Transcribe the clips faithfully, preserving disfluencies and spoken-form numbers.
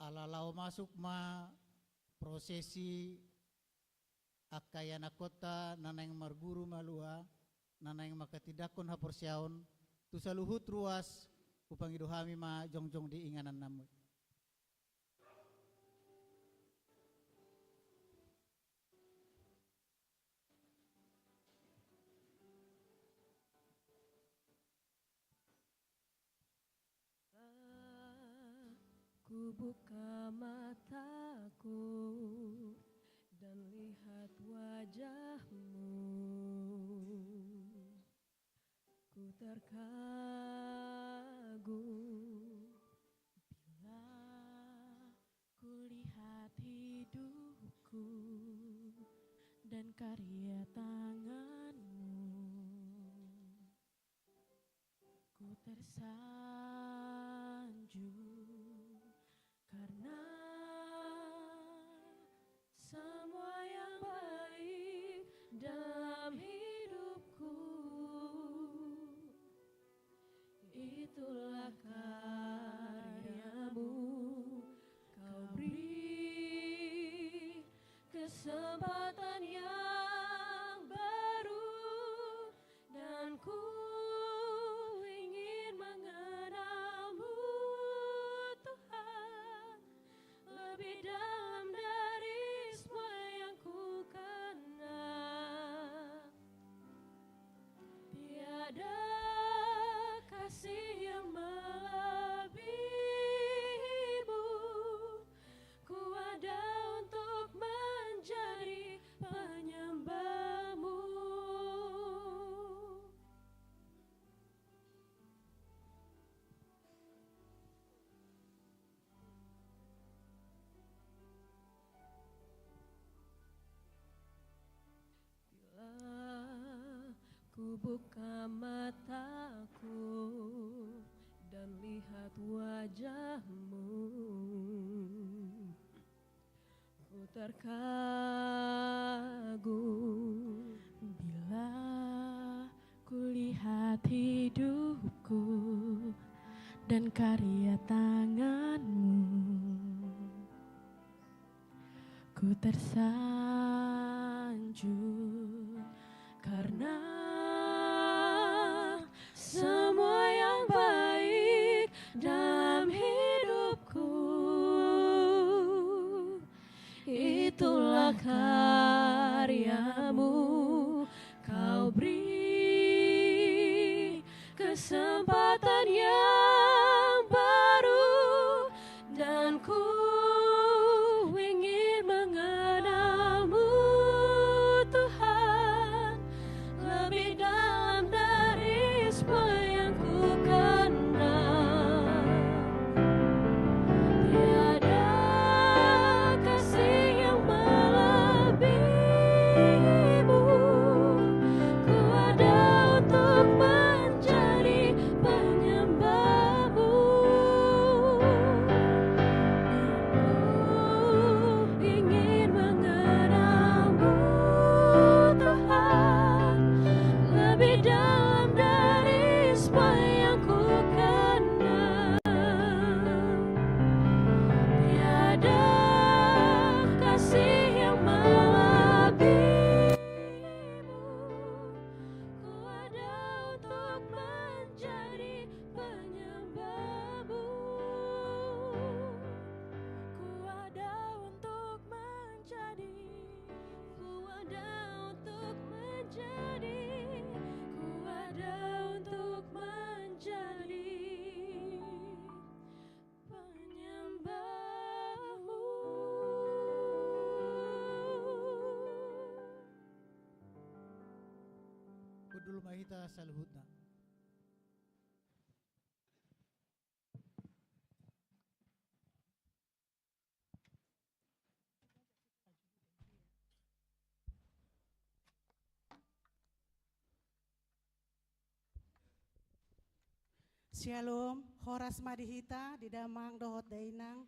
Ala laho masuk ma prosesi angka ianakhonta na naeng marguru malua, na naeng manghatindanghon haporseaon tu saluhut ruas, hupangido hami ma jongjong di ingananmu. Kubuka mataku dan lihat wajahmu. Ku terkagum bila kulihat hidupku dan karya tanganmu. Ku tersanjung karena semua yang baik dalam hidupku, itulah karyamu. Kau beri kesempatan yang baru dan ku ingin mengenalmu, Tuhan, lebih dalam dari semua yang ku kenal. Tiada kasih yang melebihimu. Ku ada untuk menjadi penyembahmu. Bila ku buka mataku dan lihat wajahmu, ku terkagum. Bila ku lihat hidupku dan karya tanganmu, ku tersanjung karena semua yang baik dalam hidupku, itulah karyamu. Kau beri kesempatan yang baru dan ku ingin mengenalmu, Tuhan, lebih dalam dari semua yang ku kenal. Tiada kasih yang melebihimu. Ku ada untuk menjadi penyembahmu. Ku ingin mengenalmu, Tuhan, lebih dalam dari semua yang ku kenal. Tiada kasih yang melebihimu. Ku ada untuk menjadi penyembahmu. Ku ada untuk menjadi, ku ada untuk menjadi, ku ada untuk menjadi penyembahmu. Hundul ma hita saluhutna. Syalom, horas ma di hita, di damang dohot dainang,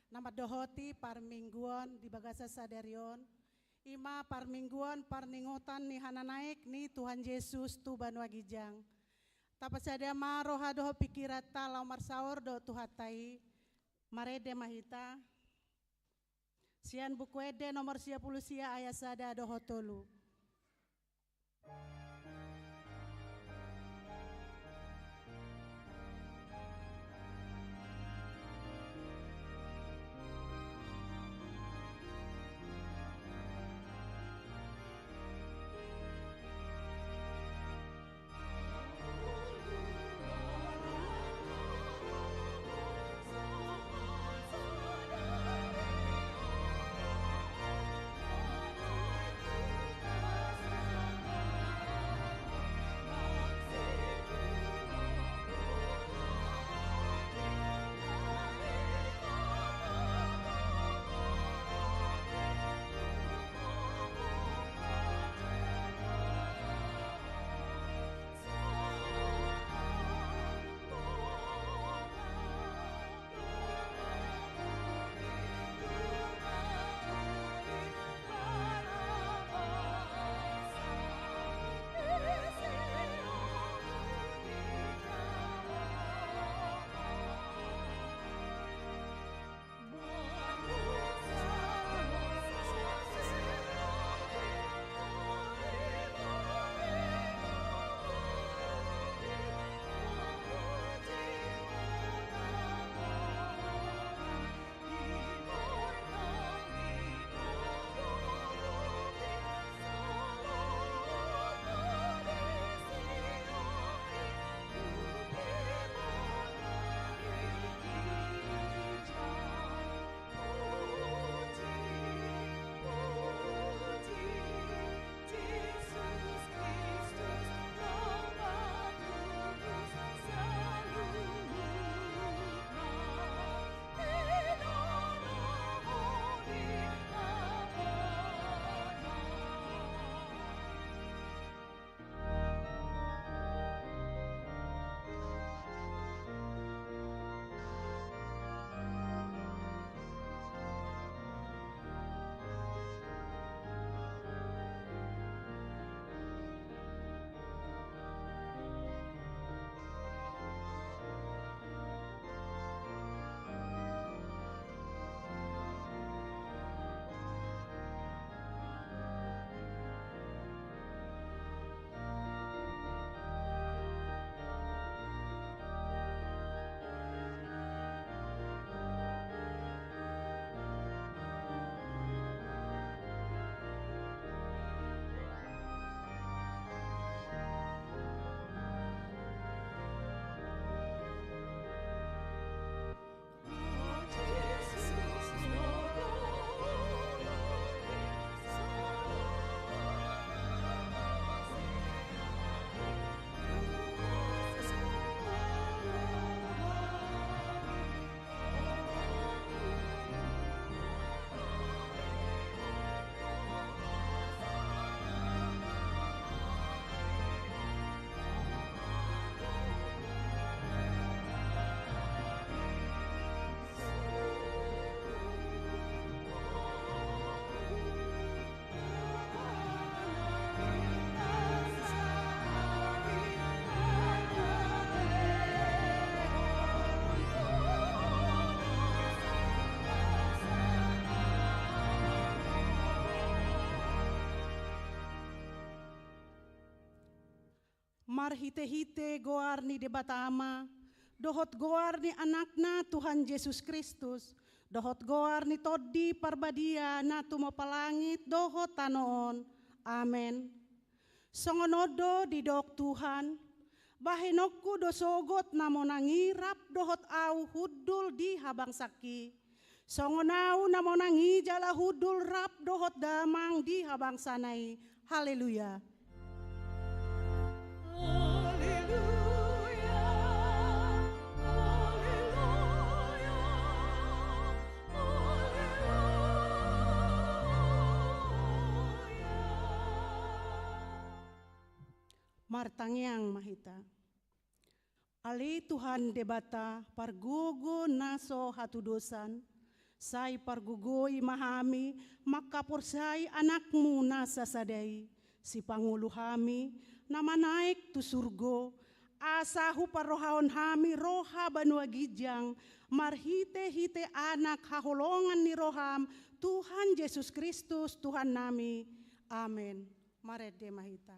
na mandohoti parmingguon di bagasan sadari on, i ma parmingguon parningotan ni hananaek ni Tuhan Jesus tu banua ginjang. Tapasadia ma roha dohot pingkiranta laho marsaor dohot Tuhanta i, marende ma hita. Sian Buku Ende nomor sia pulu sia ayat sada dohot tolu. Marhitehite goar ni Debata Ama, dohot goar ni Anakna Tuhan Jesus Kristus, dohot goar ni Tondi Parbadia na tumompa langit dohot tano on. Amen. Songon on do didok Tuhan: Bahenonku do sogot na monang i rap dohot ahu hundul di habangsangki, songon ahu na monang i jala hundul rap dohot damang di habangsana i. Haleluya. Haleluya, haleluya, haleluya. Martangiang ma hita. Ale Tuhan Debata, pargogo na so hatudosan, sai pargogoi ma hami mangkaporseai Anakmu na sasada i, sipangolu hami na manaek tu surgo, asa huparrohahon hami roha banua ginjang, marhitehite Anak haholongan ni roham, Tuhan Jesus Kristus, Tuhan nami. Amen. Marende ma hita.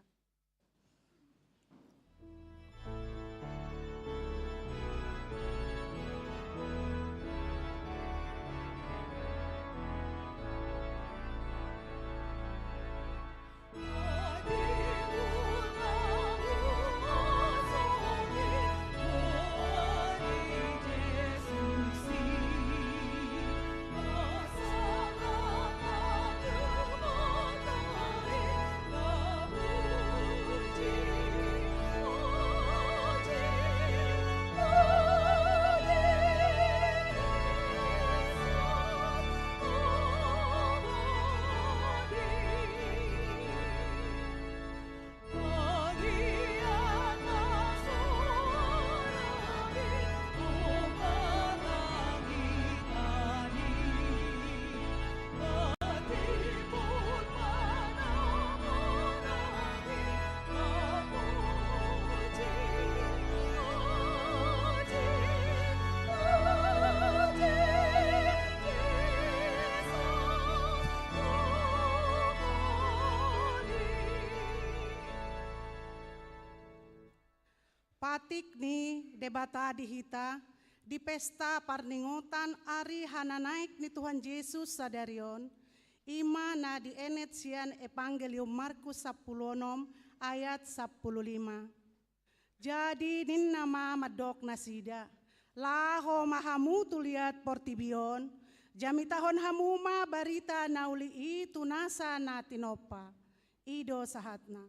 Patik ni Debata di hita, di pesta parningotan ari hananaek ni Tuhan Jesus sadari on, i ma na dienet sian Evangelium Markus sampulu onom ayat sampulu lima. Jadi ninna ma mandok nasida, laho ma hamu tu liat portibi on, jamitahon hamu ma barita na uli i tu nasa na tinompa. I do sahatna.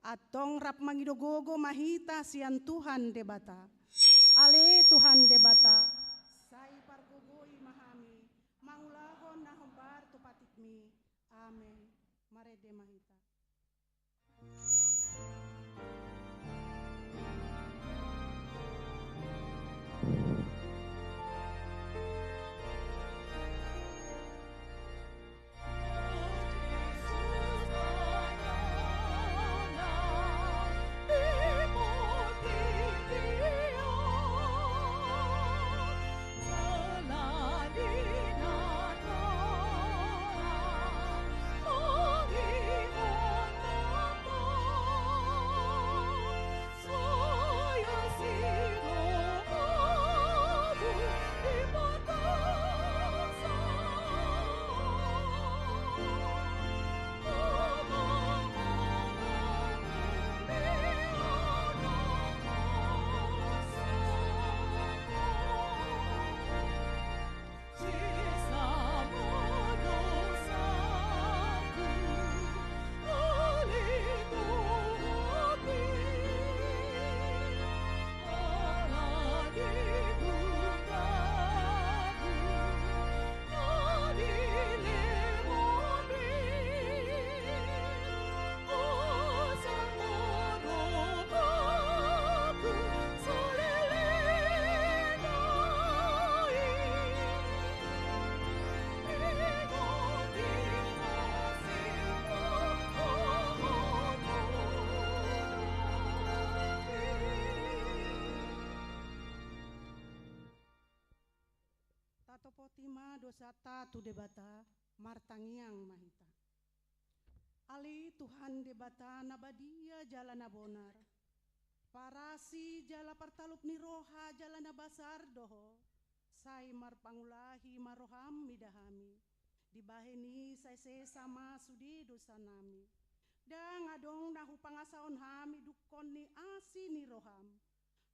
Antong rap mangido gogo ma hita sian Tuhan Debata. Ale Tuhan Debata, sai pargogoi ma hami, mangulahon na hombar tu patikmi. Amen. Marende ma hita. Tatopoti ma dosanta tu Debata, martangiang ma hita. Ale Tuhan Debata na badia jala na bonar, parasi jala partalup ni roha jala na basar do Ho, sai marpangulahi ma roham mida hami, dibahen i sai sesa ma sude dosanami. Ndang adong na hupangasahon hami dungkon ni asi ni roham.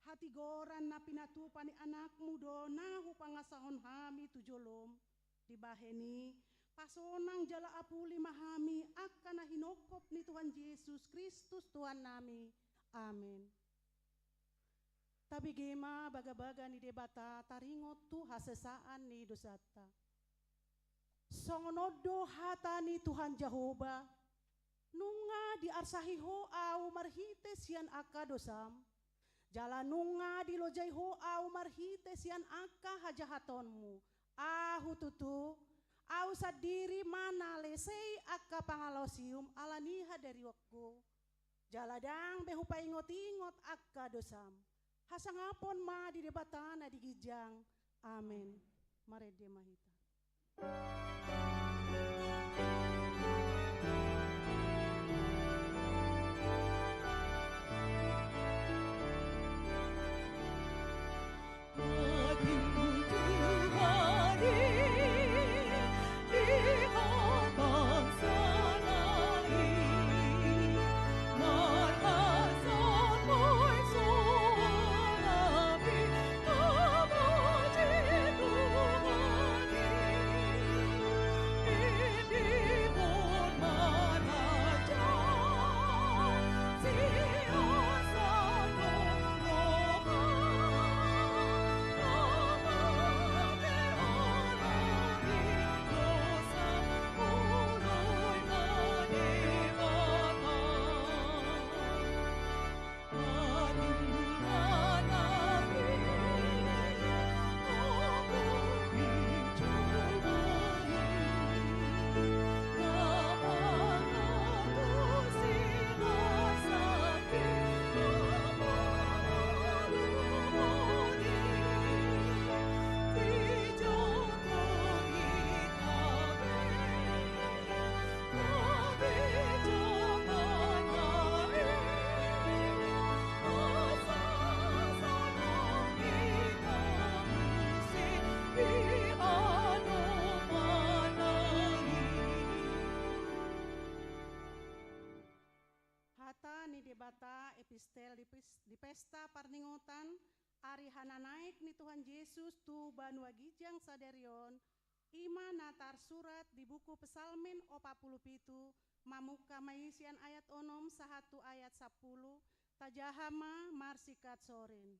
Hatigoran na pinatupa ni Anakmu do na hupangasahon hami tu jolom. Dibahen i, pasonang jala apuli ma hami angka na hinongkop ni Tuhan Jesus Kristus Tuhannami. Amen. Tabege ma bagabaga ni Debata taringot tu hasesaan ni dosanta. Songon on do hata ni Tuhan Jahowa, nunga diarsahi Ho ahu marhite sian angka dosam, jala nunga dilojai Ho ahu marhite sian angka hajahatonmu. Ahu tutu, ahu sandiri ma na lesei angka pangalaosium ala ni hadariongku. Jala ndang be hupaingotingot angka dosam. Hasangapon ma di Debata na di ginjang. Amen. Marende ma hita. Hata ni Debata, epistel di pes-, di pesta parningotan ari hananaek ni Tuhan Jesus tu banua ginjang sadari on, i ma na tarsurat di buku Psalmen opat pulu pitu, mamungka ma i sian ayat onom sahat tu ayat sampulu, tajaha ma marsingkat sorin.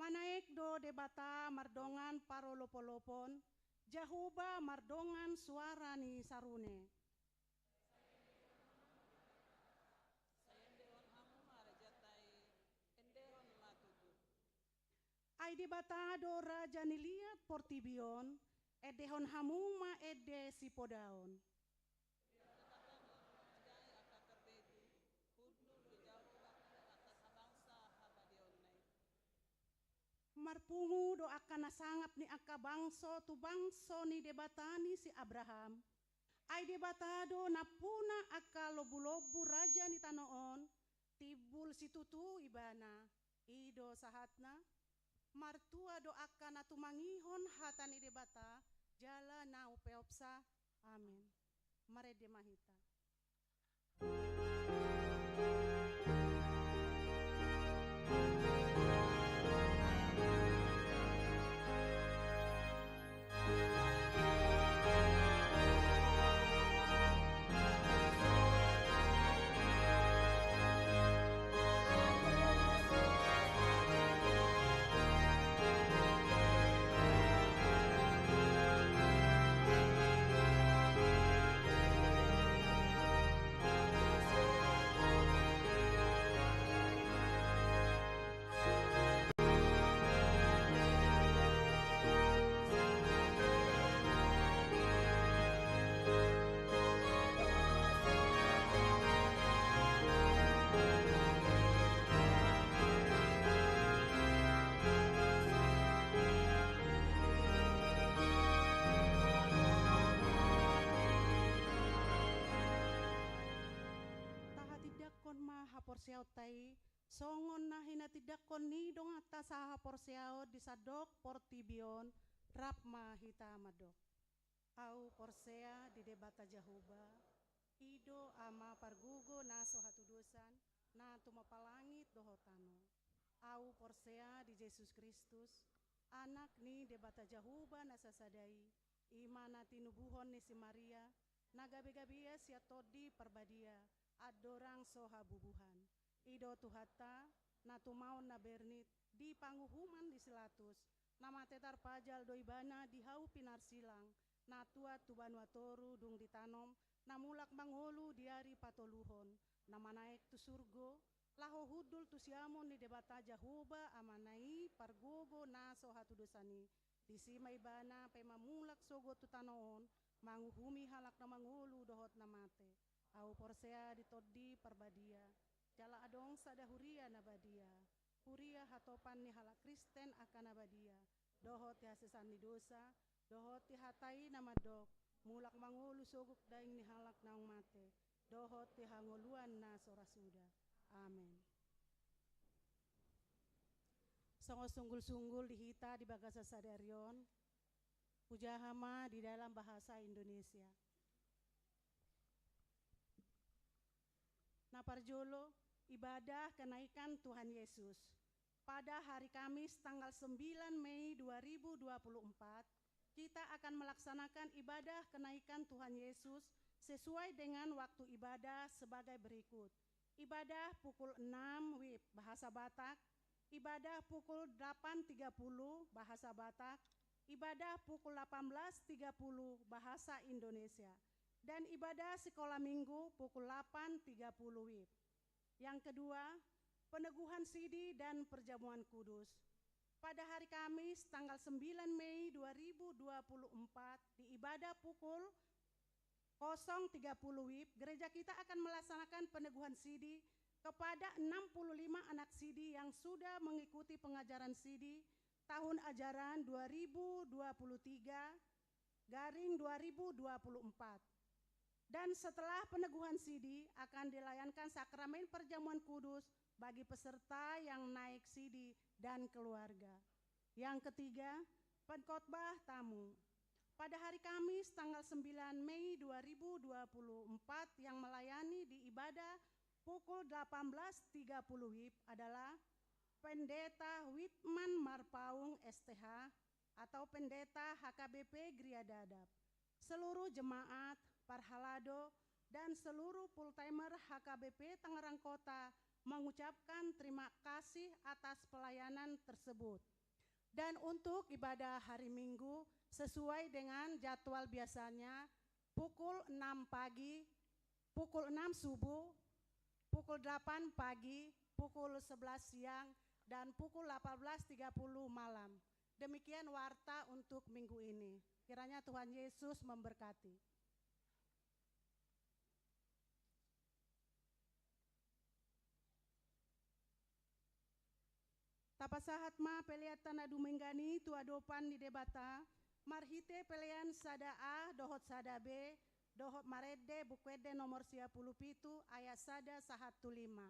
Manaek do Debata mardongan parolopolopon, Jahowa mardongan suara ni sarune. Sai endehon hamu ma rajanta i, endehon ma tutu. Ai Debata do raja ni liat portibi on, endehon hamu ma ende sipodaon. Debata do manguasai angka parbegu, hundul do Jahowa tu angka sabangsa habadiaonna i. Marpungu do angka na sangap ni angka bangso tu bangso ni Debata ni si Abraham. Ai Debata do nampuna angka lombulombu raja ni tano on, timbul situtu ibana. I do sahatna, martua do angka na tumangihon hata ni Debata, jala na umpeopsa. Amen. Marende ma hita. Tahatindangkon ma haporseaonta i, songon na hinatindangkon ni donganta sahaporseaon di sandok portibi on, rap ma hita mandok. Au porsea di Debata Jahowa, i do Ama pargogo na so hatudosan, na tumompa langit dohot tano. Au porsea di Jesus Kristus, Anak ni Debata Jahowa na sasada i, i ma na tinubuhon ni si Maria, na gabegabean sian Tondi Parbadia, andorang so habubuhan. I do Tuhanta, na tumaon na bernit, di panguhuman di si Pilatus, na mate tarpajal do ibana di hau pinarsilang, na tuat tu banua toru dung ditanom, na mulak mangolu di ari patoluhon, na manaek tu surgo, laho hundul tu siamun ni Debata Jahowa Amana i pargogo na so hatudosan i, disi ma ibana paima mulak sogot tu tano on, manguhumi halak na mangolu dohot na mate. Au porsea di Tondi Parbadia, jala adong sada huria na badia, huria hatopan ni halak Kristen angka na badia, dohot di hasesaan ni dosa, dohot di hata i na mandok, mulak mangolu sogop daging ni halak naung mate, dohot di hangoluan na so ra suda. Amen. Songon sunggul-sunggul di hita di bagasan sadari on, hujaha ma di dalam bahasa Indonesia. Na parjolo, ibadah kenaikan Tuhan Yesus. Pada hari Kamis tanggal sembilan Mei dua ribu dua puluh empat, kita akan melaksanakan ibadah kenaikan Tuhan Yesus sesuai dengan waktu ibadah sebagai berikut. Ibadah pukul enam WIB bahasa Batak, ibadah pukul delapan tiga puluh bahasa Batak, ibadah pukul delapan belas tiga puluh bahasa Indonesia, dan ibadah sekolah minggu pukul delapan tiga puluh WIB. Yang kedua, peneguhan sidi dan perjamuan kudus. Pada hari Kamis tanggal sembilan Mei dua ribu dua puluh empat, di ibadah pukul kosong tiga puluh WIB, gereja kita akan melaksanakan peneguhan sidi kepada enam puluh lima anak sidi yang sudah mengikuti pengajaran sidi tahun ajaran dua ribu dua puluh tiga garing dua ribu dua puluh empat. Dan setelah peneguhan sidi, akan dilayankan sakramen perjamuan kudus bagi peserta yang naik sidi dan keluarga. Yang ketiga, pengkhotbah tamu. Pada hari Kamis tanggal sembilan Mei dua ribu dua puluh empat, yang melayani di ibadah pukul delapan belas tiga puluh WIB adalah Pendeta Witman Marpaung, S T H, atau Pendeta H K B P Geria Dadap. Seluruh jemaat, parhalado, dan seluruh full-timer H K B P Tangerang Kota mengucapkan terima kasih atas pelayanan tersebut. Dan untuk ibadah hari Minggu, sesuai dengan jadwal biasanya, pukul enam pagi, pukul enam subuh, pukul delapan pagi, pukul sebelas siang, dan pukul delapan belas tiga puluh malam. Demikian warta untuk minggu ini. Kiranya Tuhan Yesus memberkati. Tapasahat ma pelean tanda dumenggan i tu adopan ni Debata, marhite pelean sada A dohot sada B, dohot marende Buku Ende nomor sia pulu pitu ayat sada sahat tu lima.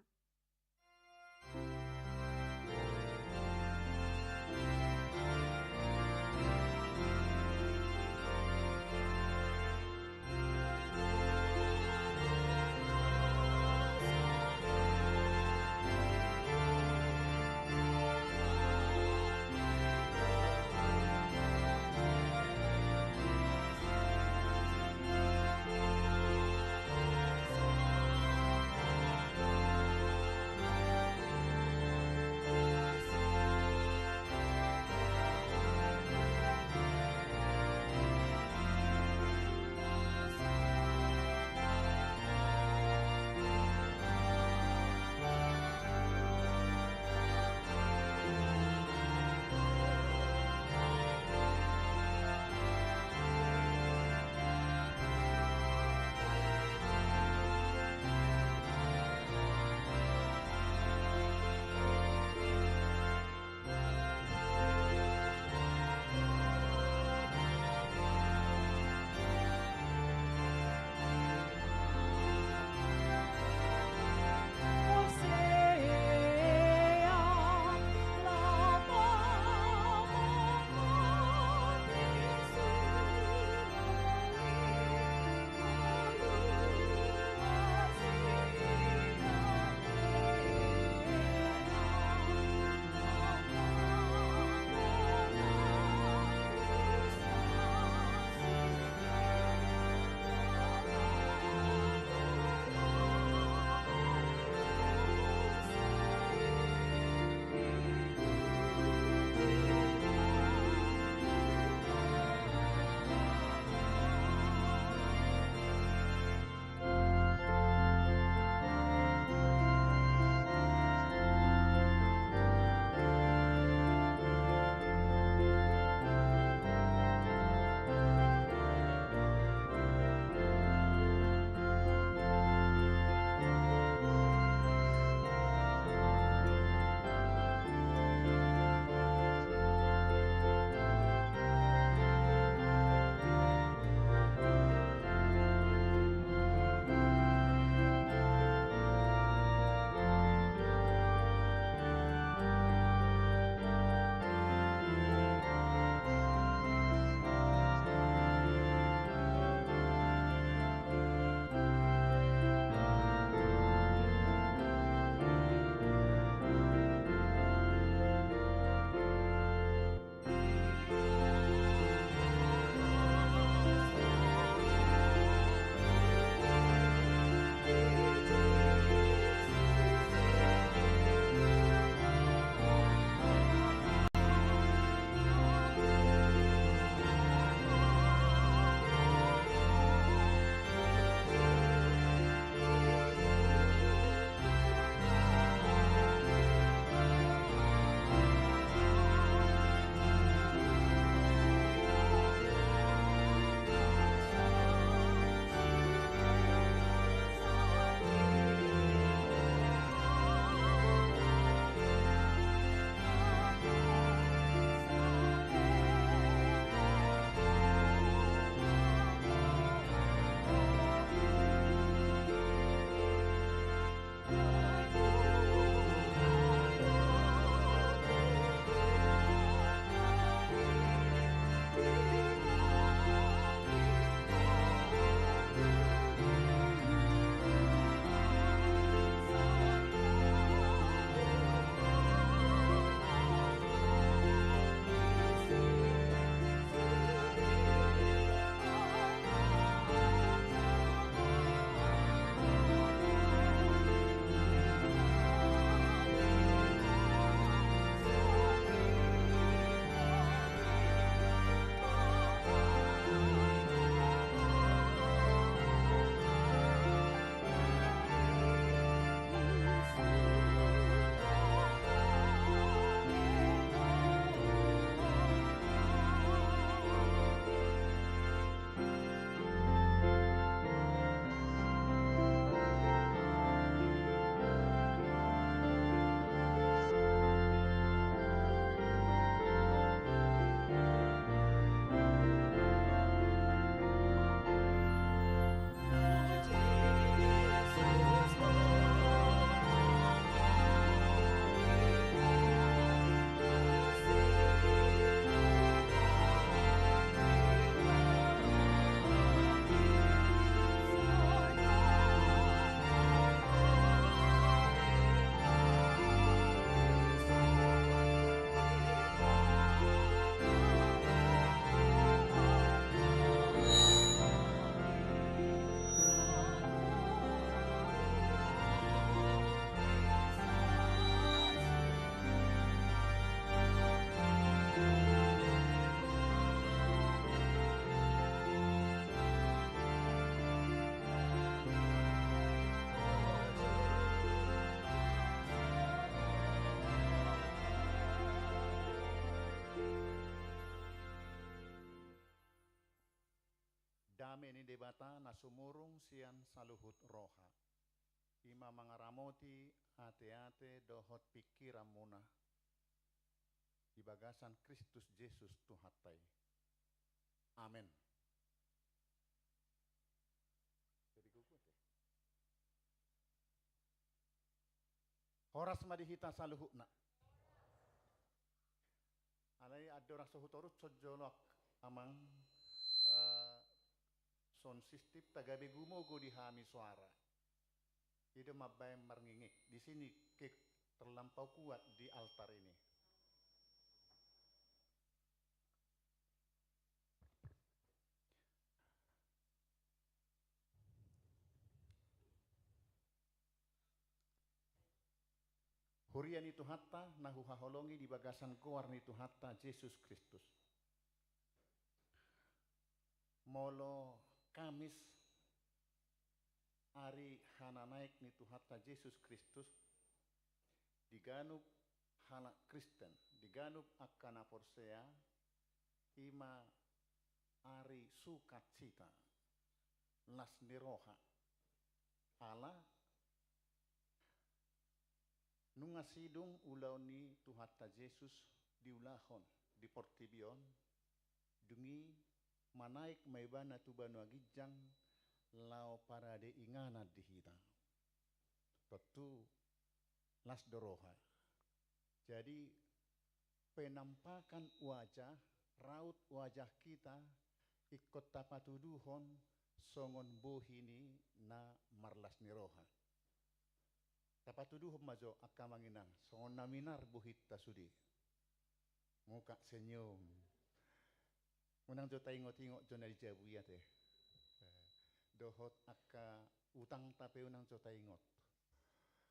Dame ni Debata na sumurung sian saluhut roha, i ma mangaramoti ateate dohot pingkiranmuna di bagasan Kristus Jesus Tuhanta i. Amen. Jadi gugut ya. Horas ma di hita saluhutna. Alai andorang so hutorushon jolo, amang, eh, sound system-ta gabe gumogo di hami soara. I do mambaen marngingik. Di sini kick terlampau kuat di altar ini. Huria ni Tuhanta na huhaholongi di bagasan goar ni Tuhanta Jesus Kristus. Molo Kamis, ari hananaek ni Tuhanta Jesus Kristus, di ganup halak Kristen, di ganup angka na porsea, i ma ari sukacita, las ni roha. Ala nunga sidung ulaon ni Tuhanta Jesus diulahon di portibi on, dung i manaek ma Ibana tu banua ginjang laho parade inganan di hita. Tontu las do roha. Jadi, penampakan wajah, raut wajah hita, ingkon tapatuduhon songon bohi ni na marlas ni roha. Tapatuduhon ma jo angka amang inang, songon na minar bohinta sude. Muka senyum. Unang jo taingot-ingot jo na di jabu i ate. Dohot angka utangta pe unang jo taingot.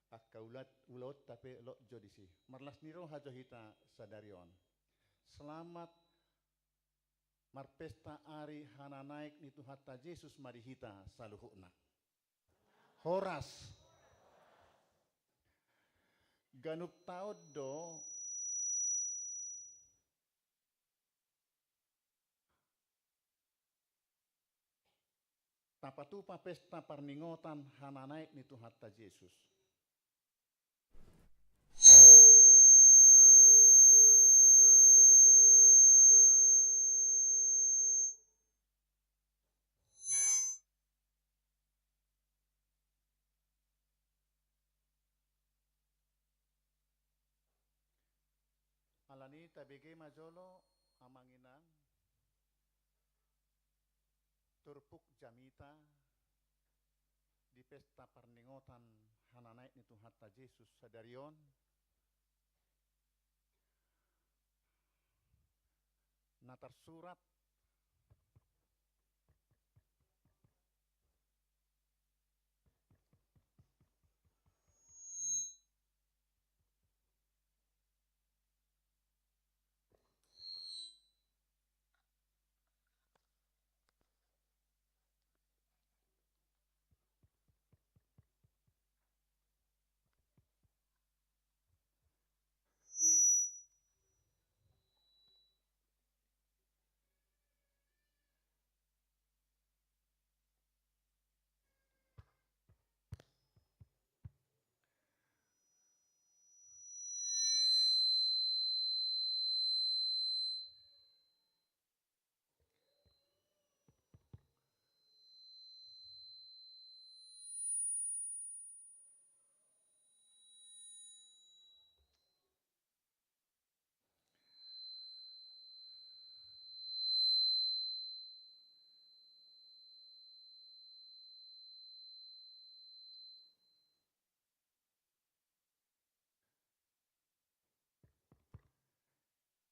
Angka ulat, ulaonta pe lot jo disi. Marlas ni roha jo hita sadari on. Selamat marpesta ari hananaek ni Tuhanta Jesus ma di hita saluhutna. Horas. Ganup taon do tapatupa pesta parningotan hananaek ni Tuhanta Jesus. Alani i tabege ma jolo amang inang turpuk jamita di pesta parningotan hananaek ni Tuhanta Jesus sadari on, na tarsurat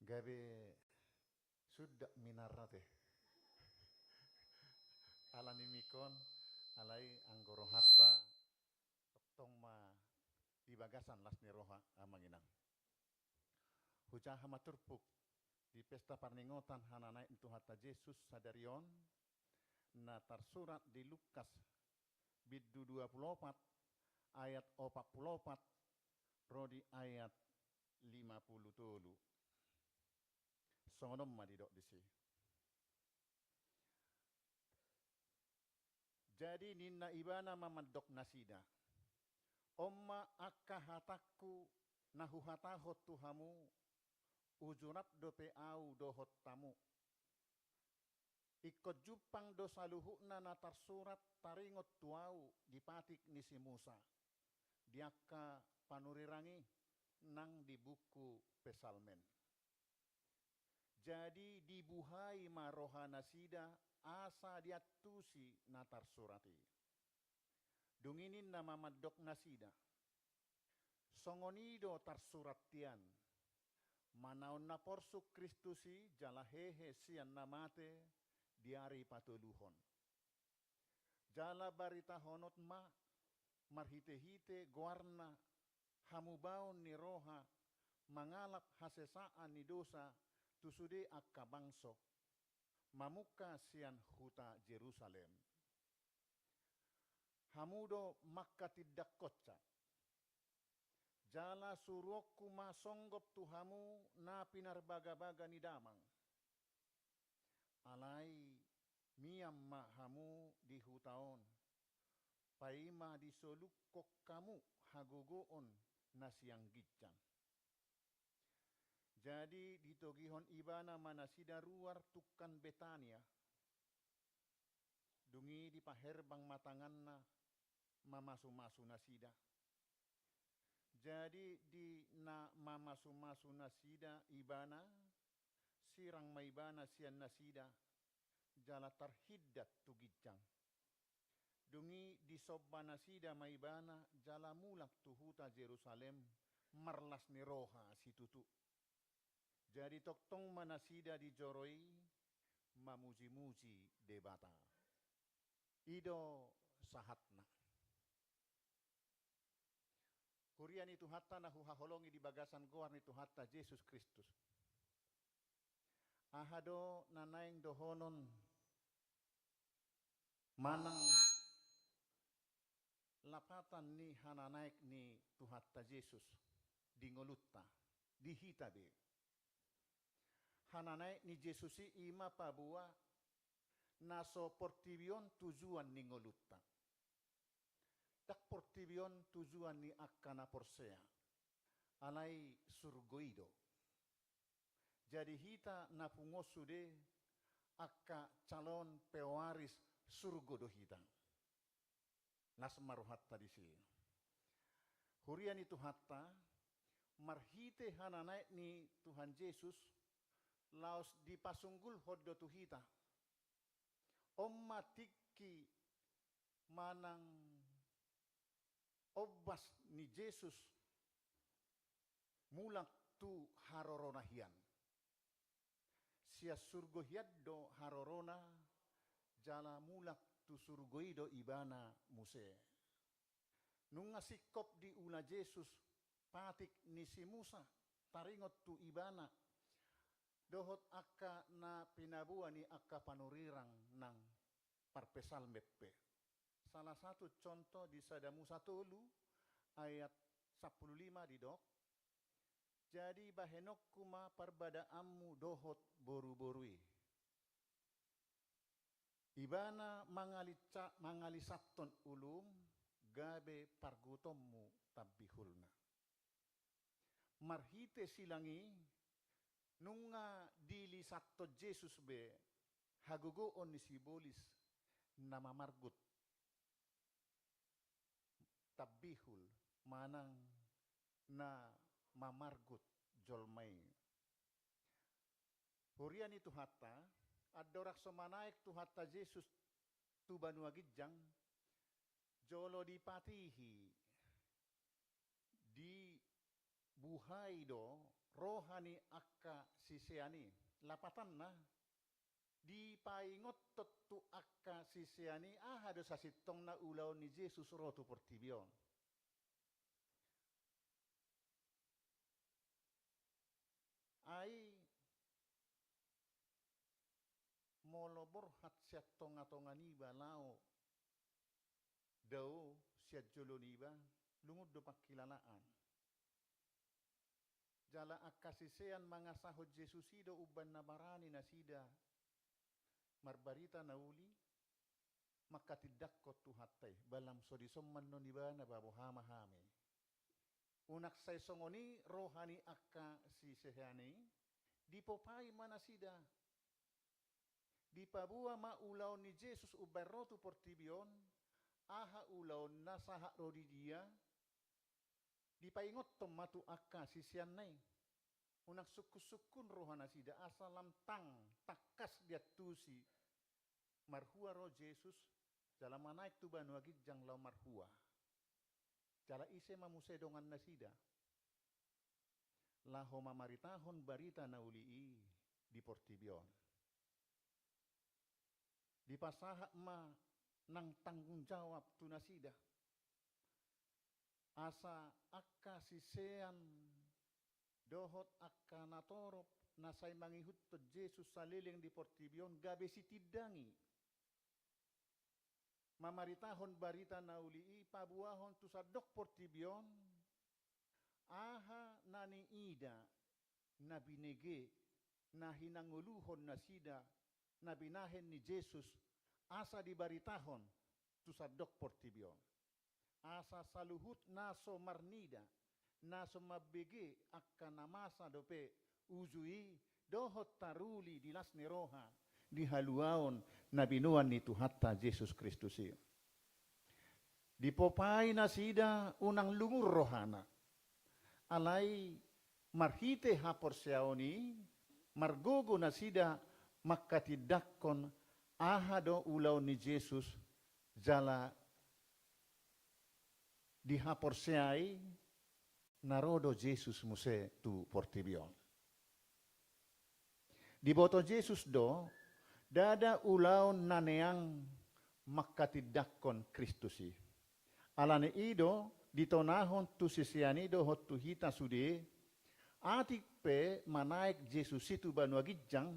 Gabe suda minarna te. Alani mikon, alai anggo rohanta tongtong ma di bagasan las ni roha amang inang. Hujaha ma turpuk di pesta parningotan hananaek ni Tuhanta Jesus sadari on, na tarsurat di Lukas bindu dua pulu opat ayat opat pulu opat ro di ayat lima pulu tolu. Songon on ma didok disi. Jadi ninna ibana ma mandok nasida: On ma angka hatangku na huhatahon tu hamu, uju rap dope ahu dohot hamu. Ingkon jumpang do saluhutna na tarsurat taringot tu ahu di patik ni si Musa, di angka panurirang i, nang di buku Psalmen. Jadi dibuhai ma rohanasida asa diantusi na tarsurat i. Dung i ninna ma mandok nasida: Songon i do tarsurat hian: Manaon na porsuk Kristus i jala hehe sian na mate di ari patoluhon. Jala baritahononmu ma marhitehite goarna hamubaon ni roha mangalap hasesaan ni dosa tu sude angka bangso, mamungka sian huta Jerusalem. Hamu do mangkatindangkonsa. Jala suruonku ma songgop tu hamu na pinarbagabaga ni damang. Alai mian ma hamu di huta on, paima disolukhon hamu hagogoon na sian ginjang. Jadi ditogihon ibana ma nasida ruar tungkan Betania. Dung i dipaherbang ma tanganna mamasumasu nasida. Jadi di na mamasumasu nasida ibana, sirang ma ibana sian nasida, jala tarhindat tu ginjang. Dung i disomba nasida ma ibana jala mulak tu huta Jerusalem marlas ni roha situtu. Jadi tongtong ma nasida di joro i mamujimuji Debata. I do sahatna. Huria ni Tuhanta na huhaholongi di bagasan goar ni Tuhanta Jesus Kristus. Aha do na naeng dohonon manang lapatan ni hananaek ni Tuhanta Jesus di ngolunta, di hita be? Hananaek ni Jesus i ima paboa na so portibi on tujuan ni ngolunta. Ndang portibi on tujuan ni angka na porsea, alai surgo i do. Jadi hita na pungu on sude angka calon pewaris surgo do hita. Las ma rohanta disi. Huria ni Tuhanta, marhite hananaek ni Tuhan Jesus, laos dipasunggulhon do tu hita. On ma tingki manang ombas ni Jesus mulak tu harorona hian. Sian surgo hian do harorona, jala mulak tu surgo i do ibana muse. Nunga singkop diula Jesus patik ni si Musa, taringot tu ibana, dohot angka na pinaboa ni angka panurirang nang parpsalmen pe. Salah satu contoh di Sada Musa tolu ayat sampulu lima didok, jadi bahenonku ma parbadaanmu dohot boruboru i. Ibana mangalica-, mangalisathon ulum gabe pargutonmu tambihulna. Marhite silang i, nunga dilisathon Jesus be hagogoon ni sibolis na mamargut tambihul manang na mamargut jolma i. Huria ni Tuhanta, andorang so manaek Tuhanta Jesus tu banua ginjang, jolo dipatihi, dibuhai do roha ni angka sisean i. Lapatanna, dipaingothon tu angka sisean i aha do sasintongna ulaon ni Jesus ro tu portibi on. Ai molo borhat sian tongatonga niba laho dao sian jolo niba, lungun do pangkilalaan. Jala angka sisean mangasahon Jesus i do umbahen na barani nasida marbarita na uli, mangkatindangkon Tuhanta i, ba lam so dison annon ibana, ba boha ma hami. Unang sai songon i roha ni angka sisean i, dipopai ma nasida. Dipaboa ma ulaon ni Jesus umbaen ro tu portibi on, aha ulaonna, sahat ro di dia, dipaingothon ma tu angka siseanna i. Unang sungkun-sungkun roha nasida, asa lam tang tangkas diantusi. Marhua ro Jesus, jala manaek tu banua ginjang laho marhua. Jala ise ma muse dongan nasida laho mamaritahon barita na uli i di portibi on? Dipasahat ma nang tanggung jawab tu nasida, asa angka sisean dohot angka natorop na sai mangihuthon Jesus saleleng di portibi on gabe sitindangi. Mamaritahon barita na uli i, paboahon tu sandok portibi on aha na niida, na binege, na hinangoluhon nasida, na binahen ni Jesus, asa dibaritahon tu sandok portibi on. Asa saluhut na so marnida, na so mambege angka na masa dope uju i, dohot taruli di las ni roha di haluaon na binoan ni Tuhanta Jesus Kristus i. Dipopai nasida unang lungun rohana. Alai marhite haporseaon i, margogo nasida mangkatindangkon aha do ulaon ni Jesus, jala dihaporseai na ro do Jesus muse tu portibi on. Diboto Jesus do, ndada ulaon na neang mangkatindangkon Kristus i. Alani i do ditonahon tu sisean i dohot tu hita sude, atik pe manaek Jesus i tu banua ginjang,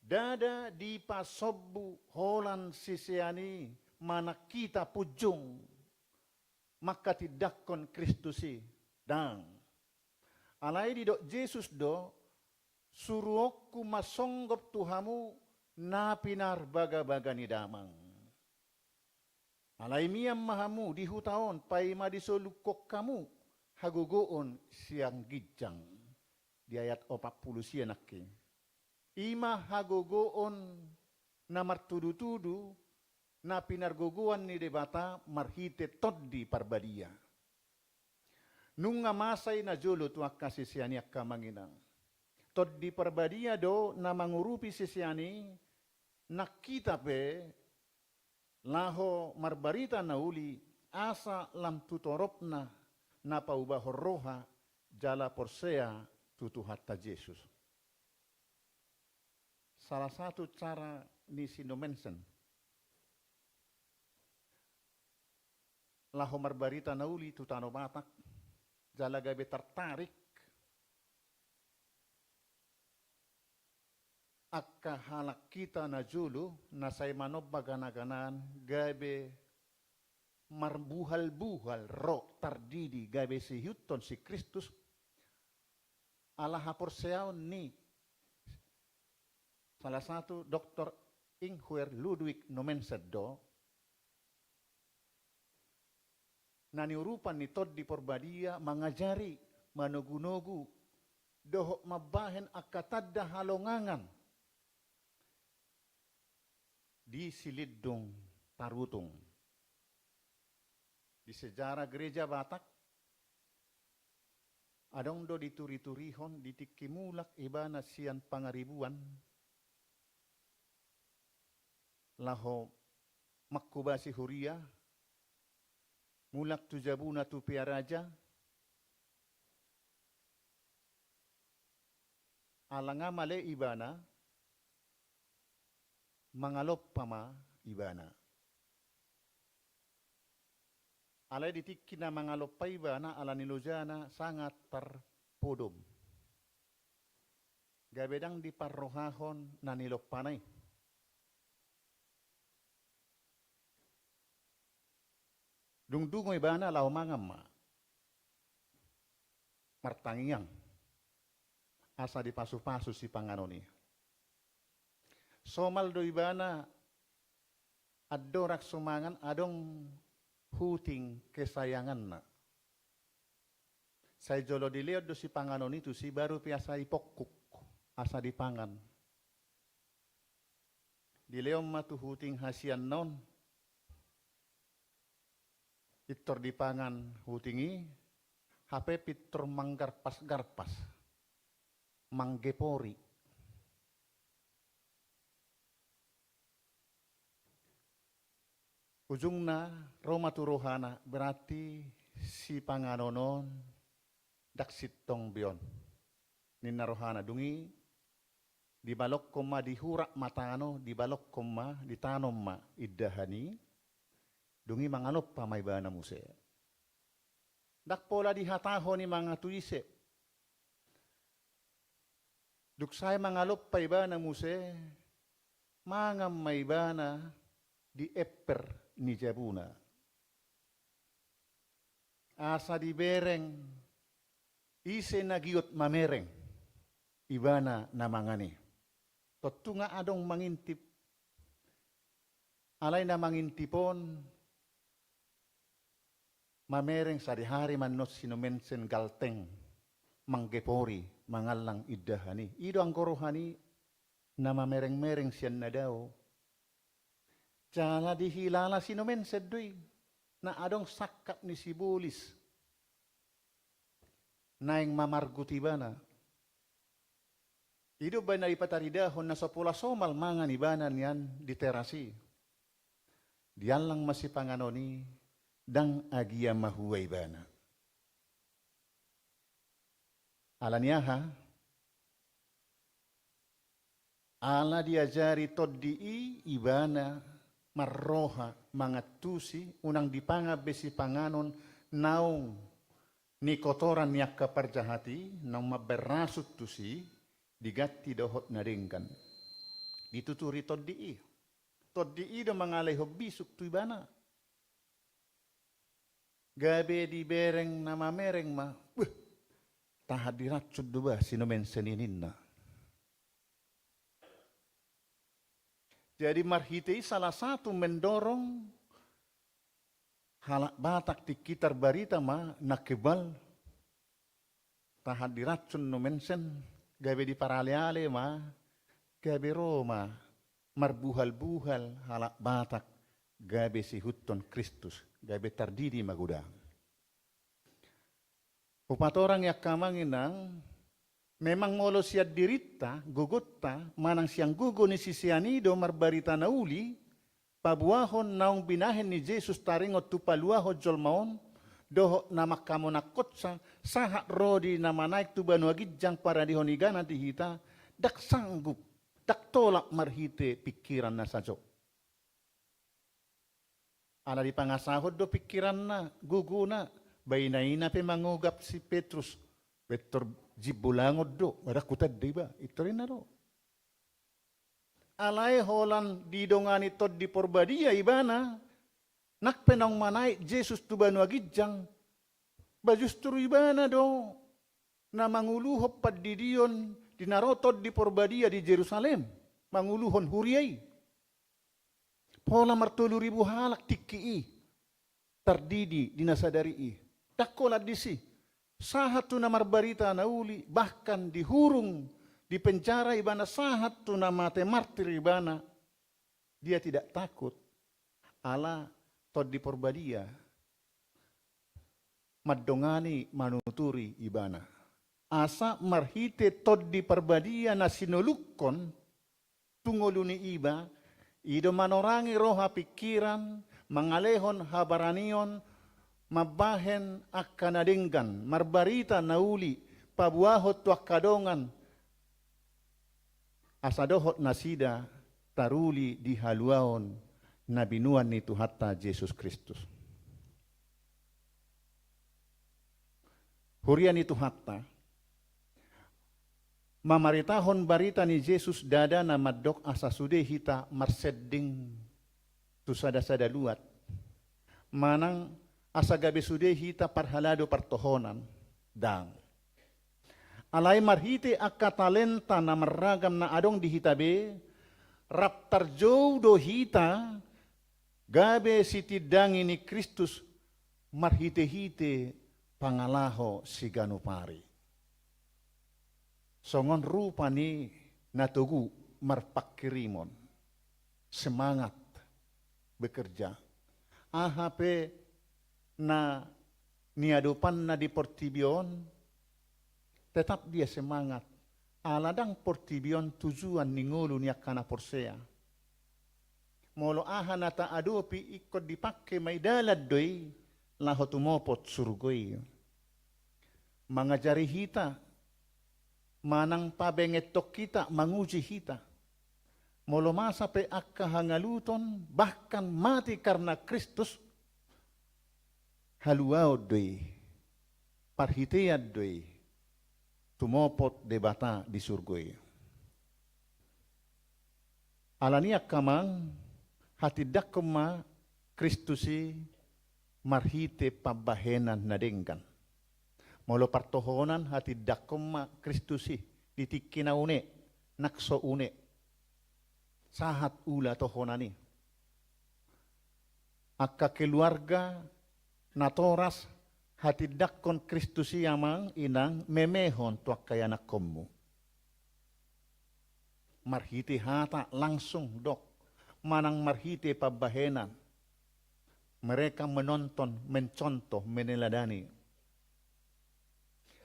ndada dipasombu holan sisean i manang hita punjung mangkatindangkon Kristus i, ndang. Alai didok Jesus do, suruonku ma songgop tu hamu na pinarbagabaga ni Damang. Alai mian ma hamu di huta on, paima disolunghon hamu hagogoon sian ginjang. Di ayat opat pulu sia nangkin. I ma hagogoon na martudutudu na pinargogoan ni Debata marhite Tondi Parbadia. Nunga masa i najolo tu angka sisean i, angka amang inang. Tondi Parbadia do na mangurupi sisean i, nang hita pe, laho marbarita na uli, asa lam tu toropna na paubahon roha jala porsea tu Tuhanta Jesus. Salah satu cara ni si Nommensen laho marbarita na uli tu Tano Batak, jala gabe tartarik angka halak hita na jolo na sai manomba ganaganaan, gabe marbuhalbuhal ro tardidi gabe siihuthon si Kristus, ala haporseaon ni salah satu doktor Ingwer Ludwig Nommensen do, na niurupan ni Tondi Parbadia mangajari, manogunogu, dohot mambahen angka tanda halongangan di silindung tarutung. Di sejarah gereja Batak, adong do dituriturihon di tingki mulak ibana sian Pangaribuan, laho manghobasi huria, mulak tu jabuna tu Pearaja, ala nga male ibana, mangalompa ma ibana. Alai di tingki na mangalompa ibana ala ni lojana sanga tarpodom. Gabe ndang diparrohahon na nilompana i. Dung dungo ibana laho mangan ma. Martangiang. Asa dipasupasu sipanganon i. Somal do ibana andorang so mangan adong huting kesayanganna. Sai jolo dilehon do sipanganon i tusi, baru pe asa ipongkuk asa dipangan. Dilehon ma tu huting hasianna on. Pintor dipangan huting i, hape pintor manggarpas-garpas, manggepori. Ujungna ro ma tu rohana, berarti sipanganon on ndang sintong be on, ninna rohana. Dung i dibalongkon ma, dihurak ma tano, dibalongkon ma, ditanom ma indahan i. Dung i mangalompa ma ibana muse. Ndang pola dihatahon i mangan tu ise. Dung sae mangalompa ibana muse, mangan ma ibana di emper ni jabuna. Asa dibereng ise na giot mamereng, ibana na mangan i. Tontu nga adong mangintip. Alai na mangintip on mamereng sadihari mannon si Nommensen galteng, manggepori, mangallang indahan i. I do anggo roha ni na mamereng-mereng sian na dao. Jala dihilala si Nommensen do i, na adong sangkap ni sibolis naeng mamargut ibana. I do umbahen na dipataridahon na so pola somal mangan ibana nian di teras i. Diallang ma sipanganon i, ndang agia mahua ibana. Ala ni aha? Ala diajari tondi i ibana marroha mangantusi, unang dipangan be sipanganon naung ni kotoran ni angka parjahat i, naung mambaen rasut tusi, diganti dohot na denggan. Dituturi tondi i. Tondi i do mangalehon bisuk tu ibana. Gabe dibereng na mamereng ma, beh, tahan diracun do bah si Nommensen i ninna. Jadi marhite i salah satu mendorong halak Batak tingki tarbarita ma na kebal, tahan diracun Nommensen, gabe diparaleale ma, gabe ro ma marbuhalbuhal halak Batak, gabe siihuthon Kristus, gabe tardidi ma godang. Hupatorang i angka amang inang, memang molo sian dirinta, gogonta, manang sian gogo ni sisean i do marbarita na uli, paboahon naung binahen ni Jesus taringot tu paluahon jolma on, dohot na mangkamonangkonsa, sahat ro di na manaek tu banua ginjang paradehon igana di hita, ndang sanggup, ndang tolap marhite pingkiran na sajo. Ala dipangasahon do pingkiranna, gogona, ba inaina pe mangogap si Petrus, pintor jimbolangon do, ba ndang hutanda iba, pintor ninna do. Alai holan didongani Tondi Porbadia ibana, nang pe naung manaek Jesus tu banua ginjang, ba justru ibana do na manguluhon pandidion di na ro Tondi Porbadia di Jerusalem, manguluhon huria i. Pola martolu ribu halak tingki i tardidi di na sadari i. Ndang holan disi, sahat tu na marbarita na uli, bahkan dihurung, dipenjara ibana, sahat tu na mate martir ibana. Dia tidak takut, ala Tondi Porbadia mandongani, manuturi ibana. Asa marhite Tondi Porbadia na sinolungkon tu ngolu ni iba, i do manorangi roha pingkiran, mangalehon habaranion, mambahen angka na denggan, marbarita na uli, paboahon tu angka dongan, asa dohot nasida taruli di haluaon na binoan ni Tuhanta Jesus Kristus. Huria ni Tuhanta, mamaritahon barita ni Jesus ndada na mandok asa sude hita marsending tu sada-sada luat, manang asa gabe sude hita parhalado partohonan. Ndang. Alai marhite angka talenta na marragam na adong di hita be, rap tarjou do hita gabe sitindangi ni Kristus marhite-hite pangalaho siganup ari. Songon rupa ni na togu marpanghirimon, semangat bekerja. Aha pe na niadopanna di portibi on, tetap dia semangat. Ala ndang portibi on tujuan ni ngolu ni angka na porsea. Molo aha na taadopi ingkon dipangke ma i, dalan do i laho tumopot surgo i. Mangajari hita, manang pabengeton hita, manguji hita. Molo masa pe angka hangaluton, bahkan mati karna Kristus, haluaon do i, parhitean do i tumopot Debata di surgo i. Alani i angka amang, hatindangkon ma Kristus i marhite pambahenan na denggan. Molo partohonan, hatindangkon ma Kristus i di tingki na une, nang so une. Sahat ula tohonan i. Angka keluarga, natoras, hatindangkon Kristus i amang inang memehon tu angka ianakkonmu. Marhite hata langsung dok, manang marhite pambahenan. Mereka menonton, mencontoh, meneladani.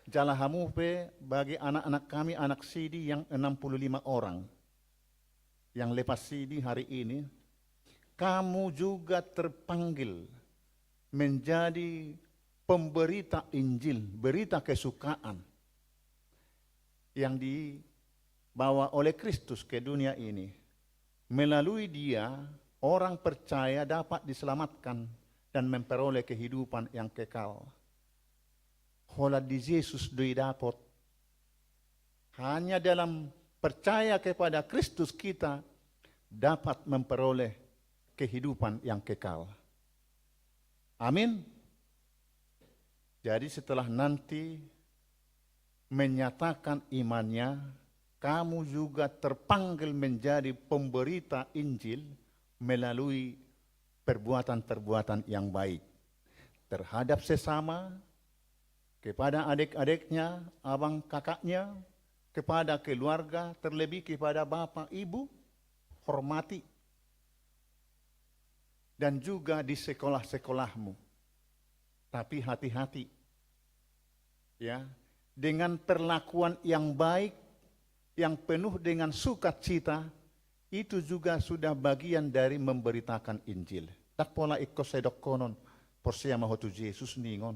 Jala hamu pe bagi anak-anak kami, anak sidi yang enam puluh lima orang yang lepas sidi hari ini, kamu juga terpanggil menjadi pemberita Injil, berita kesukaan yang dibawa oleh Kristus ke dunia ini. Melalui dia, orang percaya dapat diselamatkan dan memperoleh kehidupan yang kekal. Holan di Jesus do i dapot. Hanya dalam percaya kepada Kristus kita dapat memperoleh kehidupan yang kekal. Amin. Jadi setelah nanti menyatakan imannya, kamu juga terpanggil menjadi pemberita Injil melalui perbuatan-perbuatan yang baik terhadap sesama, kepada adik-adiknya, abang kakaknya, kepada keluarga, terlebih kepada bapak ibu, hormati. Dan juga di sekolah-sekolahmu. Tapi hati-hati, ya, dengan perlakuan yang baik, yang penuh dengan sukacita, itu juga sudah bagian dari memberitakan Injil. Ndang pola ingkon sai dohonon, porsea ma ho tu Jesus ningon.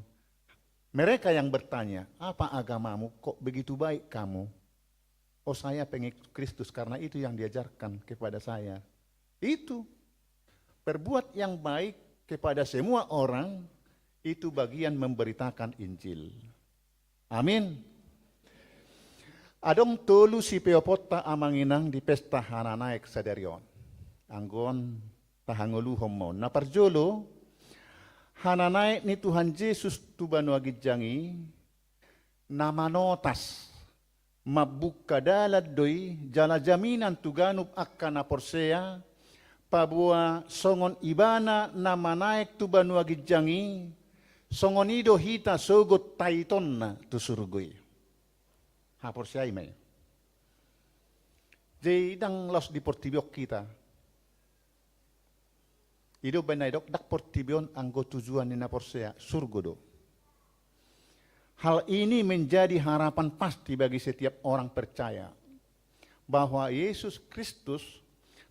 Mereka yang bertanya, "Apa agamamu? Kok begitu baik kamu?" "Oh, saya pengikut Kristus karena itu yang diajarkan kepada saya." Itu. Perbuat yang baik kepada semua orang, itu bagian memberitakan Injil. Amin. Adong tolu sipeoponta amang inang di pesta hananaek sadari on. Anggo on tahangoluhon ma on. Na parjolo, hananaek ni Tuhan Jesus tu banua ginjang i, na manotas, mambuka dalan do i, jala jaminan tu ganup angka na porsea, paboa songon Ibana na manaek tu banua ginjang i, songon i do hita sogot taitonna tu surgo i. Haporseai ma i. Jadi ndang laos di portibi on hita. I do umbahen na didok, ndang portibi on anggo tujuan ni na porsea, surgo do. Hal ini menjadi harapan pasti bagi setiap orang percaya bahwa Yesus Kristus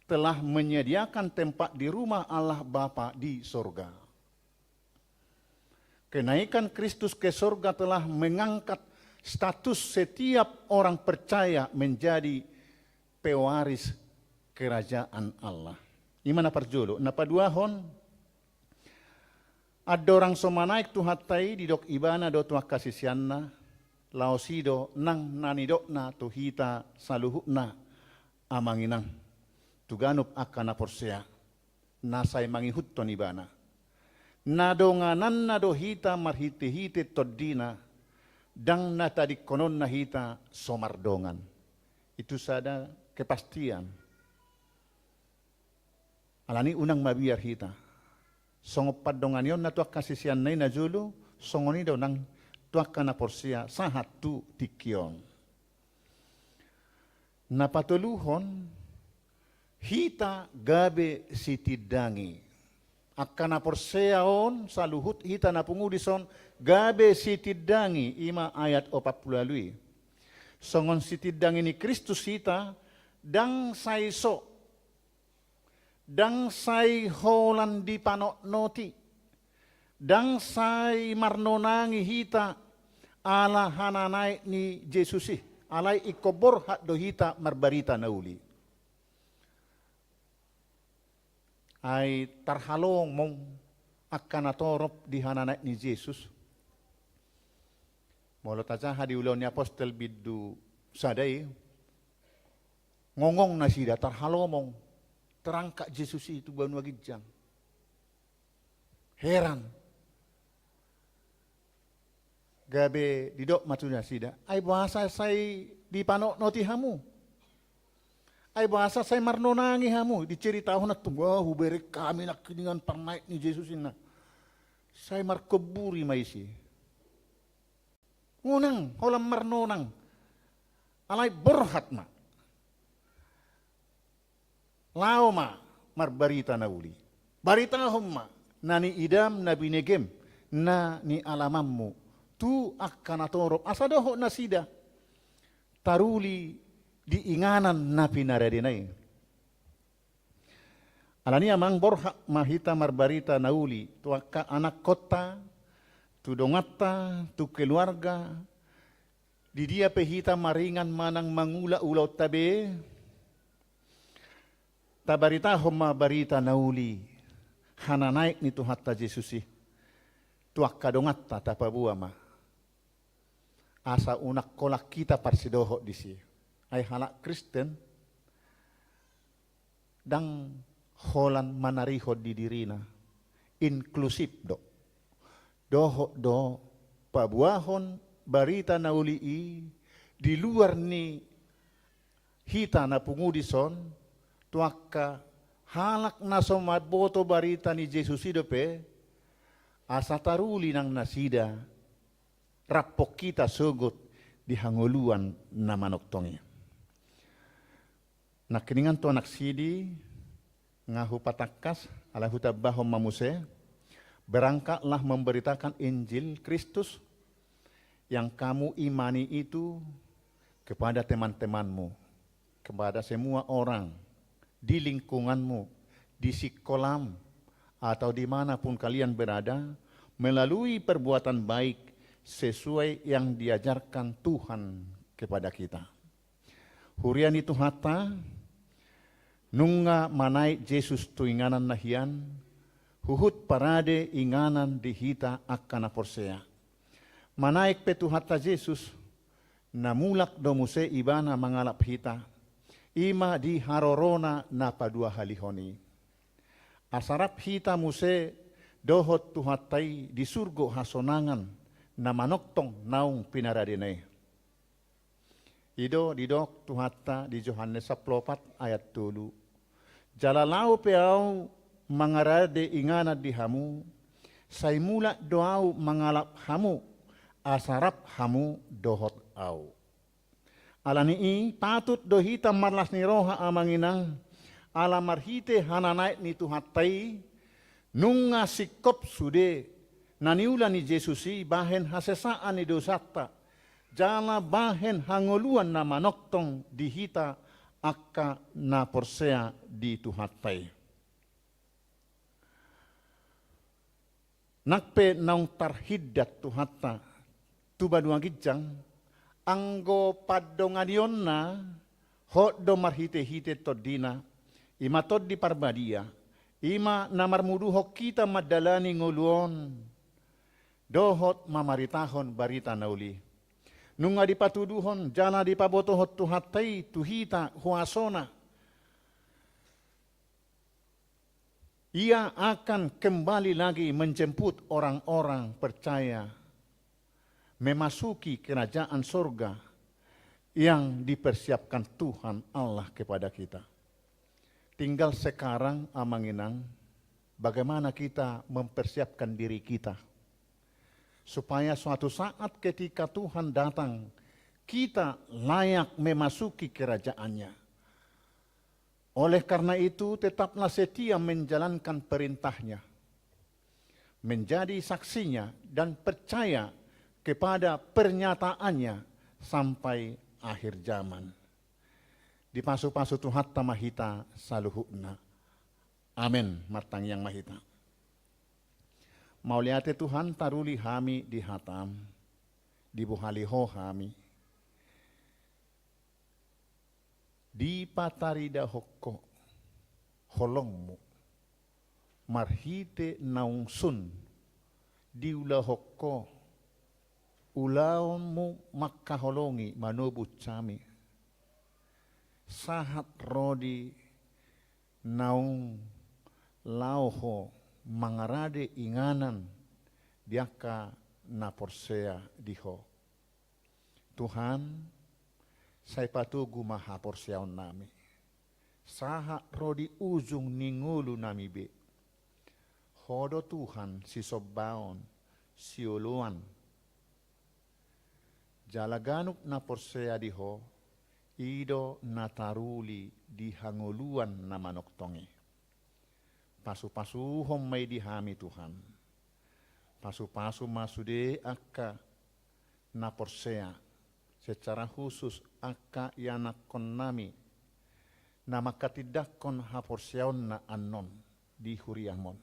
telah menyediakan tempat di rumah Allah Bapa di sorga. Kenaikan Kristus ke sorga telah mengangkat status setiap orang percaya menjadi pewaris kerajaan Allah. I ma na parjolo. Na paduahon, andorang so manaek Tuhanta i, didok Ibana do tu angka siseanna, laos i do nang na nidokna tu hita saluhutna, amang inang, tu ganup angka na porsea na sai mangihuthon Ibana. Na dongananna do hita marhitehite Tondina, ndang na tadingkononna hita so mardongan. Itu sada kepastian. Alani unang mabiar hita. Songon pandonganionna tu angka siseanna i na jolo, songon i do nang tu angka na porsea sahat tu tingki on. Na patoluhon, hita gabe sitindangi. Angka na porsea on, saluhut hita na pungu dison, gabe sitindangi, i ma ayat opat pulu ualu i. Songon sitindangi ni Kristus hita, ndang sai so, ndang sai holan dipanotnoti, ndang sai marnonangi hita ala hananaek ni Jesus i, alai ingkon borhat do hita marbarita na uli. Ai tarhalomong angka na torop di hananaek ni Jesus. Molo tajaha di Ulaon ni Apostel bindu sada i, ngongong nasida, tarhalomong, terangkat Jesus i tu banua ginjang. Heran. Gabe didok ma tu nasida, ai boasa sai dipanotnoti hamu? Ai boasa sai marnonangi hamu? Diceritahon antum, wah, hubereng hami nangkiningan parnaek ni Jesus, ninna. Sai markomburi ma isi. Unang holan marnonang. Alai borhat ma. Laho ma marbarita na uli. Baritahon ma na niidam, na binegem, na nialamanmu tu angka na torop, asa dohot nasida taruli di inganan na pinaradena i. Alani i, amang, borhat ma hita marbarita na uli tu angka anakkonta, tu donganta, tu keluarga, di dia pe hita maringan manang mangula ulaonta be, tabaritahon ma barita na uli, hananaek ni Tuhanta Jesus i, tu angka donganta tapaboa ma. Asa unang holan hita parsidohot disi. Ai halak Kristen ndang holan manarihon di dirina, inklusif do. Dohot do paboahon barita na uli i di luar ni hita na pungu dison, tu angka halak na so mamboto barita ni Jesus i dope, asa taruli nang nasida, rap hita sogot di hangoluan na manongtong i. Nangkiningan tu anak sidi, nga hupatangkas, alai hutambahon ma muse, berangkatlah memberitakan Injil Kristus yang kamu imani itu kepada teman-temanmu, kepada semua orang di lingkunganmu, di sikolam, atau di mana pun kalian berada, melalui perbuatan baik sesuai yang diajarkan Tuhan kepada kita. Huria ni Tuhanta, nunga manaek Jesus tu inganan na hian, huhut parade inganan di hita angka na porsea. Manaek pe Tuhanta Jesus, na mulak do muse Ibana mangalap hita, i ma di harorona na paduahalihon i. Asa rap hita muse dohot Tuhanta i di surgo hasonangan na manongtong naung pinaradena i. I do didok Tuhanta di Johannes sampulu opat ayat tolu. Jala laho pe Ahu mangarade inganan di hamu, sai mulak do Ahu mangalap hamu, asa rap hamu dohot Ahu. Alani i patut do hita marlas ni roha, amang inang, ala marhite hananaek ni Tuhanta i, nunga singkop sude na niula ni Jesus i bahen hasesaan ni dosanta, jala bahen hangoluan na manongtong di hita angka na porsea di Tuhanta i. Nang pe naung tarhindat Tuhanta tu banua ginjang, anggo pandonganionna hot do marhitehite TondiNa, i ma Tondi Parbadia, i ma na marmuduhon hita mandalani ngolu on dohot mamaritahon barita na uli. Nunga dipatuduhon jala dipabotohon Tuhanta i tu hita huasoNa. Ia akan kembali lagi menjemput orang-orang percaya memasuki kerajaan sorga yang dipersiapkan Tuhan Allah kepada kita. Tinggal sekarang, amang inang, bagaimana kita mempersiapkan diri kita, supaya suatu saat ketika Tuhan datang, kita layak memasuki kerajaan-Nya. Oleh karena itu, tetaplah setia menjalankan perintah-Nya, menjadi saksinya, dan percaya kepada pernyataan-Nya sampai akhir zaman. Dipasu-pasu Tuhanta ma hita saluhutna. Amen. Martangiang ma hita. Mauliate Tuhan, taruli hami di hataM, dibohali Ho hami. Dipataridahon Ho holongMu, marhite naung sun diulahon Ho ulaonMu mangkaholongi manobus hami. Sahat ro di naung laho Ho mangarade inganan di angka na porsea di Ho. Tuhan, sai patogu ma haporseaonnami, sahat ro di ujung ni ngolunami be. Ho do Tuhan sisombaon, sioloan. Jala ganup na porsea di Ho, i do na taruli di hangoluan na manongtong i. Pasu-pasuhon ma i di hami, Tuhan. Pasu-pasu ma sude angka na porsea, secara khusus angka ianakkonnami na mangkatindangkon haporseaonna annon di huriaM on.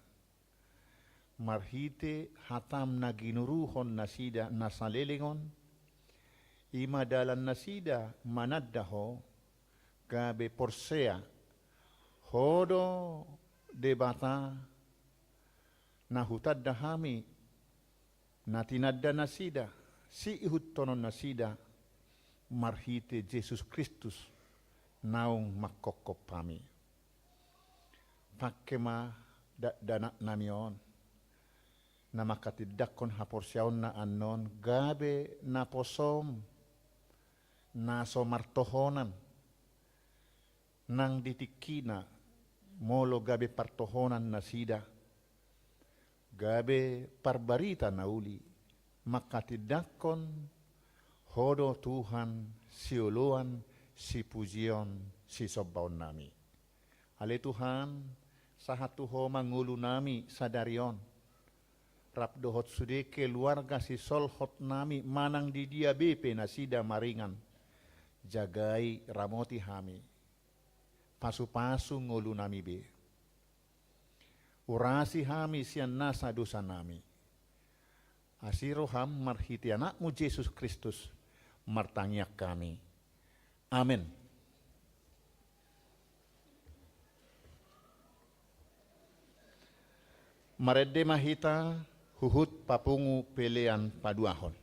Marhite hataM na ginuruhon nasida na saleleng on, i ma dalan nasida mananda Ho, gabe porsea Ho do Debata na hutanda hami, na tinanda nasida, siihuthononnasida marhite Jesus Kristus naung manghophop hami. Pangke ma dakdanaknami on, na mangkatindangkon haporseaonna annon, gabe naposoM na so martohonan, nang di tingkina, molo gabe partohonan nasida, gabe parbarita na uli, mangkatindangkon Ho do Tuhan, sioloan, sipujion, sisombaonnami. Ale Tuhan, sahat tu Ho ma ngolunami sadari on, rap dohot sude keluarga sisolhotnami manang di dia be pe nasida maringan. Jagai, ramoti hami. Pasu-pasu ngolunami be. Urasi hami sian nasa dosanami. Asi rohaM, marhite AnakMu Jesus Kristus martangiang hami. Amen. Marende ma hita huhut papungu pelean paduahon.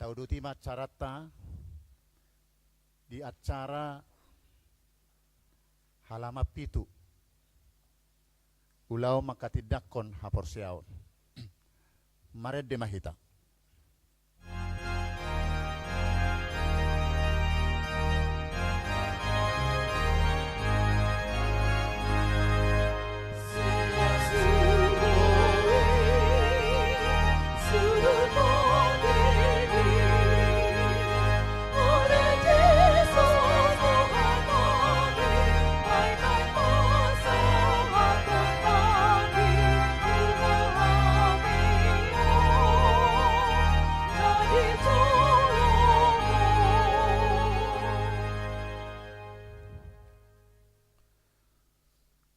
Tauduti ma acaranta di acara halaman pitu. Ulaon manghatindanghon haporseaon. Marende ma hita.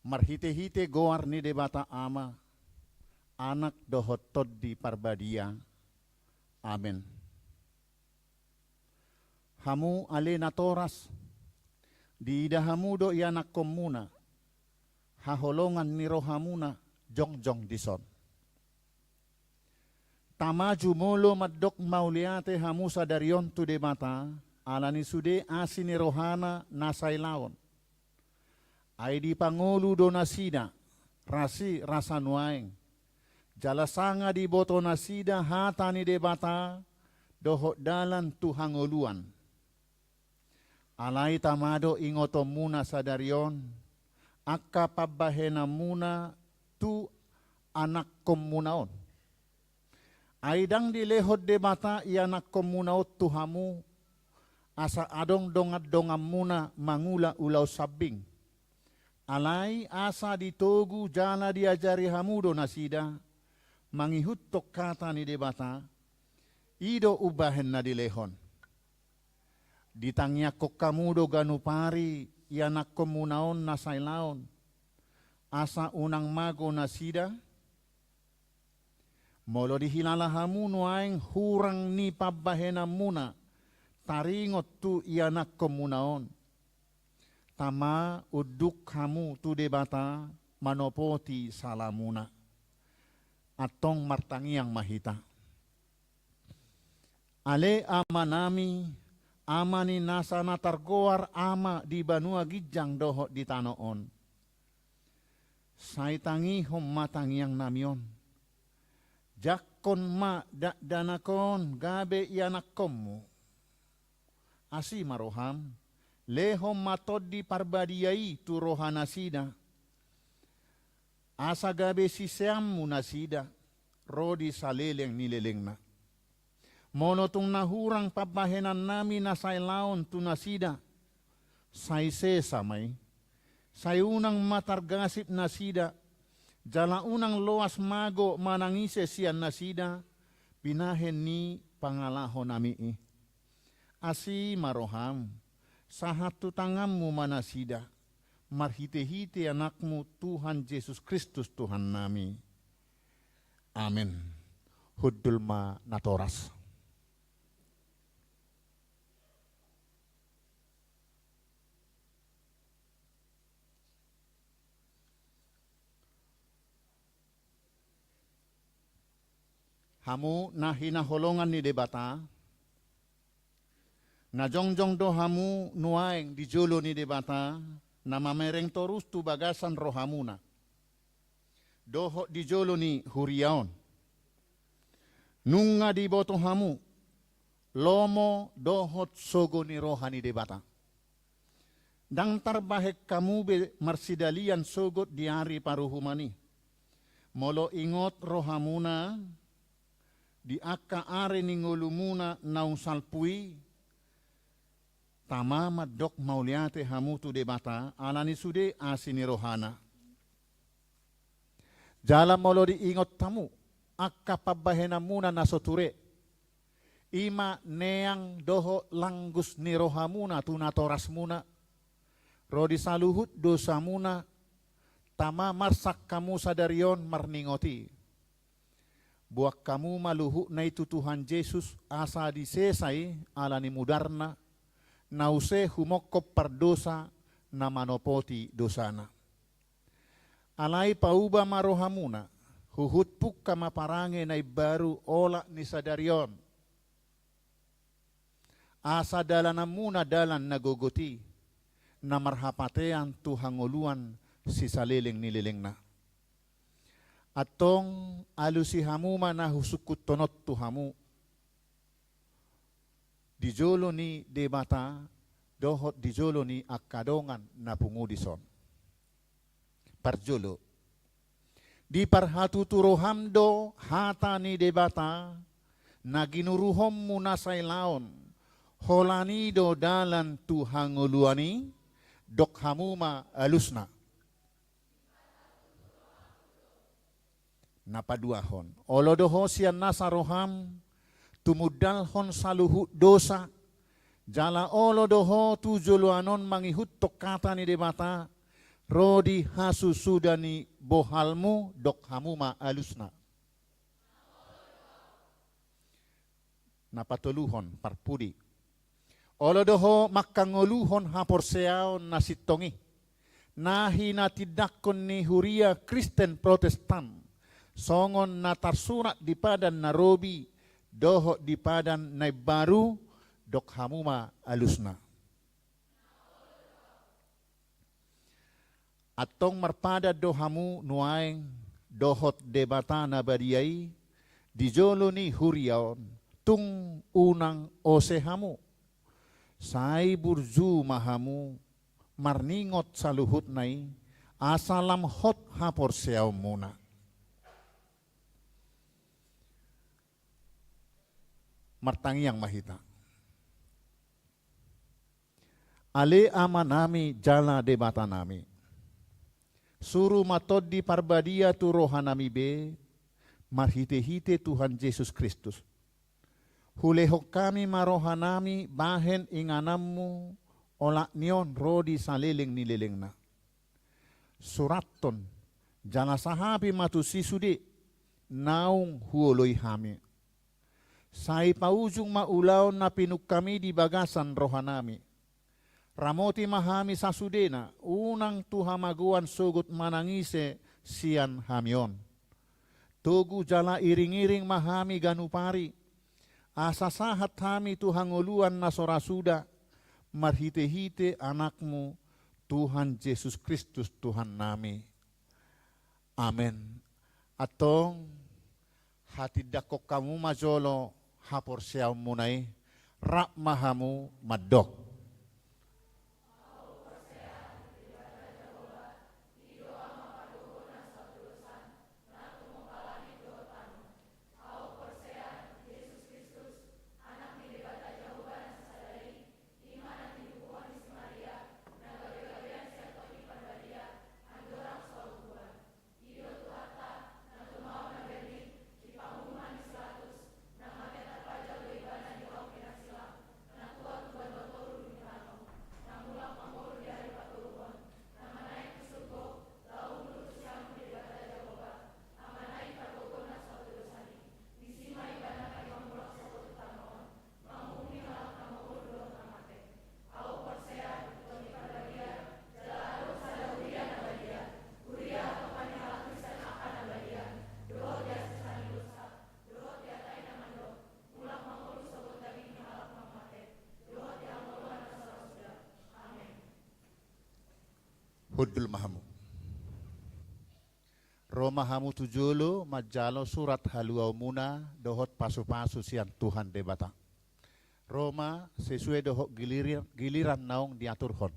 Marhitehite goar ni Debata Ama, Anak dohot Tondi Parbadia. Amen. Hamu ale natoras, diida hamu do ianakkonmuna, haholongan ni rohamuna jongjong dison. Tama jumolo mandok mauliate hamu sadari on tu Debata, ala ni sude asi ni rohana na sailaon. Ai dipangolu do nasida, rasi rasa nuaeng. Jala sanga diboto nasida hata ni Debata, dohot dalan tu hangoluan. Alai tama do ingotonmuna sadari on, angka pambahenanmuna tu anakkonmuna on. Ai ndang dilehon Debata ianakkonmuna on tu hamu, asa adong dongandonganmuna mangula ulaon sambing. Alai asa ditogu jala diajari hamu do nasida, mangihuthon hata ni Debata, i do umbahen na dilehon. Ditangiangkon hamu do ganup ari ianakkonmuna on na sailaon, asa unang mago nasida? Molo dihilala hamu nuaeng hurang ni pambahenanmuna taringot tu ianakkonmuna on, tama unduk hamu tu Debata manopoti salamuna. Antong martangiang ma hita. Ale Amanami, Ama ni nasa na targoar Ama di banua ginjang dohot di tano on. Sai tangihon ma tangiangnami on. Jangkon ma dakdanak on gabe ianakkonmu. Asi ma roham, lehon ma Tondi Parbadia i tu rohanasida. Asa gabe siseanmu nasida, ro di saleleng ni lelengna. Molo tung na hurang pambahenannami na sailaon tu nasida, sai sesa ma i. Sai unang ma targasip nasida, jala unang loas mago manang ise sian nasida, binahen ni pangalahonami i. Asi ma roham, sahat tu tanganmu ma nasida, marhitehite Anakmu Tuhan Jesus Kristus Tuhannami. Amen. Hundul ma natoras. Hamu na hinaholongan ni Debata, na jongjong do hamu nuaeng di jolo ni Debata, na mamereng torus tu bagasan rohamuna dohot di jolo ni huria on. Nunga diboto hamu lomo dohot sogo ni roha ni Debata. Ndang tarbahen hamu be marsidalian sogot di ari paruhuman i. Molo ingot rohamuna di angka ari ni ngolumuna naung salpu i, tama mandok mauliate hamu tu Debata ala ni sude asi ni rohana. Jala molo diingot hamu angka pambahenanmuna na so ture, i ma neang dohot langgus ni rohamuna tu natorasmuna, ro di saluhut dosamuna, tama marsak hamu sadari on marningot i. Boan hamu ma luhutna i tu Tuhan Jesus asa disesa i ala ni mudarna, na use humongkop pardosa na manopoti dosana. Alai pauba ma rohamuna, huhut pungka ma parange na imbaru olat ni sadari on. Asa dalananmuna dalan na gogot i, na marhapatean tu hangoluan sisaleleng ni lelengna. Antong alusi hamu ma na husungkunhon on tu hamu, di jolo ni Debata dohot di jolo ni angka dongan na pungu dison. Parjolo, diparhatutu roham do hata ni Debata na ginuruhonmu na sailaon, holan i do dalan tu hangoluan i, dok hamu ma alusna. Na paduahon, olo do ho sian nasa roham tumundalhon saluhut dosa, jala olo do ho tu joloan on mangihuthon hata ni Debata ro di hasusuda ni bohalmu, dok hamu ma alusna. Na patoluhon, parpudi, olo do ho mangkangoluhon haporseaon na sintong i, na hinatindangkon ni huria Kristen Protestan, songon na tarsurat di Padan na Robi dohot di Padan na Imbaru, dok hamu ma alusna. Antong marpadan do hamu nuaeng dohot Debata na badia i di jolo ni huria on, tung unang ose hamu. Sai burju ma hamu marningot saluhutna i, asa lam hot haporseaonmuna. Martangiang ma hita. Ale Amanami jala Debatanami, suru ma Tondi Parbadia tu rohanami be, marhitehite Tuhan Jesus Kristus. Hulehon hami ma rohanami bahen ingananmu olat ni on ro di saleleng ni lelengna. Surathon jala sahapi ma tusi sude naung huoloi hami. Sai paujung ma ulaon na pinungkam i di bagasan rohanami. Ramoti ma hami sasudena, unang tu hamagoan sogot manang ise sian hami on. Togu jala iring-iring ma hami ganup ari, asa sahat hami tu hangoluan na so ra suda, marhite-hite Anakmu, Tuhan Jesus Kristus Tuhannami. Amen. Antong, hatindangkon hamu ma jolo haporseaonmuna i, rap ma hamu mandok. Hundul ma hamu. Ro ma hamu tu jolo manjalo surat haluaonmuna dohot pasu-pasu sian Tuhan Debata. Ro ma sesuai dohot giliran, giliran naung diaturhon.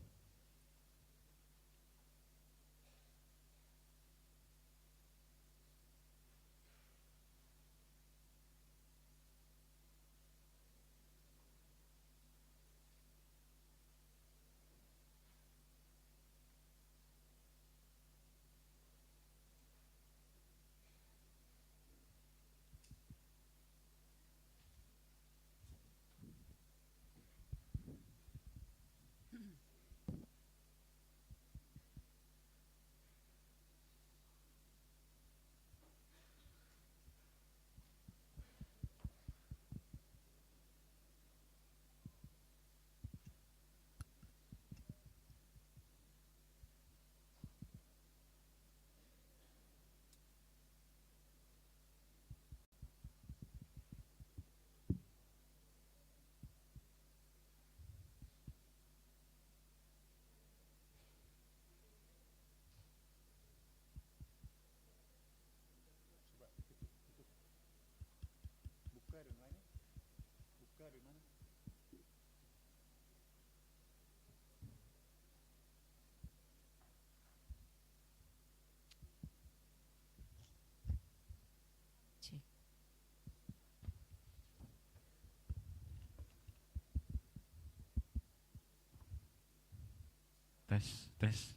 Tes, tes.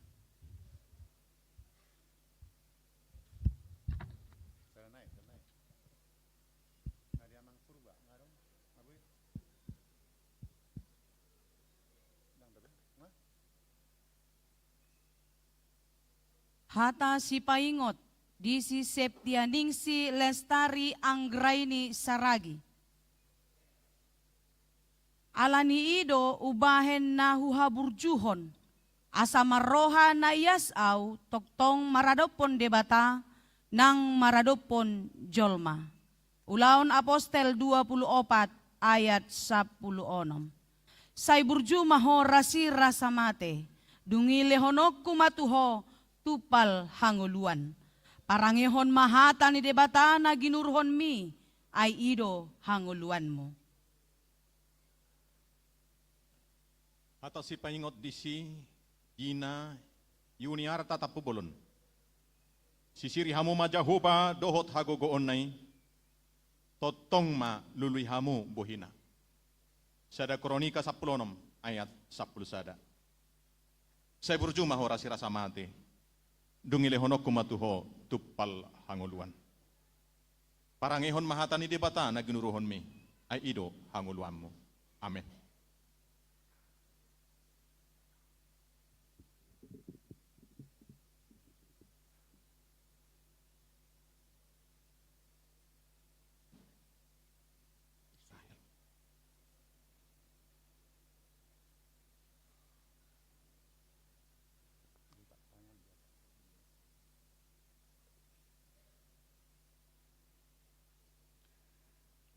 Hata sipaingot di si Septianingsi Lestari Anggraini Saragi. Ala ni i do umbahen na huhaburjuhon, asa marroha na ias ahu tongtong maradophon Debata nang maradophon jolma. Ulaon Apostel dua pulu opat ayat sampulu onom. Sai burju ma ho rasirasa mate, dung i lehononku ma tu ho tumpal hangoluan. Parangehon ma hata ni Debata na ginuruhonmi, ai i do hangoluanmu. Hata sipaingot disi, Gina, Yuniarta Tampubolon. Sisiri hamu ma Jahowa dohot hagogoonna i, tongtong ma lului hamu bohina. Sada Kronika sampulu onom ayat sampulu sada. Sai burju ma ho rasirasa mate, dung i lehononku ma tu ho tumpal hangoluan. Parangehon ma hata ni Debata na ginuruhonmi, ai i do hangoluanmu. Amen.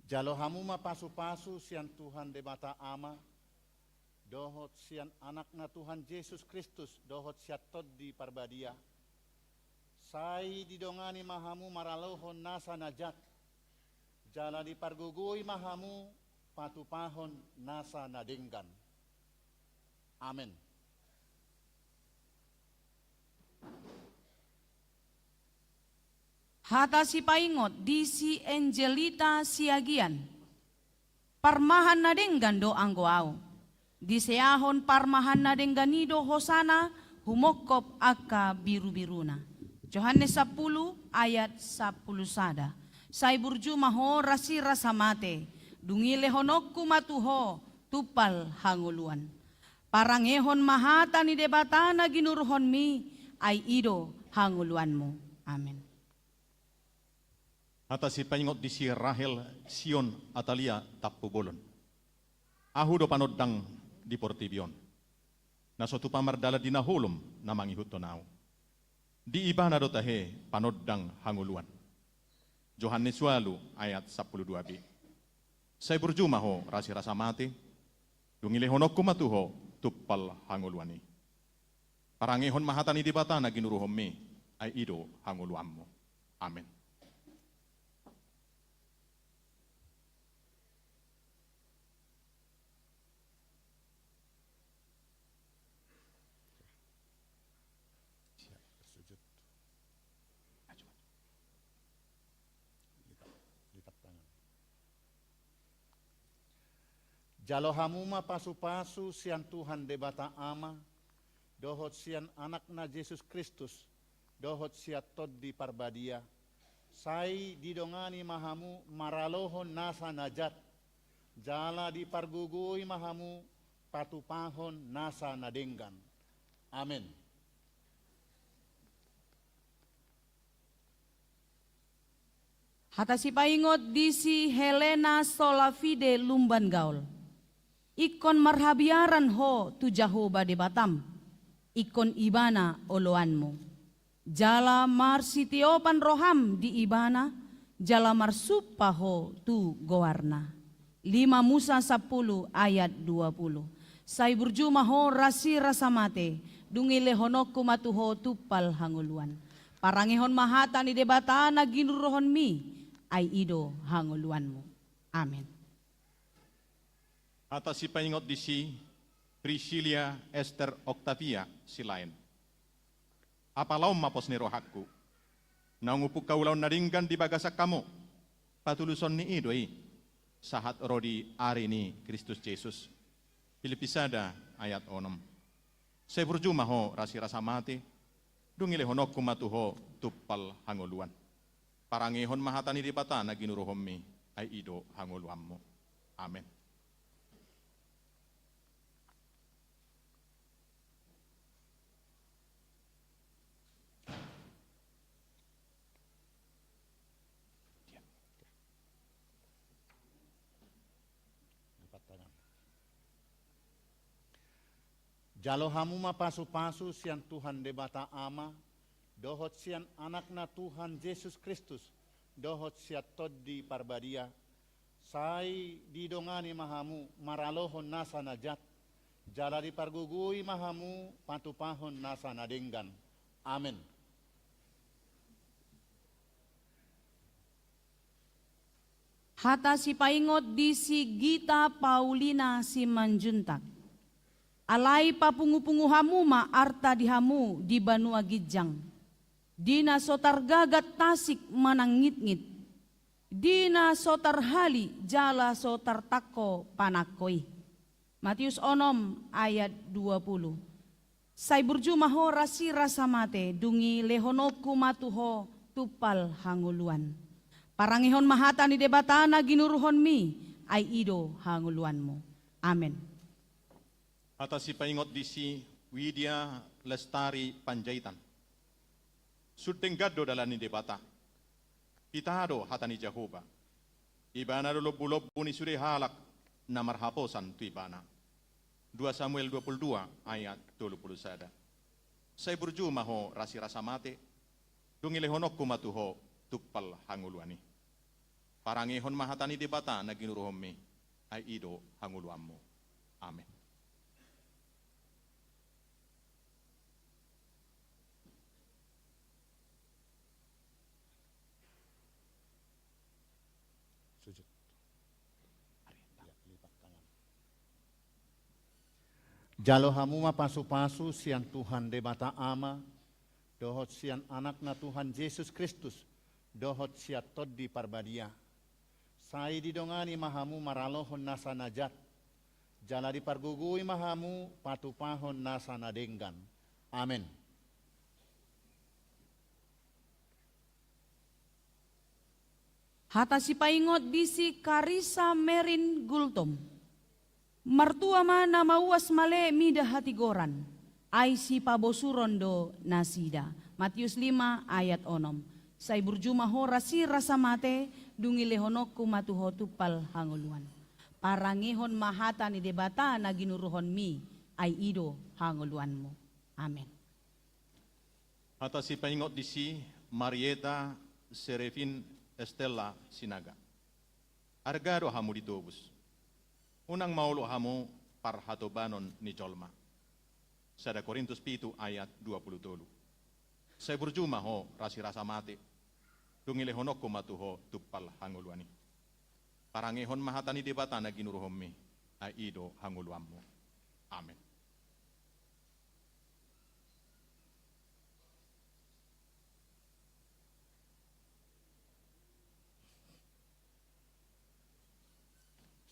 Jalo hamu ma pasupasu sian Tuhan Debata Ama, dohot sian Anakna Tuhan Jesus Kristus, dohot sian Tondi Parbadia. Sai didongani ma hamu maralohon nasa na jat, jala dipargogoi ma hamu patupahon nasa na denggan. Amen. Hata sipaingot di si Angelita Siagian. Parmahan na denggan do anggo ahu. Diseahon parmahan na denggan i do hosana humongkop angka birubiruna. Johannes sampulu ayat sampulu sada. Sai burju ma ho rasirasa mate, dung i lehononku ma tu ho tumpal hangoluan. Parangehon ma hata ni Debata na ginuruhonmi, ai i do hangoluanmu. Amen. Hata sipaingot di si Rahel Sion Atalia Tampubolon. Ahu do panondang di portibi on, na so tupa mardalan di na holom na mangihuthon ahu. Di Ibana do tahe panondang hangoluan. Johannes ualu ayat sampulu dua b. Sai burju ma ho rasirasa mate, dung i lehononku ma tu ho tumpal hangoluan i. Parangehon ma hata ni Debata na ginuruhonmi, ai i do hangoluanmu. Amen. Siap, bersujud. Maju, maju. Lipat, lipat tangan. Jalo hamu ma pasupasu sian Tuhan Debata Ama, dohot sian Anakna Jesus Kristus, dohot sian Tondi Parbadia. Sai didongani ma hamu maralohon nasa na jat, jala dipargogoi ma hamu patupahon nasa na denggan. Amen. Hata sipaingot di si Helena Solafide Lumban Gaol. Ingkon marhabiaran ho tu Jahowa Debatam, ingkon Ibana oloanmu. Jala marsitiopan roham di Ibana, jala marsumpa ho tu goarna. Lima Musa sampulu ayat dua pulu. Sai burju ma ho rasirasa mate, dung i lehononku ma tu ho tumpal hangoluan. Parangehon ma hata ni Debata na ginuruhonmi, ai i do hangoluanmu. Amen. Hata sipaingot di si Priscilia Ester Octavia Silaen. Apalaon ma pos ni rohangku. Naung umpungka ulaon na denggan di bagasan hamu. Patuluson ni i do i, sahat ro di ari ni Kristus Jesus. Pilippi sada ayat onom. Sai burju ma ho rasi rasa mate, dung i lehononku ma tu ho tumpal hangoluan. Parangehon ma hata ni Debata na ginuruhonmi, ai i do hangoluanmu. Amen. Jalo hamu ma pasupasu sian Tuhan Debata Ama, dohot sian Anakna Tuhan Jesus Kristus, dohot sian Tondi Parbadia, sai didongani ma hamu maralohon nasa na jat, jala dipargogoi ma hamu patupahon nasa na denggan. Amen. Hata sipaingot di si Gita Paulina Simanjuntak. Alai papungupungu hamu ma arta di hamu di banua ginjang, di na so targagat tasik manangngitngit, di na so tarhali jala so tartangko panangko i. Matius onom ayat dua pulu. Sai burju ma ho rasi rasa mate, dung i lehononku ma tu ho tumpal hangoluan. Parangehon ma hata ni Debata na ginuruhonmi, ai i do hangoluanmu. Amen. Hata sipaingot di si Widia Lestari Panjaitan. Sun denggan do dalan ni Debata. Pita do hata ni Jahowa. Ibana do lombulombu ni sude halak na marhaposan tu Ibana. Dua Samuel dua pulu dua ayat tolu pulu sada. Sai burju ma ho rasi rasa mate, dung i lehononku ma tu ho tumpal hangoluan i. Parangehon ma hata ni Debata na ginuruhonmi, ai i do hangoluanmu. Amen. Sujud. Ya, lipat tangan. Jalo hamu ma pasupasu sian Tuhan Debata Ama, dohot sian Anakna Tuhan Jesus Kristus, dohot sian Tondi Parbadia. Sai didongani ma hamu maralohon nasa na jat, jala dipargogoi ma hamu patupahon nasa na denggan. Amen. Hata sipaingot di si Karisa Merin Gultom. Martua ma na mauas male mida hatigoran, ai sipabosuron do nasida. Matius lima ayat onom. Sai burju ma ho rasi rasa mate, dung i lehononku ma tu ho tumpal hangoluan. Parangehon ma hata ni Debata na ginuruhonmi, ai i do hangoluanmu. Amen. Hata sipaingot di si Marieta Serefin Estella Sinaga. Arga do hamu ditobus. Unang maolop hamu parhatobanon ni jolma. Sada Korintus pitu ayat dua pulu tolu. Sai burju ma ho rasi rasa mate, dung i lehononku ma tu ho tumpal hangoluan i. Parangehon ma hata ni Debata na ginuruhonmi, ai i do hangoluanmu. Amen.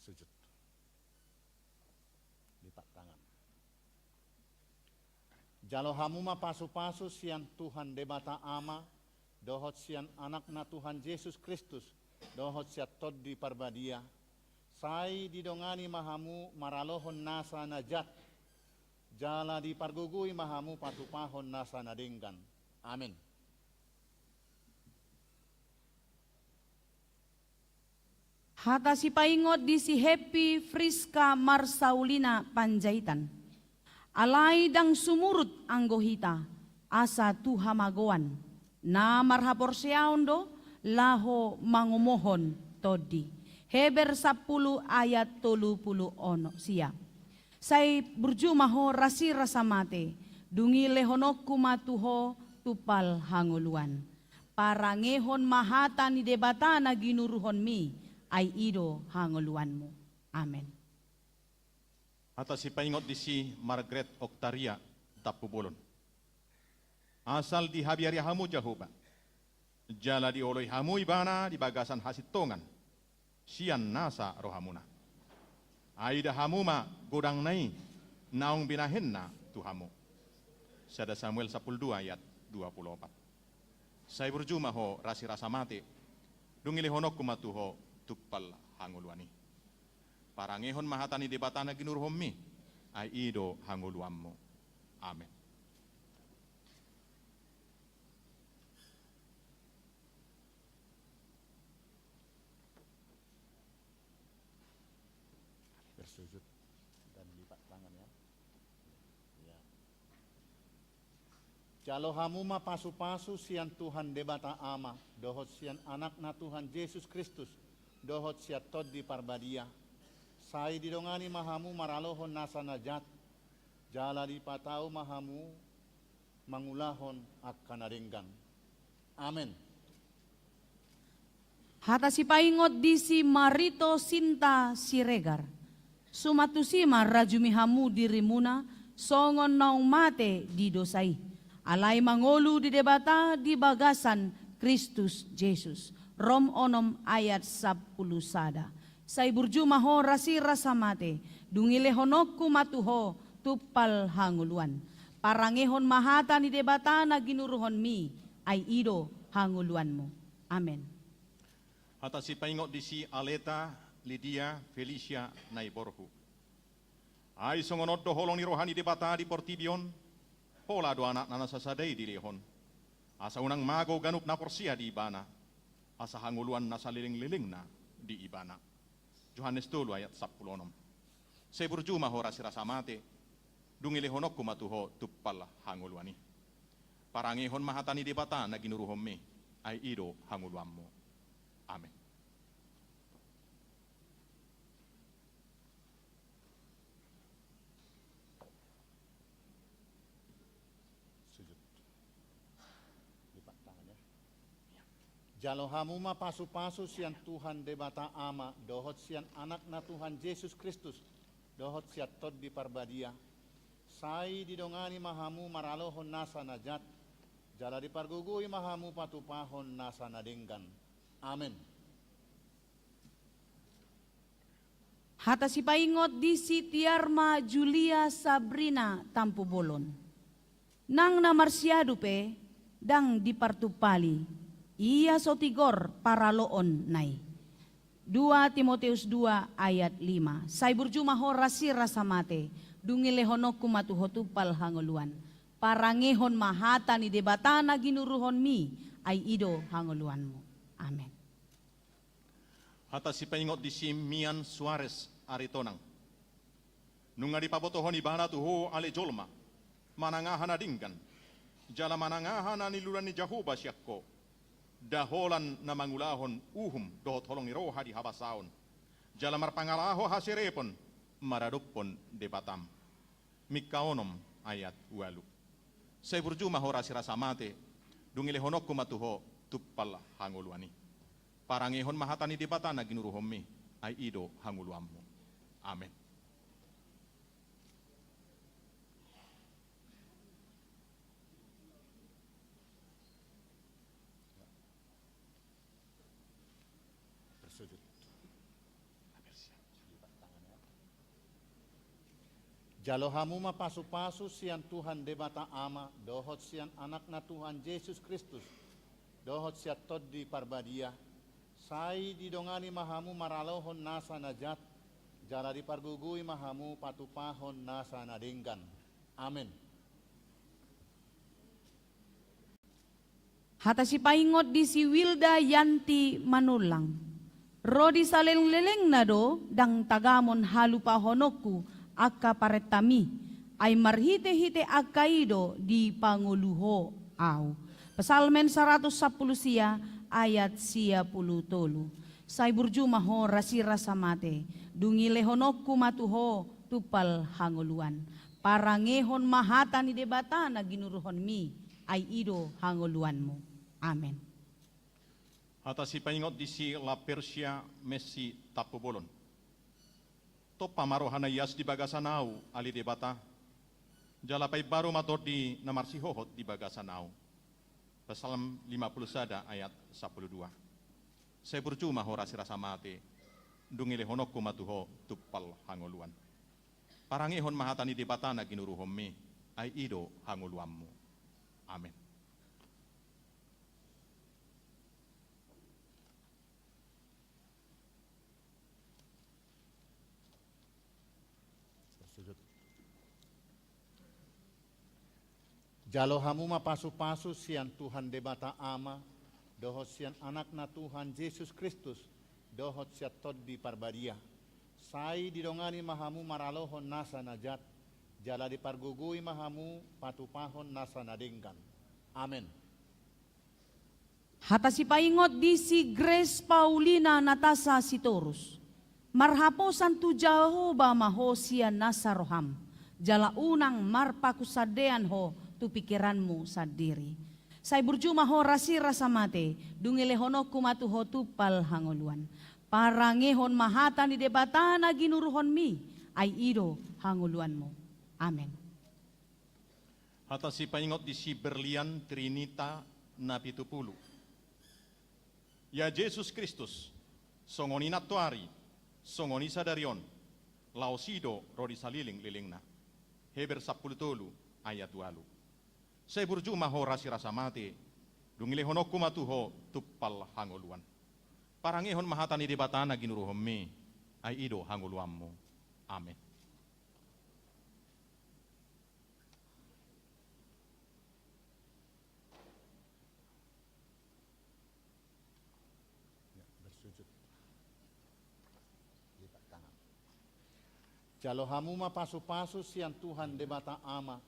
Sujud. Lipat tangan. Jalo hamu ma pasupasu sian Tuhan Debata Ama, dohot sian Anakna Tuhan Jesus Kristus, dohot sian Tondi Parbadia. Sai didongani ma hamu maralohon nasa na jat, jala dipargogoi ma hamu patupahon nasa na denggan. Amen. Hata sipaingot di si Happy Friska Marsaulina Panjaitan. Alai ndang sumurut anggo hita, asa tu hamagoan, na marhaporseaon do laho mangomohon tondi. Heber sampulu ayat tolu pulu onom sia. Sai burju ma ho rasi rasa mate, dung i lehononku ma tu ho tumpal hangoluan. Parangehon ma hata ni Debata na ginuruhonmi, ai i do hangoluanmu. Amen. Hata sipaingot di si Margaret Oktaria Tampubolon. Asal dihabiari hamu Jahowa, jala dioloi hamu Ibana di bagasan hasintongan sian nasa rohamuna. Aida hamu ma godangna i naung binahenna tu hamu. Sada Samuel sampulu dua ayat dua pulu opat. Sai burju ma ho rasirasa mate, dung ilehononku ma tu ho tumpal hangoluan i. Parangehon ma hata ni Debata na ginuruhonmi, ai i do hangoluanmu. Amen. Bersujud dan lipat tangan, ya. Ya. Jalo hamu ma pasupasu sian Tuhan Debata Ama, dohot sian Anakna Tuhan Jesus Kristus, dohot sian Tondi Parbadia. Sai didongani ma hamu maralohon nasa na jat, jala dipatau ma hamu mangulahon angka na denggan. Amen. Hata sipaingot di si Marito Sinta Siregar. Suman tusi ma rajumi hamu dirimuna songon naung mate di dosa i, alai mangolu di Debata di bagasan Kristus Jesus. Rom onom ayat sampulu sada. Sai burju ma ho rasirasa mate, dung ilehononku ma tu ho tumpal hangoluan. Parangehon ma hata ni Debata na ginuruhonmi, ai i do hangoluanmu. Amen. Hata sipaingot di si Aleta Lidia Felicia Naiborhu. Ai songon on do holong ni roha ni Debata di portibi on, pola do Anakna na sasada i dilehon, asa unang mago ganup na porsea di Ibana, asa hangoluan na salelenglelengna di Ibana. Johannes tolu ayat sampulu onom. Sai burju ma ho rasirasa mate, dung ilehononku ma tu ho tumpal hangoluan i. Parangehon ma hata ni Debata na ginuruhonmi, ai i do hangoluanmu. Amen. Sujud. Lipat tangan, ya. Jalo hamu ma pasupasu sian Tuhan Debata Ama, dohot sian Anakna Tuhan Jesus Kristus, dohot sian Tondi Parbadia. Sai didongani ma hamu maralohon nasa na jat, jala dipargogoi ma hamu patupahon nasa na denggan. Amen. Hata sipaingot di si Tiarma Julia Sabrina Tampubolon. Nang na marsiadu pe, ndang dipartumpali, ia so tigor paraloonna i. Dua Timoteus dua ayat lima. Sai burju ma ho rasirasa mate, dung ilehononku ma tu ho tumpal hangoluan. Parangehon ma hata ni Debata na ginuruhonmi, ai i do hangoluanmu. Amen. Hata sipaingot di si Mian Suarez Aritonang. Nunga dipabotohon Ibana tu ho ale jolma, manang aha na denggan, jala manang aha na niluluan ni Jahowa sian ho, nda holan na mangulahon uhum dohot holong ni roha di habasaon, jala marpangalaho haserepon maradophon Debatam. Mika onom ayat ualu. Sai burju ma ho rasirasa mate, dung ilehononku ma tu ho tumpal hangoluan i. Parangehon ma hata ni Debata na ginuruhonmi, ai i do hangoluanmu. Amen. Bersujud. Jalo hamu ma pasupasu sian Tuhan Debata Ama, dohot sian Anakna Tuhan Jesus Kristus, dohot sian Tondi Parbadia. Sai didongani ma hamu maralohon nasa na jat, jala dipargogoi ma hamu patupahon nasa na denggan. Amen. Hata sipaingot di si Wilda Yanti Manullang. Ro di salelenglelengna do ndang tagamon halupahononku angka parentami, ai marhitehite angka i do dipangolu ho ahu. Psalmen saratus sampulu sia ayat sia pulu tolu. Sai burju ma ho rasirasa mate, dung ilehononku ma tu ho tumpal hangoluan. Parangehon ma hata ni Debata na ginuruhonmi, ai i do hangoluanmu. Amen. Hata sipaingot di si La Persia Messi Tampubolon. Tompa ma roha na ias di bagasan ahu, ale Debata, jala paimbaru ma tondi na marsihohot di bagasan ahu. Psalm lima puluh sada ayat sapuluh dua. Sai burju ma ho rasirasa mate, dung ilehononku ma tu ho tumpal hangoluan. Parangehon ma hata ni Debata na ginuruhonmi, ai i do hangoluanmu. Amen. Jalo hamu ma pasupasu sian Tuhan Debata Ama, dohot sian Anakna Tuhan Jesus Kristus, dohot sian Tondi Parbadia. Sai didongani ma hamu maralohon nasa na jat, jala dipargogoi ma hamu patupahon nasa na denggan. Amen. Hata sipaingot di si Grace Paulina Natasa Sitorus. Marhaposan tu Jahowa ma ho sian nasa roham, jala unang marpakusandean ho tu pingkiranmu sandiri. Sai burju ma ho rasirasa mate, dung dilehononku ma tu ho tumpal hangoluan. Parangehon ma hata ni Debata na ginuruhonmi, ai i do hangoluanmu. Amen. Hata sipaingot di si Berlian Trinita na pitupulu. Ia Jesus Kristus, songon i nantoari, songon i sadari on, laos i do ro di salelenglelengna. Heber sampulu tolu ayat ualu. Sai burju ma ho rasirasa mate, dung dilehononku ma tu ho tumpal hangoluan. Parangehon ma hata ni Debata na ginuruhonmi, ai i do hangoluanmu. Amen. Ya, bersujud. Lipat tangan. Jalo hamu ma pasupasu sian Tuhan Debata Ama,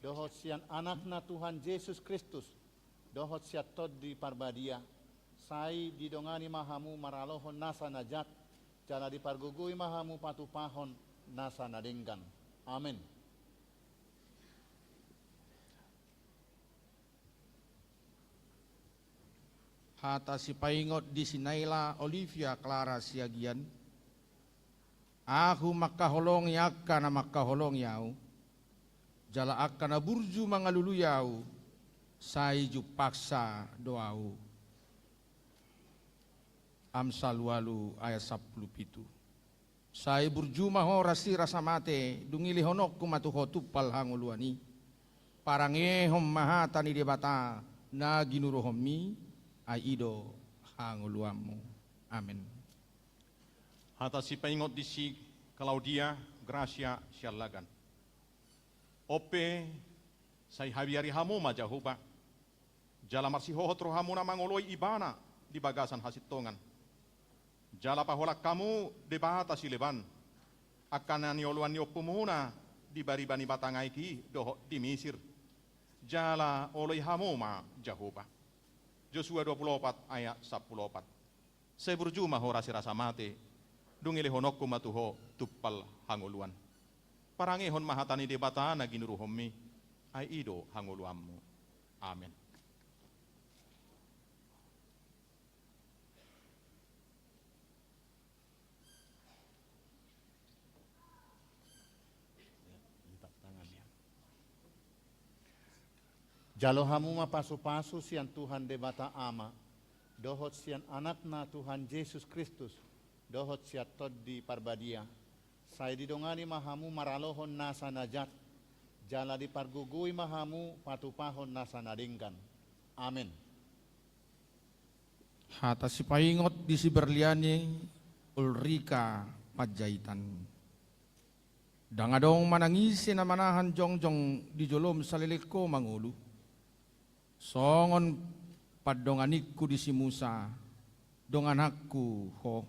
dohot sian Anakna Tuhan Jesus Kristus, dohot sian Tondi Parbadia. Sai didongani ma hamu maralohon nasa na jat, jala dipargogoi ma hamu patupahon nasa na denggan. Amen. Hata sipaingot di si Naila Olivia Clara Siagian. Ahu mangkaholongi angka na mangkaholongi ahu, jala angka na burju mangalului ahu, sai jumpangsa do ahu. Amsal ualu ayat sampulu pitu. Sai burju ma ho rasirasa mate, dung dilehononku ma tu ho tumpal hangoluan i. Parangehon ma hata ni Debata na ginuruhonmi, ai i do hangoluanmu. Amen. Hata sipaingot di si Claudia Gracia Siallagan. On pe, sai habiari hamu ma Jahowa, jala marsihohot rohamuna mangoloi Ibana di bagasan hasintongan. Jala paholang hamu debata sileban, angka na nioloan ni ompumuna di bariba ni batang aek i dohot di Misir. Jala oloi hamu ma Jahowa. Josua dua pulu opat ayat sampulu opat. Sai burju ma ho rasirasa mate, dung dilehononku ma tu ho tumpal hangoluan. Parangehon ma hata ni Debata na ginuruhonmi, ai i do hangoluanmu. Amen. Jalo hamu ma pasupasu sian Tuhan Debata Ama, dohot sian Anakna Tuhan Jesus Kristus, dohot sian Tondi Parbadia. Sai didongani ma hamu maralohon nasa na jat, jala dipargogoi ma hamu patupahon nasa na denggan. Amen. Hata sipaingot di si Berliani Ulrika Panjaitan. Ndang adong manang ise na manahan jongjong di jolom saleleng ho mangolu. Songon pandonganingku di si Musa, dongananku ho.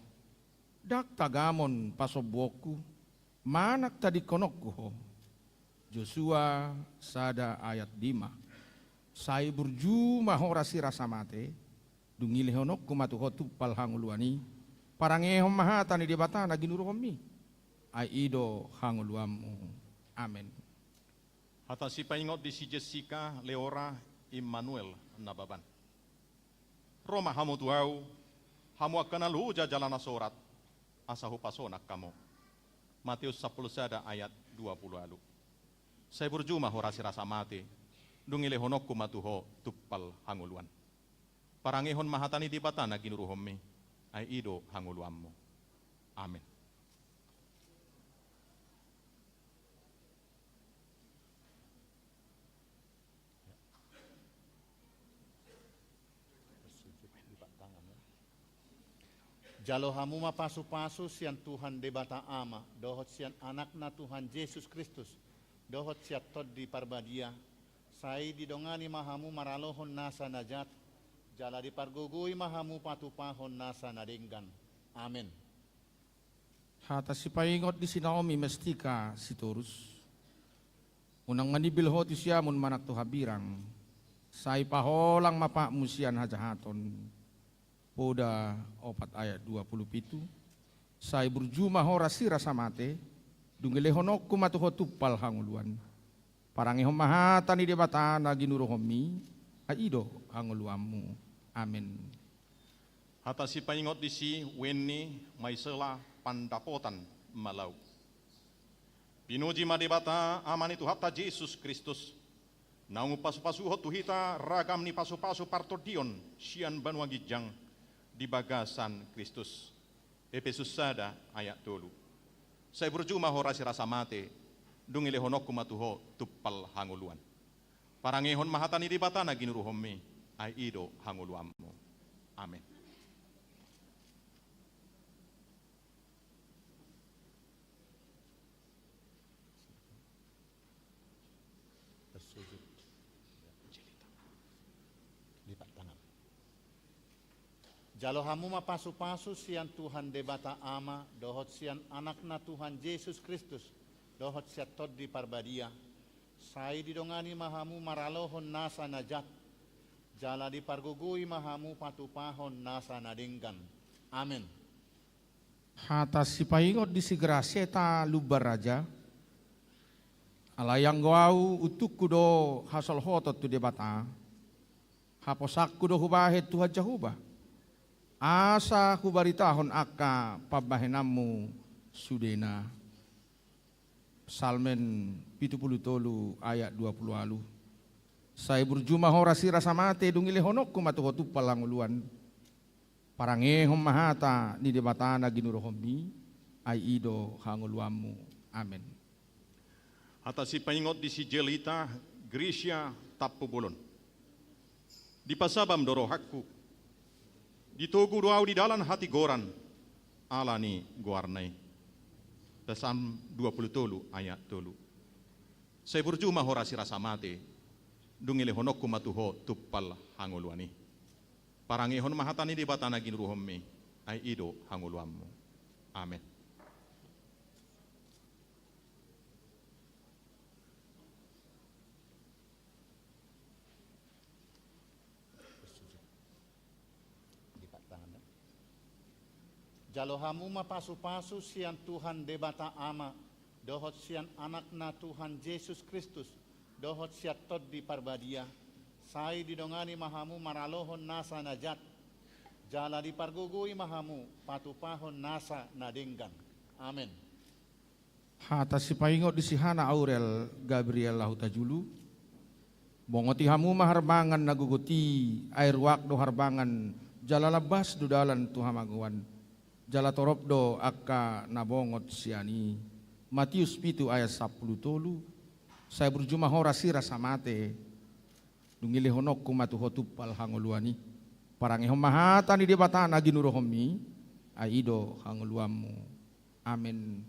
Ndang tagamon pasombuonku, manang tadingkononku ho. Josua sada ayat lima. Sai burju ma ho rasirasa mate, dung dilehononku ma tu ho tumpal hangoluan i. Parangehon ma hata ni Debata na ginuruhonmi, ai i do hangoluanmu. Amen. Hata sipaingot di si Jessica Leora Immanuel Nababan. Ro ma hamu tu ahu, hamu angka na loja jala na sorat, asa hupasonang hamu. Mateus sampulu sada ayat dua pulu ualu. Sai burju ma ho rasirasa mate, dung dilehononku ma tu ho tumpal hangoluan. Parangehon ma hata ni Debata na ginuruhonmi, ai i do hangoluanmu. Amen. Jalo hamu ma pasupasu sian Tuhan Debata Ama, dohot sian Anakna Tuhan Jesus Kristus, dohot sian Tondi Parbadia, sai didongani ma hamu maralohon nasa na jat, jala dipargogoi ma hamu patupahon nasa na denggan. Amen. Hata sipaingot di si Naomi Mestika Sitorus. Unang manimbil ho tu siamun manang tu hambirang, sai paholang ma patmu sian hajahaton. Poda opat ayat dua pulu pitu. Sai burju ma ho rasirasa mate, dung dilehononku ma tu ho tumpal hangoluan. Parangehon ma hata ni Debata na ginuruhonmi, ai i do hangoluanmu. Amen. Hata sipaingot di si Wenni Maisela Pandapotan Malau. Pinuji ma Debata Ama ni Tuhanta Jesus Kristus, naung umpasupasuhon tu hita ragam ni pasupasu partondion sian banua ginjang di bagasan Kristus. Epesus sada ayat tolu. Sai burju ma ho rasirasa mate, dung dilehononku ma tu ho tumpal hangoluan. Parangehon ma hata ni Debata na ginuruhonmi, ai i do hangoluanmu. Amen. Bersujud. Lipat tangan. Jalo hamu ma pasupasu sian Tuhan Debata Ama, dohot sian Anakna Tuhan Jesus Kristus, dohot sian Tondi Parbadia, sai didongani ma hamu maralohon nasa na jat, jala dipargogoi ma hamu patupahon nasa na denggan. Amen. Hata sipaingot di si Grasieta Lumban Raja. Alai anggo au, untungku do hasolhoton tu Debata, haposanku do hubahen Tuhan Jahowa, asa hubaritahon angka pambahenanmu sudena. Psalmen pitu pulu tolu ayat dua pulu ualu. Sai burju ma ho rasirasa mate, dung dilehononku ma tu ho tumpal hangoluan. Parangehon ma hata ni Debata na ginuruhonmi, ai i do hangoluanmu. Amen. Hata sipaingot di si Jelita Grisia Tampubolon. Dipasabam do rohangku, ditogu do au di dalan hatigoran, ala ni goarna i. Psalm dua pulu tolu ayat tolu. Sai burju ma ho rasirasa mate, dung dilehononku ma tu ho tumpal hangoluan i. Parangehon ma hata ni Debata na ginuruhonmi, ai i do hangoluanmu. Amen. Jalo hamu ma pasupasu sian Tuhan Debata Ama, dohot sian Anakna Tuhan Jesus Kristus, dohot sian Tondi Parbadia, sai didongani ma hamu maralohon nasa na jat, jala dipargogoi ma hamu patupahon nasa na denggan. Amen. Hata sipaingot di si Hana Aurel Gabriel Lahutajulu. Bongoti hamu ma harbangan na gogot i, ai ruak do harbangan, jala lambas do dalan tu hamagoan, jala torop do angka na bongot sian i. Matius pitu ayat sampulu tolu. Sai burju ma ho rasirasa mate, dung dilehononku ma tu ho tumpal hangoluan i. Parangehon ma hata ni Debata na ginuruhonmi, ai i do hangoluanmu. Amen.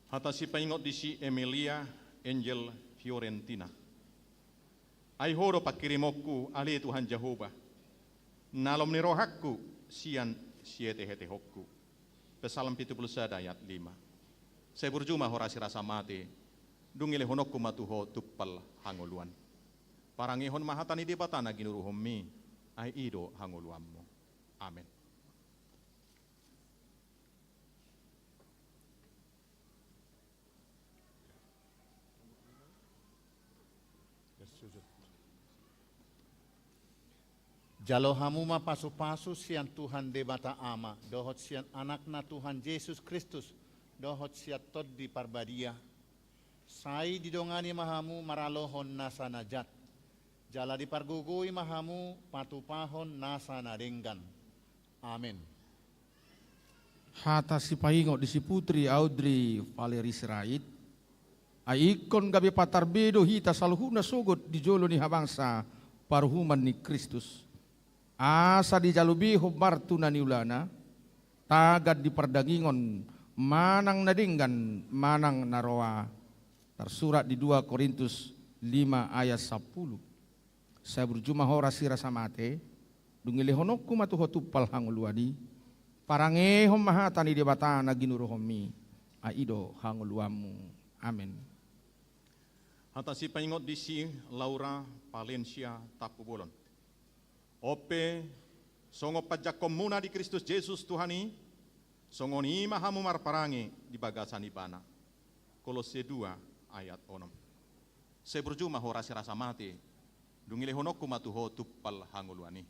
Hata sipaingot di si Emilia Angel Fiorentina. Ai Ho do pangkirimonku, ale Tuhan Jahowa, nalom ni rohangku sian sihetehetehonku. Psalm pitu pulu sada ayat lima. Sai burju ma Ho rasirasa mate, dung dilehononku ma tu Ho tumpal hangoluan. Parangehon ma hata ni Debata na ginuruhonmi, ai i do hangoluanmu. Amen. Jalo hamu ma pasupasu sian Tuhan Debata Ama, dohot sian Anakna Tuhan Jesus Kristus, dohot sian Tondi Parbadia. Sai didongani ma hamu maralohon nasa na jat, jala dipargogoi ma hamu patupahon nasa na denggan. Amen. Hata sipaingot di si Putri Audrey Valerie Sirait. Ai ingkon gabe patar be do hita saluhutna sogot di jolo ni habangsa paruhuman ni Kristus, asa dijalo be hombar tu na niulana, tagan di pardagingon, manang na denggan, manang na roa. Tarsurat di dua Korintus lima ayat sampulu. Sai burju ma ho rasirasa mate, dung ilehononku ma tu ho tumpal hangoluan i, parangehon ma hata ni Debata na ginuruhonmi, ai i do hangoluanmu. Amen. Hata sipaingot disi Laura Palencia Tampubolon. On pe, songon panjangkonmuna di Kristus Jesus Tuhan i, songon i ma hamu marparange di bagasan Ibana. Kolosse dua ayat onom. Sai burju ma ho rasirasa mate, dung ilehononku ma tu ho tumpal hangoluan i.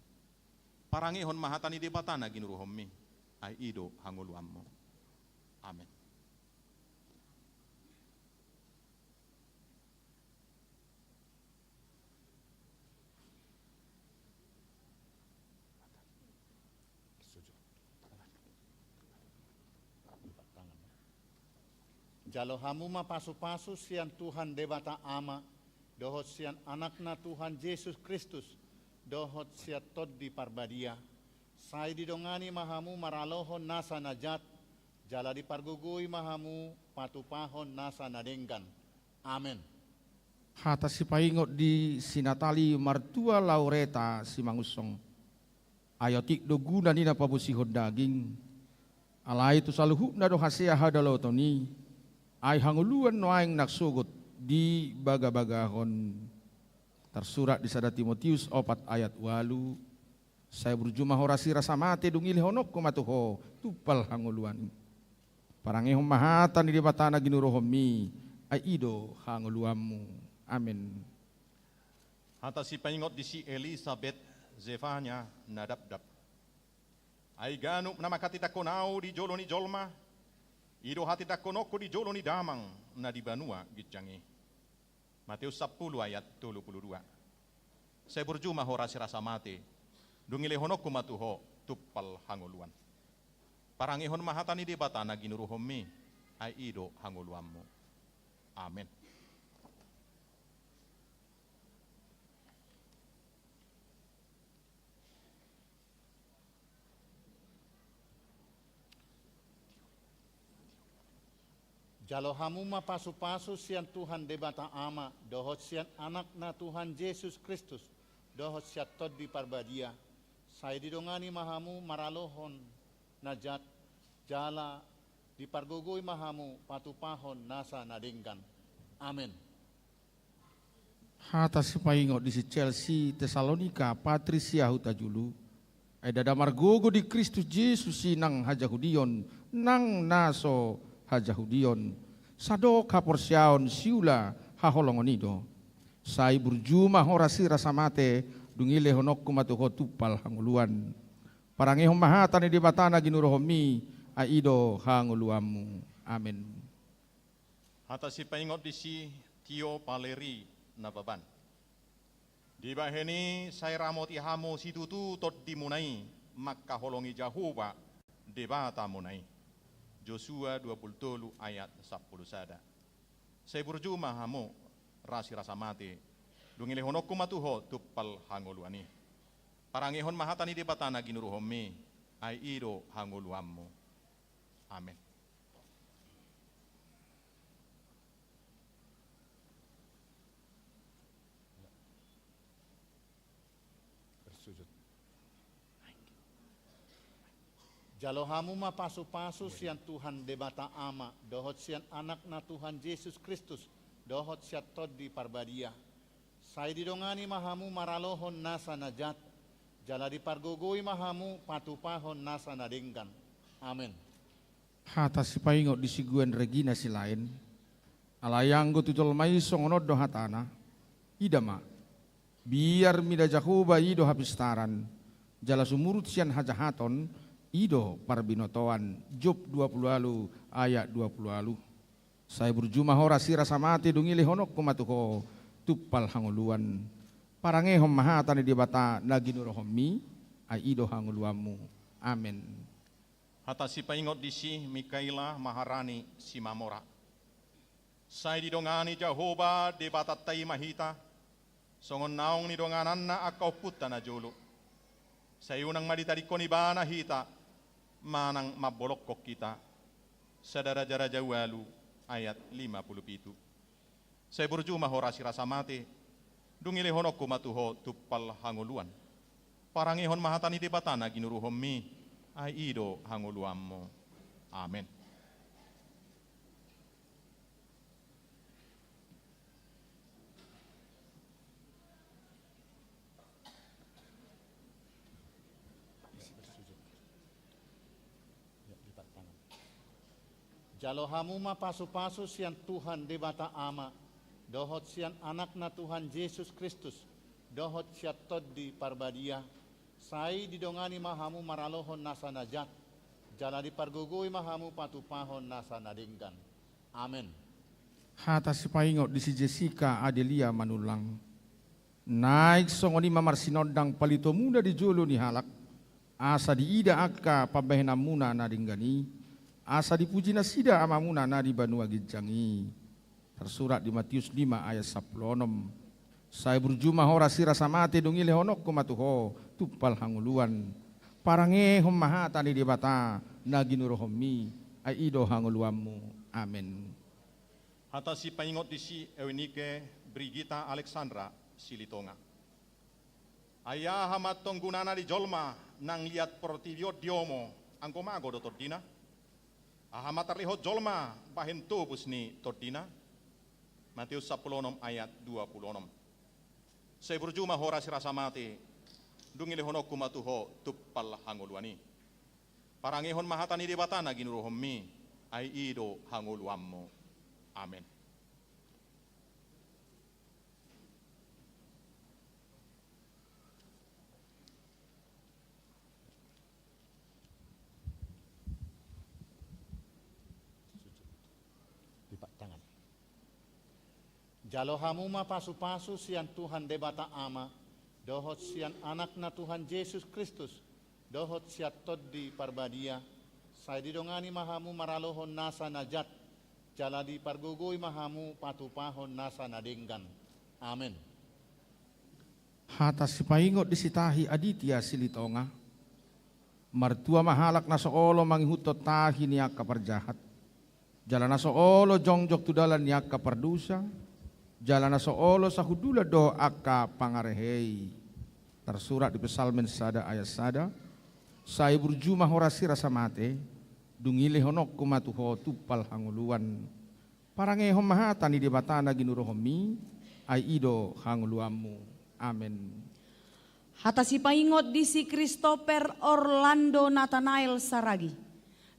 Parangehon ma hata ni Debata na ginuruhonmi, ai i do hangoluanmu. Amen. Jalo hamu ma pasupasu sian Tuhan Debata Ama, dohot sian Anakna Tuhan Jesus Kristus, dohot sian Tondi Parbadia. Sai didongani ma hamu maralohon nasa na jat, jala dipargogoi ma hamu patupahon nasa na denggan. Amen. Hata sipaingot di si Natali martua Laureta Simangunsong. Ai otik do guna ni na pabosihon daging, alai tu saluhutna do hasea hadalaoton i, ai hangoluan nuaeng na sogot dibagabagahon. Tarsurat di sada Timotius opat ayat ualu. Sai burju ma ho rasirasa mate, dung ilehononku ma tu ho tumpal hangoluan i. Parangehon ma hata ni Debata na ginuruhonmi, ai i do hangoluanmu. Amen. Hata sipaingot di si Elisabet Zefanya Nadabdab. Ai ganup na manghatindanghon ahu di jolo ni jolma, i do hatindangkononku di jolo ni Damang na di banua ginjang i. Mateus sampulu ayat tolu pulu dua. Sai burju ma ho rasirasa mate, dung ilehononku ma tu ho tumpal hangoluan. Parangehon ma hata ni Debata na ginuruhonmi, ai i do hangoluanmu. Amen. Jalo hamu ma pasupasu sian Tuhan Debata Ama, dohot sian Anakna Tuhan Jesus Kristus, dohot sian Tondi Parbadia. Sai didongani ma hamu maralohon na jat, jala dipargogoi ma hamu patupahon nasa na denggan. Amen. Hata sipaingot di si Chelsea Tesalonika Patrisia Hutajulu. Ai ndada margogo di Kristus Jesus i nang hajahudion nang na so hajahudion, sadok haporseaon siula haholongon i do. Sai burju ma ho rasirasa mate, dung ilehononku ma tu ho tumpal hangoluan. Parangehon ma hata ni Debata na ginuruhonmi, ai i do hangoluanmu. Amen. Hata sipaingot di si Tio Paleri Nababan. Dibahen i sai ramoti hamu situtu tondimuna i mangkaholongi Jahowa Debatamuna i. Josua dua pulu tolu ayat sampulu sada. Sai burju ma hamu rasirasa mate, dung ilehononku ma tu ho tumpal hangoluan i. Parangehon ma hata ni Debata na ginuruhonmi, ai i do hangoluanmu. Amen. Bersujud. Jalo hamu ma pasupasu sian Tuhan Debata Ama, dohot sian Anakna Tuhan Jesus Kristus, dohot sian Tondi Parbadia. Sai didongani ma hamu maralohon nasa na jat, jala dipargogoi ma hamu patupahon nasa na denggan. Amen. Hata sipaingot di si Gwen Regina Silaen. Alai anggo tu jolma i songon on do hatana: Ida ma, biar mida Jahowa i do hapistaran, jala sumurut sian hajahaton i do parbinotoan. Job dua pulu ualu ayat dua pulu ualu. Sai burju ma ho rasirasa mate, dung ilehononku ma tu ho tumpal hangoluan. Parangehon ma hata ni Debata na ginuruhonmi, ai i do hangoluanmu. Amen. Hata sipaingot di si Mikaela Maharani Simamora. Sai didongani Jahowa Debatanta i ma hita, songon naung nidongananna angka ompunta najolo. Sai unang ma ditadingkon ibana hita, manang mambolongkon hita. Sada Raja-raja ualu ayat lima pulu pitu. Sai burju ma ho rasi rasa mate, dung ilehononku ma tu ho tumpal hangoluan. Parangehon ma hata ni Debata na ginuruhonmi, ai i do hangoluanmu. Amen. Jalo hamu ma pasu-pasu sian Tuhan Debata Ama, dohot sian Anakna Tuhan Jesus Kristus, dohot sian Tondi Parbadia, sai didongani ma hamu maralohon nasa na jat, jala dipargogoi ma hamu patupahon nasa na denggan. Amen. Hata sipaingot di si Jessica Adelia Manullang. Naeng songon i ma marsinondang palitomuna di jolo ni halak, asa diida angka pambahenanmuna na denggan i, asa dipuji nasida Amamuna na di banua ginjang i. Tarsurat di Matius lima ayat sampulu onom. Sai burju ma ho rasi rasa mate, dung ilehononku ma tu ho tumpal hangoluan. Parangehon ma hata ni Debata na ginuruhonmi, ai i do hangoluanmu. Amen. Hata sipaingot di si Eunike Brigita Alexandra Silitonga. Ai aha ma antong gunana di jolma nang liat portibi on diomo, anggo mago do tondina? Aha ma tarlehon jolma bahen tobus ni tondina? Matius sampulu onom ayat dua pulu onom. Sai burju ma ho rasi rasa mate, dung ilehononku ma tu ho tumpal hangoluan i. Parangehon ma hata ni Debata na ginuruhonmi, ai i do hangoluanmu. Amen. Lipat tangan. Jalo hamu ma pasu-pasu sian Tuhan Debata Ama, dohot sian Anakna Tuhan Jesus Kristus, dohot sian Tondi Parbadia, sai didongani ma hamu maralohon nasa na jat, jala dipargogoi ma hamu patupahon nasa na denggan. Amen. Hata sipaingot di si Tahi Aditya Silitonga. Martua ma halak na so olo mangihuthon tahi ni angka parjahat, jala na so olo jongjong tu dalan ni angka pardosa, jala na so olo sahundulan dohot angka pangarehe i. Tarsurat di Psalmen sada ayat sada. Sai burju ma ho rasi rasa mate, dung ilehononku ma tu ho tumpal hangoluan. Parangehon ma hata ni Debata na ginuruhonmi, ai i do hangoluanmu. Amen. Hata sipaingot di si Christopher Orlando Nathanael Saragi.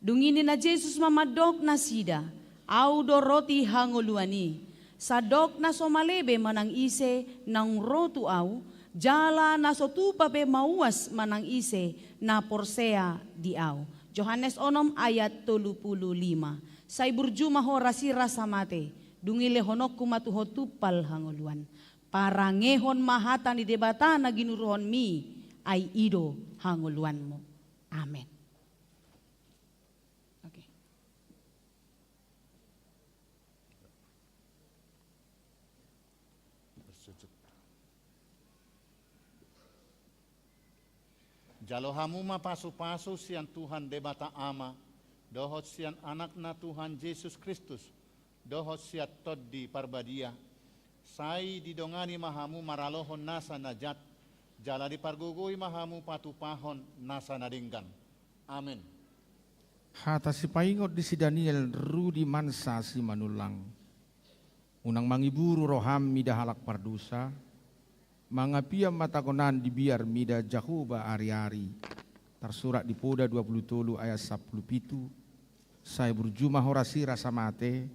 Dung i ninna Jesus ma mandok nasida, Au do roti hangoluan i. Sandok na so male be manang ise naung ro tu Au, jala na so tupa be mauas manang ise na porsea di Au. Johannes onom ayat tolu pulu lima. Sai burju ma ho rasi rasa mate, dung ilehononku ma tu ho tumpal hangoluan. Parangehon ma hata ni Debata na ginuruhonmi, ai i do hangoluanmu. Amen. Oke. Jalo hamu ma pasu-pasu sian Tuhan Debata Ama, dohot sian Anakna Tuhan Jesus Kristus, dohot sian Tondi Parbadia, sai didongani ma hamu maralohon nasa na jat, jala dipargogoi ma hamu patupahon nasa na denggan. Amen. Hata sipaingot di si Daniel Rudi Mansa Simanullang. Unang mangiburu roham mida halak pardosa, mangapian ma tagonan dibiar mida Jahowa ari-ari. Tarsurat di Poda dua pulu tolu ayat sampulu pitu. Sai burju ma ho rasi rasa mate,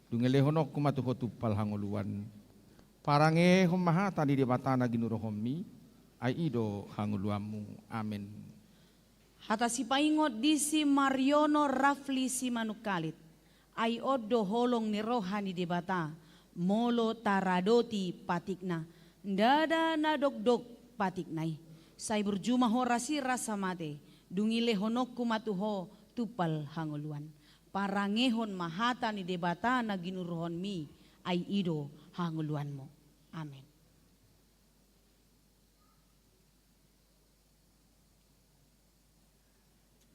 dung ilehononku ma tu ho tumpal hangoluan. Parangehon ma hata ni Debata na ginuruhonmi, ai i do hangoluanmu. Amen. Hata sipaingot di si Mariono Rafli Simanungkalit. Ai on do holong ni roha ni Debata, molo taradoti patikna, ndada na dokdok patikna i. Sai burju ma ho rasi rasa mate, dung ilehononku ma tu ho tumpal hangoluan. Parangehon ma hata ni Debata na ginuruhonmi, ai i do hangoluanmu. Amen.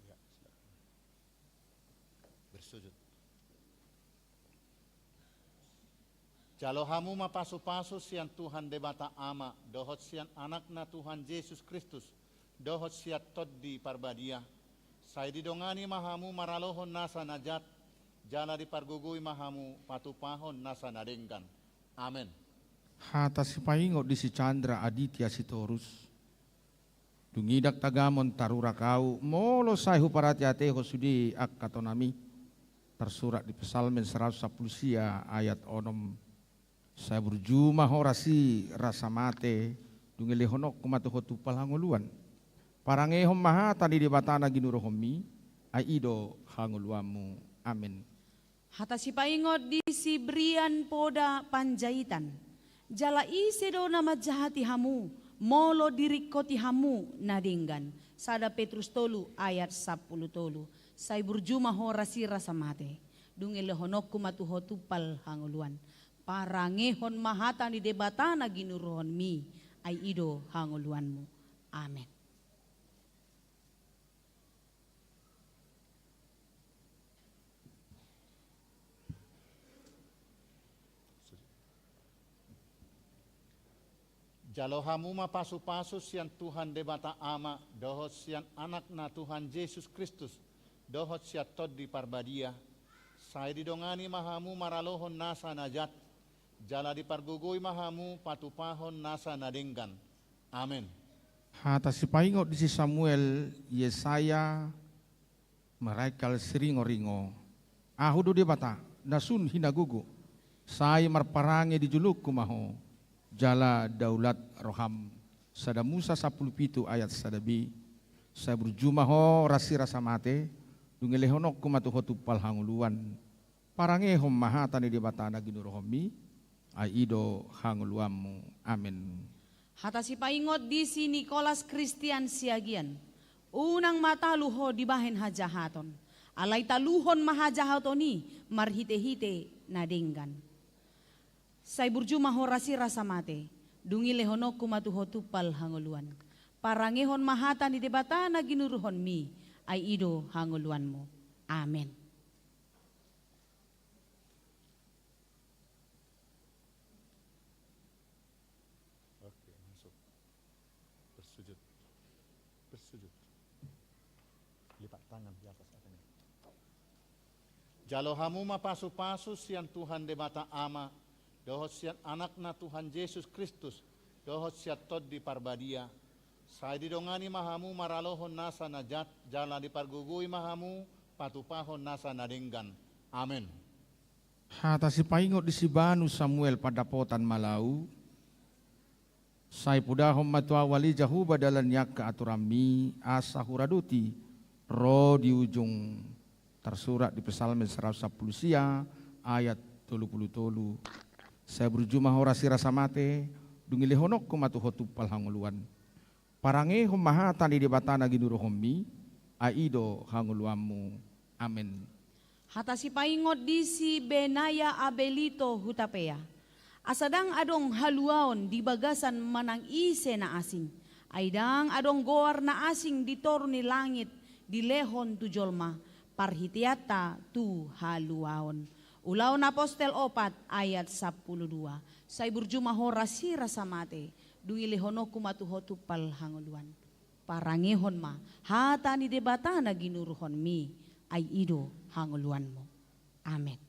Ya, silakan. Sujud. Jalo hamu ma pasupasu sian Tuhan Debata Ama dohot sian Anakna Tuhan Jesus Kristus dohot sian Tondi Parbadia. Sai didongani ma hamu maralohon nasa na jat, jala dipargogoi ma hamu patupahon nasa na denggan. Amen. Hata sipaingot di si Chandra Aditya Sitorus. Dung i ndang tagamon tarurak ahu, molo sai huparateatehon sude angka tonami. Tarsurat di Psalmen saratus sampulu sia ayat onom. Sai burju ma ho rasi rasa mate, dung i lehononku ma tu ho tumpal hangoluan. Parangehon ma hata ni Debata na ginuruhonmi, ai i do hangoluanmu. Amen. Hata sipaingot di si Brian Poda Panjaitan. Jala ise do na manjahati hamu, molo diringkoti hamu na denggan. Sada Petrus tolu ayat sampulu tolu. Sai burju ma ho rasi rasa mate, dung i lehononku ma tu ho tumpal hangoluan. Parangehon ma hata ni Debata na ginuruhonmi, ai i do hangoluanmu. Amen. Jalo hamu ma pasupasu sian Tuhan Debata Ama dohot sian Anakna Tuhan Jesus Kristus dohot sian Tondi Parbadia. Sai didongani ma hamu maralohon nasa na jat, jala dipargogoi ma hamu patupahon nasa na denggan. Amen. Hata sipaingot di si Samuel, Yesaya, Maraikkal siringoringo. Ahu do Debata, na sun hinagogo. Sai marparange di jolongku ma ho, jala daulat roham. Sada Musa sampulu pitu ayat sada b. Sai burju ma ho rasi rasa mate, dung i lehononku ma tu ho tumpal hangoluan. Parangehon ma hata ni Debata na ginuruhonmi, ai i do hangoluanmu. Amen. Hata sipaingot di si Nikolas Kristian Siagian. Unang ma talu ho dibahen hajahaton. Alai taluhon ma hajahaton i marhitehite na denggan. Sai burju ma ho rasi rasa mate, dung i lehononku ma tu ho tumpal hangoluan. Parangehon ma hata ni Debata na ginuruhonmi, ai i do hangoluanmu. Amen. Oke, masuk. Bersujud. Bersujud. Lipat tangan di atas, katanya. Jalo hamu ma pasupasu sian Tuhan Debata Ama, dohot sian Anakna Tuhan Jesus Kristus, dohot sian Tondi Parbadia. Sai didongani ma hamu maralohon nasa na jat, jala dipargogoi ma hamu patupahon nasa na denggan. Amen. Hata sipaingot di si Banu Samuel Pandapotan Malau. Sai pudahon ma tu ahu ale Jahowa dalan ni angka aturanmi, asa huradoti ro di ujung. Tarsurat di Psalmen saratus sampulu sia ayat tolu pulu tolu. Sai burju ma ho rasi rasa mate, dung i lehononku ma tu ho tumpal hangoluan. Parangehon ma hata ni Debata na ginuruhonmi, ai i do hangoluanmu. Amen. Hata sipaingot di si Benaya Abelito Hutapea. Asa ndang adong haluaon di bagasan manang ise na asing. Ai ndang adong goar na asing di toru ni langit dilehon tu jolma, parhiteanta tu haluaon. Ulaon Apostel opat ayat sampulu dua. Sai burju ma ho rasi rasa mate, dung i lehononku ma tu ho tumpal hangoluan. Parangehon ma hata ni Debata na ginuruhonmi, ai i do hangoluanmu. Amen.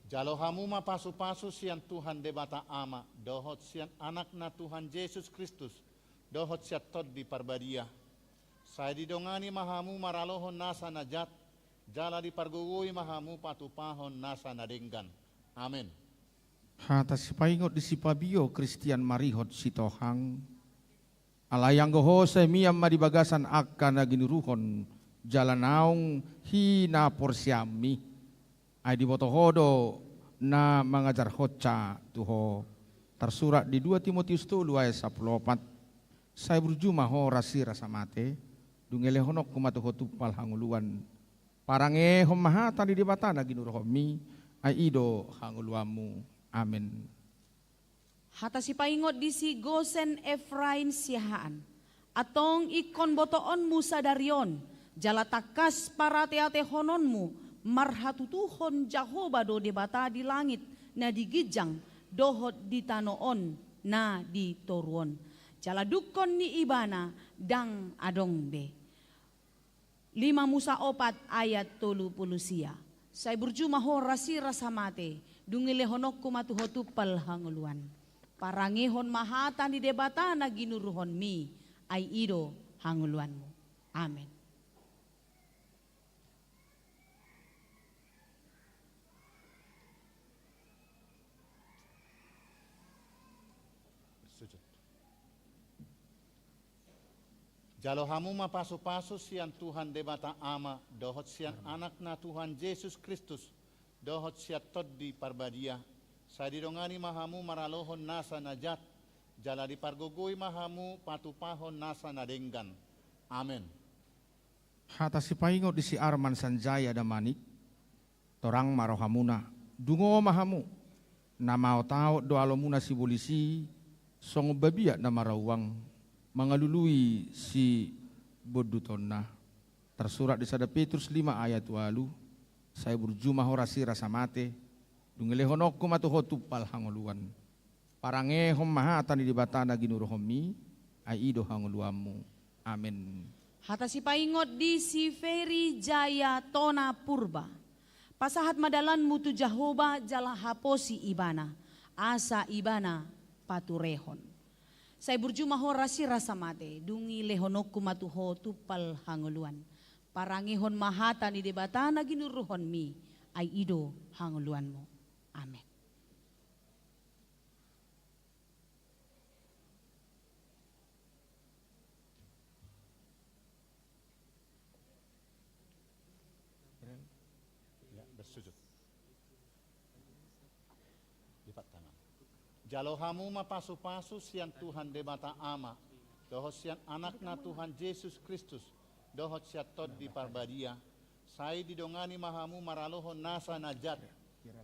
Jalo hamu ma pasupasu sian Tuhan Debata Ama, dohot sian Anakna Tuhan Jesus Kristus, dohot sian Tondi Parbadia. Sai didongani ma hamu maralohon nasa na jat, jala dipargogoi ma hamu patupahon nasa na denggan. Amen. Hata sipaingot di si Pabio Kristian Marihot Sitohang. Alai anggo ho sai mian ma di bagasan angka na ginuruhon jala naung hinaporseaonmi. Ai diboto ho do na mangajarhonsa tu ho. Tarsurat di dua Timotius tolu ayat sampulu opat. Sai burju ma ho rasi rasa mate, dung i lehononku ma tu ho tumpal hangoluan. Parangehon ma hata ni Debata na ginuruhonmi, Ai i do hangoluanmu. Amen. Hata sipaingot di si Gosen Efraim Siahaan. Antong ingkon botoonmu sadari on, jala tangkas parateatehononmu, marhatutuhon Jahowa do Debata di langit na di ginjang dohot di tano on na di toru on. Jala dungkon ni Ibana ndang adong be. Lima Musa opat ayat tolu pulu sia. Sai burju ma ho rasi rasa mate, dung i lehononku ma tu ho tumpal hangoluan. Parangehon ma hata ni Debata na ginuruhonmi, ai i do hangoluanmu. Amen. Sujud. Jalo hamu ma pasupasu sian Tuhan Debata Ama, dohot sian Anakna Tuhan Jesus Kristus, dohot sian Tondi Parbadia. Sai didongani ma hamu maralohon nasa na jat, jala dipargogoi ma hamu patupahon nasa na denggan. Amen. Hata sipaingot di si Arman Sanjaya Damanik. Torang ma rohamuna, dungo ma hamu. Na maotaot do alomuna sibolis i, songon babiat na marauang, mangalului sibondutonna. Tarsurat di sada Petrus lima ayat ualu. Sai burju ma ho rasi rasa mate, dung i lehononku ma tu ho tumpal hangoluan. Parangehon ma hata ni Debata na ginuruhonmi, ai i do hangoluanmu. Amen. Hata sipaingot di si Feri Jaya Tona Purba. Pasahat ma dalanmu tu Jahowa jala haposi Ibana, asa Ibana paturehon. Sai burju ma ho rasi rasa mate, dung i lehononku ma tu ho tumpal hangoluan. Parangehon ma hata ni Debata na ginuruhonmi, ai i do hangoluanmu. Amen. Ya, bersujud. Lipat tangan. Jalo hamu ma pasupasu sian Tuhan Debata Ama, dohot sian Anakna Tuhan Jesus Kristus, dohot sian Tondi Parbadia. Sai didongani ma hamu maralohon nasa na jat,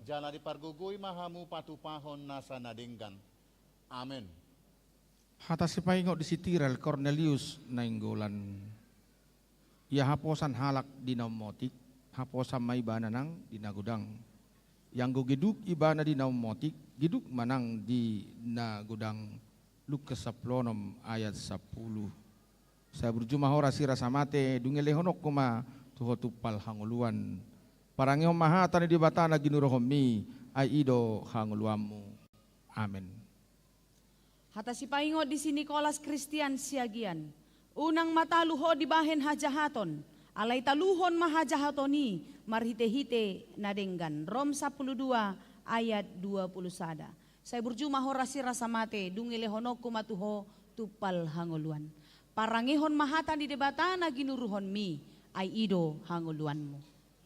jala dipargogoi ma hamu patupahon nasa na denggan. Amen. Hata sipaingot di si Tirel Kornelius Nainggolan. Ia haposan halak di na ummotik, haposan ma ibana nang di na godang. Ianggo geduk ibana di na ummotik, geduk ma nang di na godang. Lukas sampulu onom ayat sampulu. Sai burju ma ho rasi rasa mate, dung i lehononku ma tu ho tumpal hangoluan. Parangehon ma hata ni Debata na ginuruhonmi, ai i do hangoluanmu. Amen. Hata sipaingot di si Nikolas Kristian Siagian. Unang ma talu ho dibahen hajahaton, alai taluhon ma hajahaton i marhitehite na denggan. Rom sampulu dua ayat dua pulu sada. Sai burju ma ho rasi rasa mate, dung i lehononku ma tu ho tumpal hangoluan. Parangehon ma hata ni Debata na ginuruhonmi, ai i do hangoluanmu.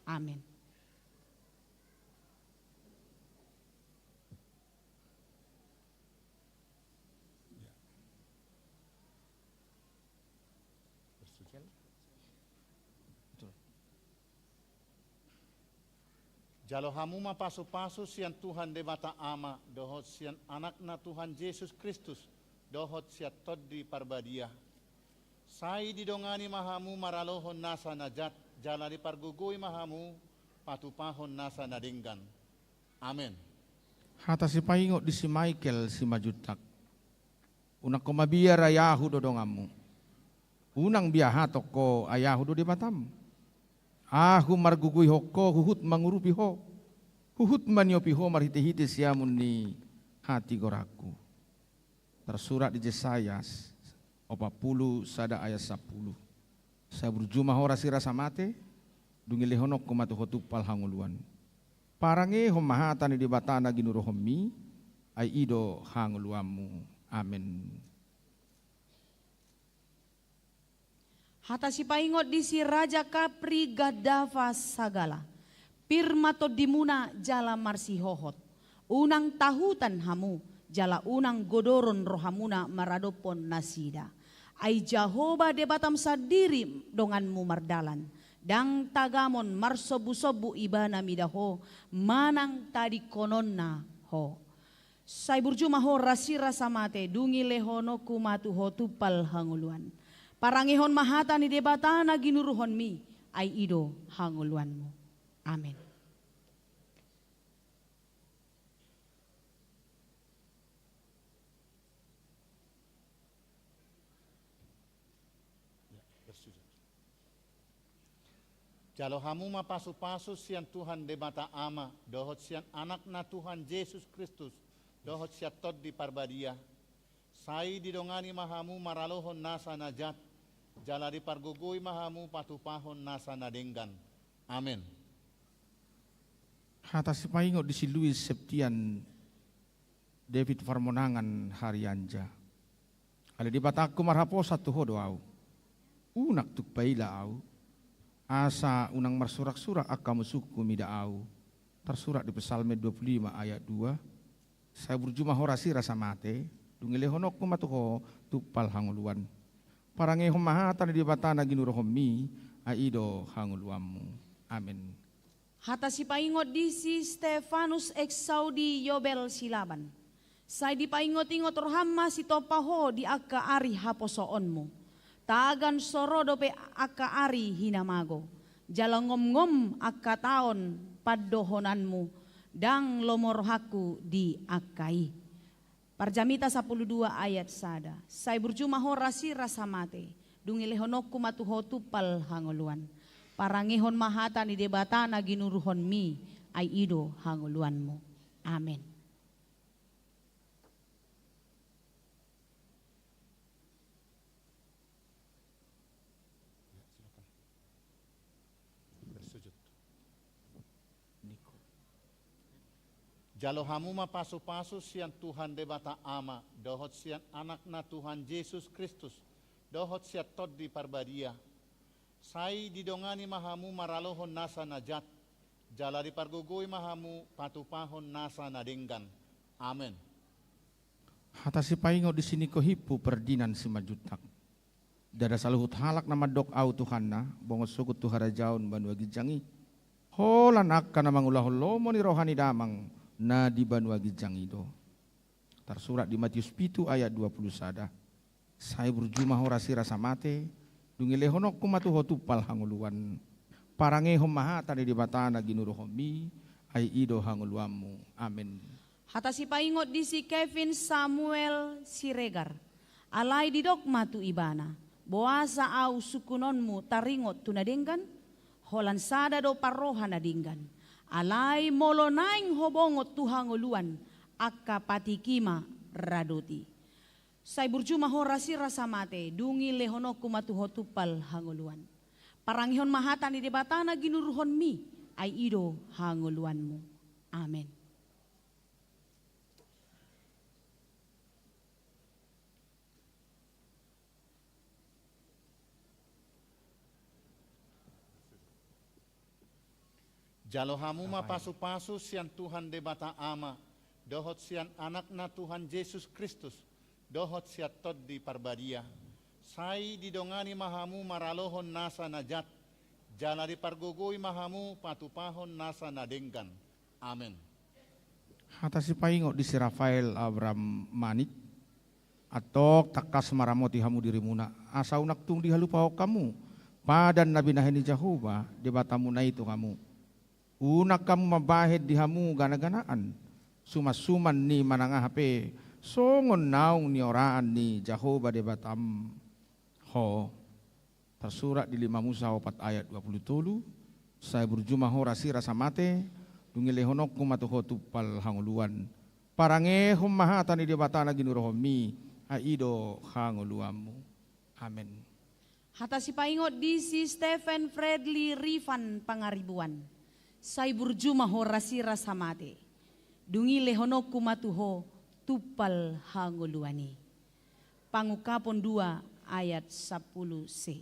Amen. Jalo hamu ma pasupasu sian Tuhan Debata Ama, dohot sian Anakna Tuhan Jesus Kristus, dohot sian Tondi Parbadia. Sai didongani ma hamu maralohon nasa na jat, jala dipargogoi ma hamu patupahon nasa na denggan. Amen. Hata sipaingot di si Michael Simanjuntak. Unang ho mabiar, ai ahu do donganmu. Unang biahaton ho, ai ahu do Debatam. Ahu margogoihon ho huhut mangurupi ho, huhut maniopi ho marhitehite siamun ni hatigoranku. Tarsurat di Jesaya opat pulu sada ayat sampulu. Sai burju ma ho rasi rasa mate, dung i lehononku ma tu ho tumpal hangoluan. Parangehon ma hata ni Debata na ginuruhonmi, ai i do hangoluanmu. Amen. Hata sipaingot di si Raja Kapri Gaddafa Sagala. Pir ma tondimuna jala marsihohot. Unang tahutan hamu, jala unang godoron rohamuna maradophon nasida. Ai Jahowa Debatam sandiri donganmu mardalan, Ndang tagamon marsombusombu ibana mida ho, manang tadingkononna ho. Sai burju ma ho rasirasa mate, dung i lehononku ma tu ho tumpal hangoluan. Parangehon ma hata ni Debata na ginuruhonmi, ai i do hangoluanmu. Amen. Jalo hamu ma pasupasu sian Tuhan Debata Ama, dohot sian Anakna Tuhan Jesus Kristus, dohot sian Tondi Parbadia. Sai didongani ma hamu maralohon nasa na jat, jala dipargogoi ma hamu patupahon nasa na denggan. Amen. Hata sipaingot di si Luis Septian David Parmonangan Harianja. Ale Debatangku, marhaposan tu ho do au. Unang tung paila au, asa unang marsuraksurak angka musungku mida au. Tarsurat di Psalmen dua puluh lima ayat dua. Sai burju ma ho rasirasa mate, dung i lehononku ma tu ho tumpal hangoluan. Parangehon ma hata ni Debata na ginuruhonmi, ai i do hangoluanmu. Amen. Hata sipaingot di si Stefanus Exaudi Yobel Silaban. Sai dipaingotingot roham ma sitompa ho di angka ari haposoonmu. Tagan so ro dope angka ari hinamago, jala ngomngom angka taon pandohonanmu, ndang lomo rohangku di angka i. Parjamita sampulu dua ayat sada. Sai burju ma ho rasirasa mate, dung i lehononku ma tu ho tumpal hangoluan. Parangehon ma hata ni Debata na ginuruhonmi, ai i do hangoluanmu. Amen. Jalo hamu ma pasupasu sian Tuhan Debata Ama, dohot sian Anakna Tuhan Jesus Kristus, dohot sian Tondi Parbadia. Sai didongani ma hamu maralohon nasa na jat, jala dipargogoi ma hamu patupahon nasa na denggan. Amen. Hata sipaingot di si Niko Hippu Pardinan Simanjuntak. Ndada saluhut halak na mandok au Tuhanna, bongot sogot tu harajaon banua ginjang i. Holan angka na mangulahon lomo ni roha ni Damang na di banua ginjang i do. Tarsurat di Matius pitu ayat dua puluh sada. Sai burju ma ho rasirasa mate, dung i lehononku ma tu ho tumpal hangoluan. Parangehon ma hata ni Debata na ginuruhonmi, ai i do hangoluanmu. Amen. Hata sipaingot di si Kevin Samuel Siregar. Alai didok ma tu ibana, boasa au sungkunonmu taringot tu na denggan? Holan sada do parroha na denggan. Alai molo naeng ho bongot tu hangoluan, angka patik i ma radoti. Sai burju ma ho rasirasa mate, dung i lehononku ma tu ho tumpal hangoluan. Parangehon ma hata ni Debata na ginuruhonmi, ai i do hangoluanmu. Amen. Jalo hamu ma pasupasu sian Tuhan Debata Ama, dohot sian Anakna Tuhan Jesus Kristus, dohot sian Tondi Parbadia. Sai didongani ma hamu maralohon nasa na jat, jala dipargogoi ma hamu patupahon nasa na denggan. Amen. Hata sipaingot di si Rafael Abraham Manik. Antong tangkas ma ramoti hamu dirimuna, asa unang tung dihalupahon hamu padan na binahen ni Jahowa Debatamuna i tu hamu. Unang hamu mambahen di hamu ganaganaan, sumansuman ni manang aha pe, songon naung nioraan ni Jahowa Debatam ho. Tarsurat di lima Musa opat ayat dua puluh tolu. Sai burju ma ho rasirasa mate, dung i lehononku ma tu ho tumpal hangoluan. Parangehon ma hata ni Debata na ginuruhonmi, ai i do hangoluanmu. Amen. Hata sipaingot di si Stephen Fredly Rifan Pangaribuan. Sai burju ma ho rasirasa mate, dung i lehononku ma tu ho tumpal hangoluan i. Pangungkapon dua ayat sampulu se.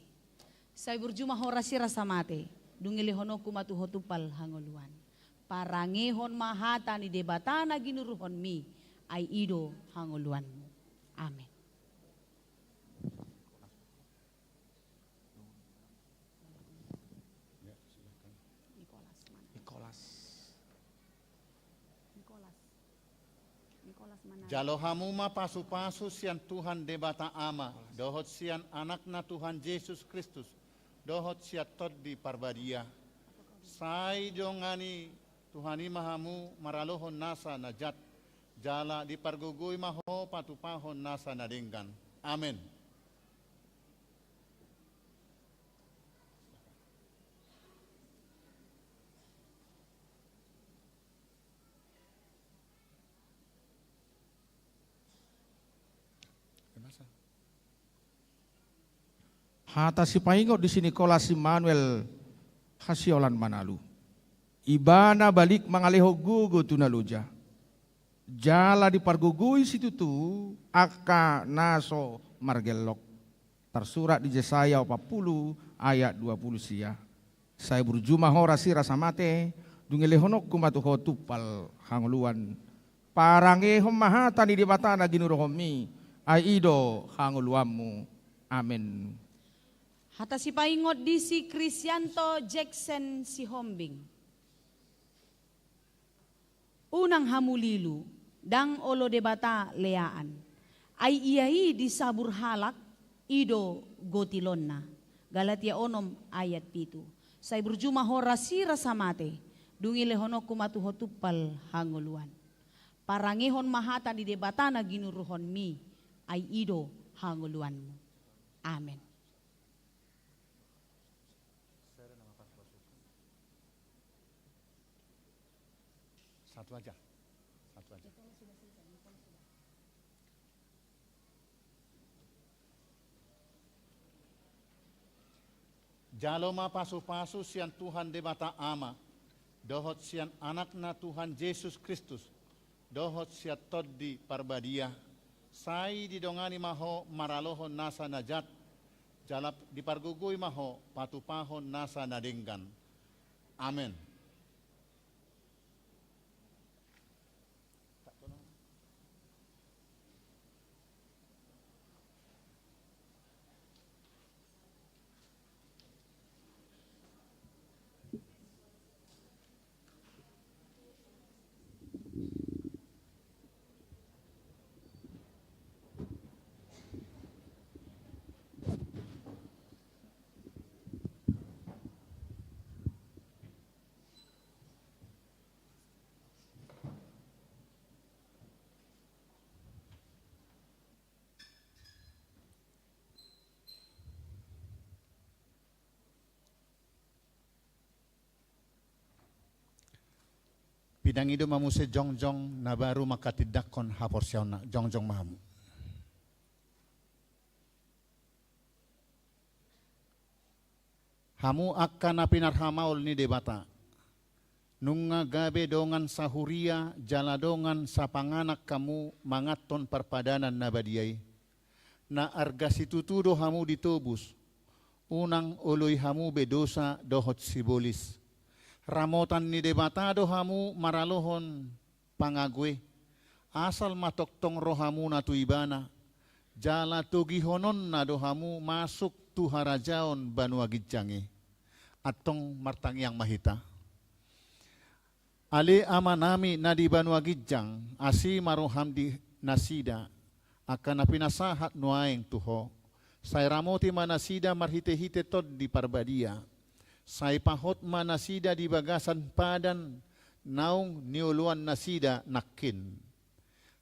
Sai burju ma ho rasirasa mate, dung i lehononku ma tu ho tumpal hangoluan. Parangehon ma hata ni Debata na ginuruhonmi, ai i do hangoluanmu. Amen. Jalo hamu ma pasupasu sian Tuhan Debata Ama, dohot sian Anakna Tuhan Jesus Kristus, dohot sian Tondi Parbadia. Sai didongani Tuhan i ma hamu maralohon nasa na jat, jala dipargogoi ma ho patupahon nasa na denggan. Amen. Hata sipaingot di si Nikolas Immanuel Hasiolan Manalu. Ibana balik mangalehon gogo tu na loja. Jala dipargogoi situtu angka na so margellok. Tarsurat di Jesaya opat pulu ayat dua pulu sia. Sai burju ma ho rasi rasa mate, dung i lehononku ma tu ho tumpal hangoluan. Parangehon ma hata ni Debata na ginuruhonmi, ai i do hangoluanmu. Amen. Hata sipaingot di si Kristianto Jackson Sihombing. Unang hamu lilu, ndang olo Debata leaan. Ai ia i disabur halak, i do gotilonna. Galatia onom ayat pitu. Sai burju ma ho rasi rasa mate, dung i lehononku ma tu ho tumpal hangoluan. Parangehon ma hata ni Debata na ginuruhonmi, ai i do hangoluanmu. Amen. Satu aja. Satu aja. Jalo ma pasupasu sian Tuhan Debata Ama, dohot sian Anakna Tuhan Jesus Kristus, dohot sian Tondi Parbadia. Sai didongani ma ho maralohon nasa na jat, jala dipargogoi ma ho patupahon nasa na denggan. Amen. Pinangido ma muse jongjong na baru manghatindanghon haporseaonna, jongjong ma hamu. Hamu angka na pinarhamaol ni Debata, nunga gabe dongan sahuria jala dongan sapanganan hamu manganhon parpadanan na badia i. Na arga situtu do hamu ditobus, unang oloi hamu be dosa dohot sibolis. Ramotan ni Debata do hamu maralohon pangago i. Asal ma tongtong rohamuna tu Ibana, jala togihononna do hamu masuk tu harajaon banua ginjang i. Antong martangiang ma hita. Ale Amanami na di banua ginjang, asi ma roham di nasida, angka na pinasahat nuaeng tu Ho. Sai ramoti ma nasida marhitehite Tondi Parbadia. Sai pahot ma nasida di bagasan padan naung nioloan nasida nangkin.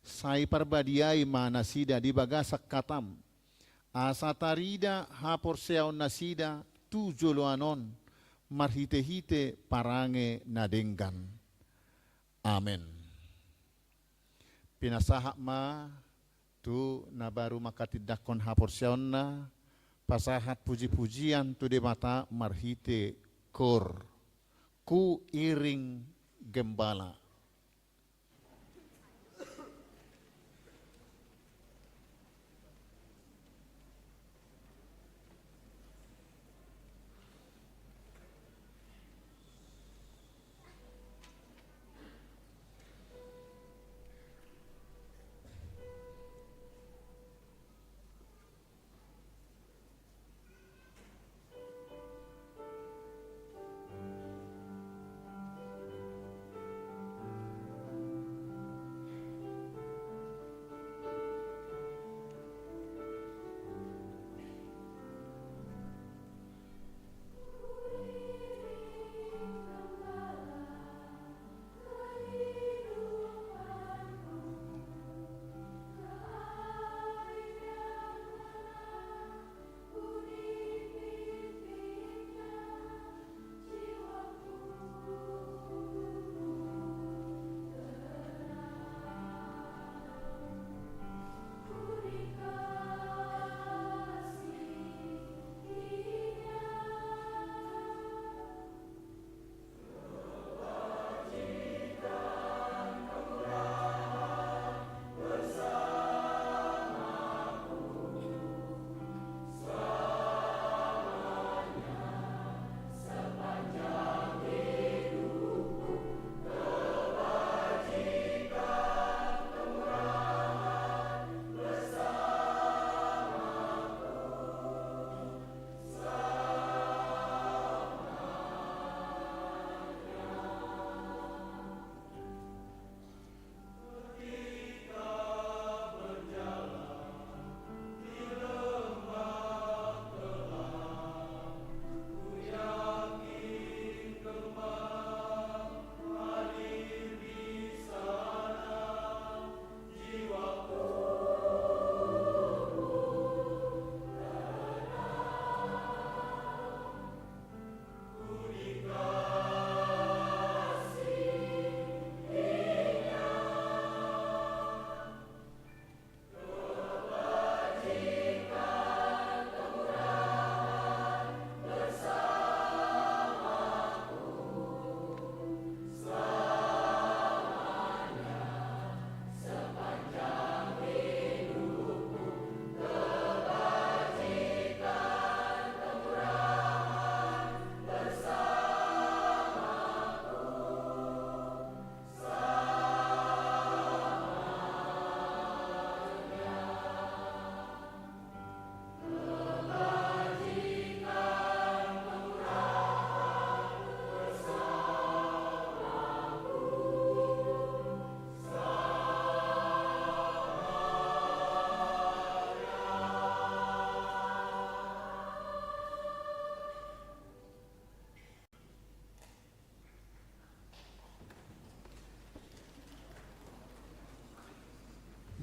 Sai parbadiai ma nasida di bagasan hatam, asa tarida haporseaon nasida tu joloan on marhitehite parange na denggan. Amen. Pinasahat ma tu na baru manghatindanghon haporseaonna, pasahat pujipujian tu Debata marhite koor. Kuiring Gembala.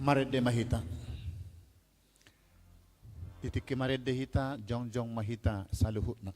Marende ma hita. Di tingki marende hita, jongjong ma hita saluhutna.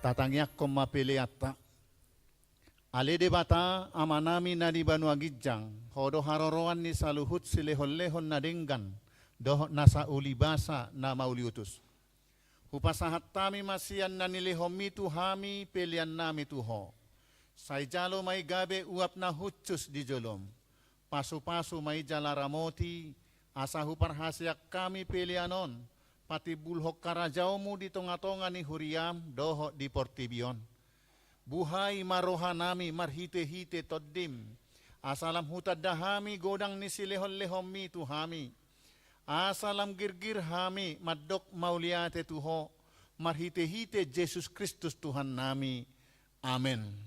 Tatangiangkon ma peleanta. Ale Debata, Amanami na di banua ginjang, Ho do haroroan ni saluhut silehonlehon na denggan dohot na saulibasa na mauliutus. Hupasahat hami ma sian na nilehonMi tu hami peleannami tu Ho. Sai jalo ma i gabe uap na hushus di joloM. Pasupasu ma i jala ramoti, asa huparhaseang hami pelean on patimbulhon harajaonMu di tongatonga ni huriaM dohot di portibi on. Buhai ma rohanami marhitehite TondiM, asa lam hutanda hami godang ni silehonlehonMi tu hami, asa lam girgir hami mandok mauliate tu Ho, marhitehite Jesus Kristus Tuhannami. Amen.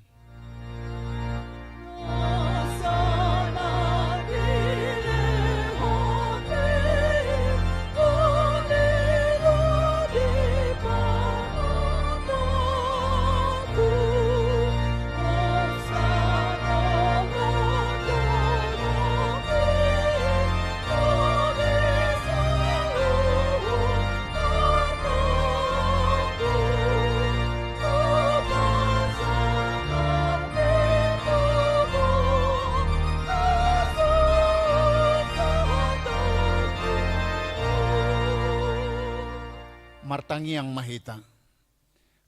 Martangiang ma hita.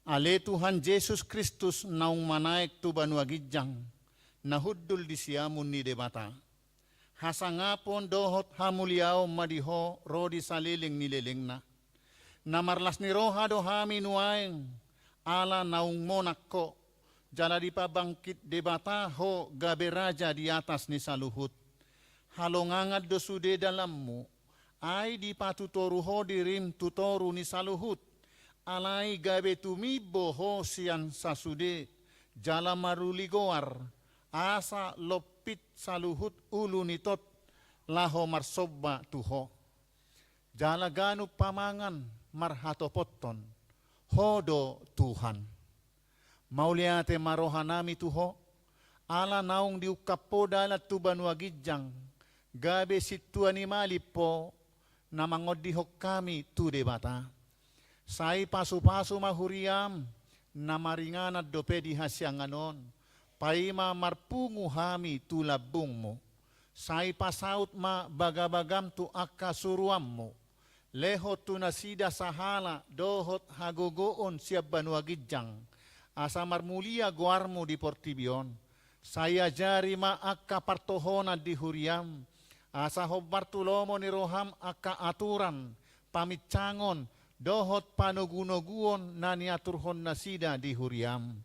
Ale Tuhan Jesus Kristus naung manaek tu banua ginjang, na hundul di siamun ni Debata. Hasangapon dohot hamuliaon ma di Ho ro di saleleng ni lelengna. Na marlas ni roha do hami nuaeng, ala naung monang Ho, jala dipabangkit Debata Ho gabe Raja di atas ni saluhut. Halongangan do sude dalanMu, ai dipatutoru Ho dirim tu toru ni saluhut. Alai gabe tumimbo Ho sian sasude, jala maruli goar, asa lompit saluhut ulu ni tot laho marsomba tu Ho. Jala ganup pamangan marhatopothon, Ho do Tuhan. Mauliate ma rohanami tu Ho, ala naung diungkap Ho dalan tu banua ginjang, gabe sintua ni malim Ho, na mangondihon hami tu Debata. Sai pasupasu ma huriaM, na maringanan dope di hasiangan on, paima marpungu hami tu lambungMu. Sai pasaut ma bagabagaM tu angka suruanMu, lehon tu nasida sahala dohot hagogoon sian banua ginjang, asa marmulia goarMu di portibi on. Sai ajari ma angka partohonan di huriaM, asa hombar tu lomo ni rohaM angka aturan, paminsangon, dohot panogunoguon na niaturhon nasida di huriaM.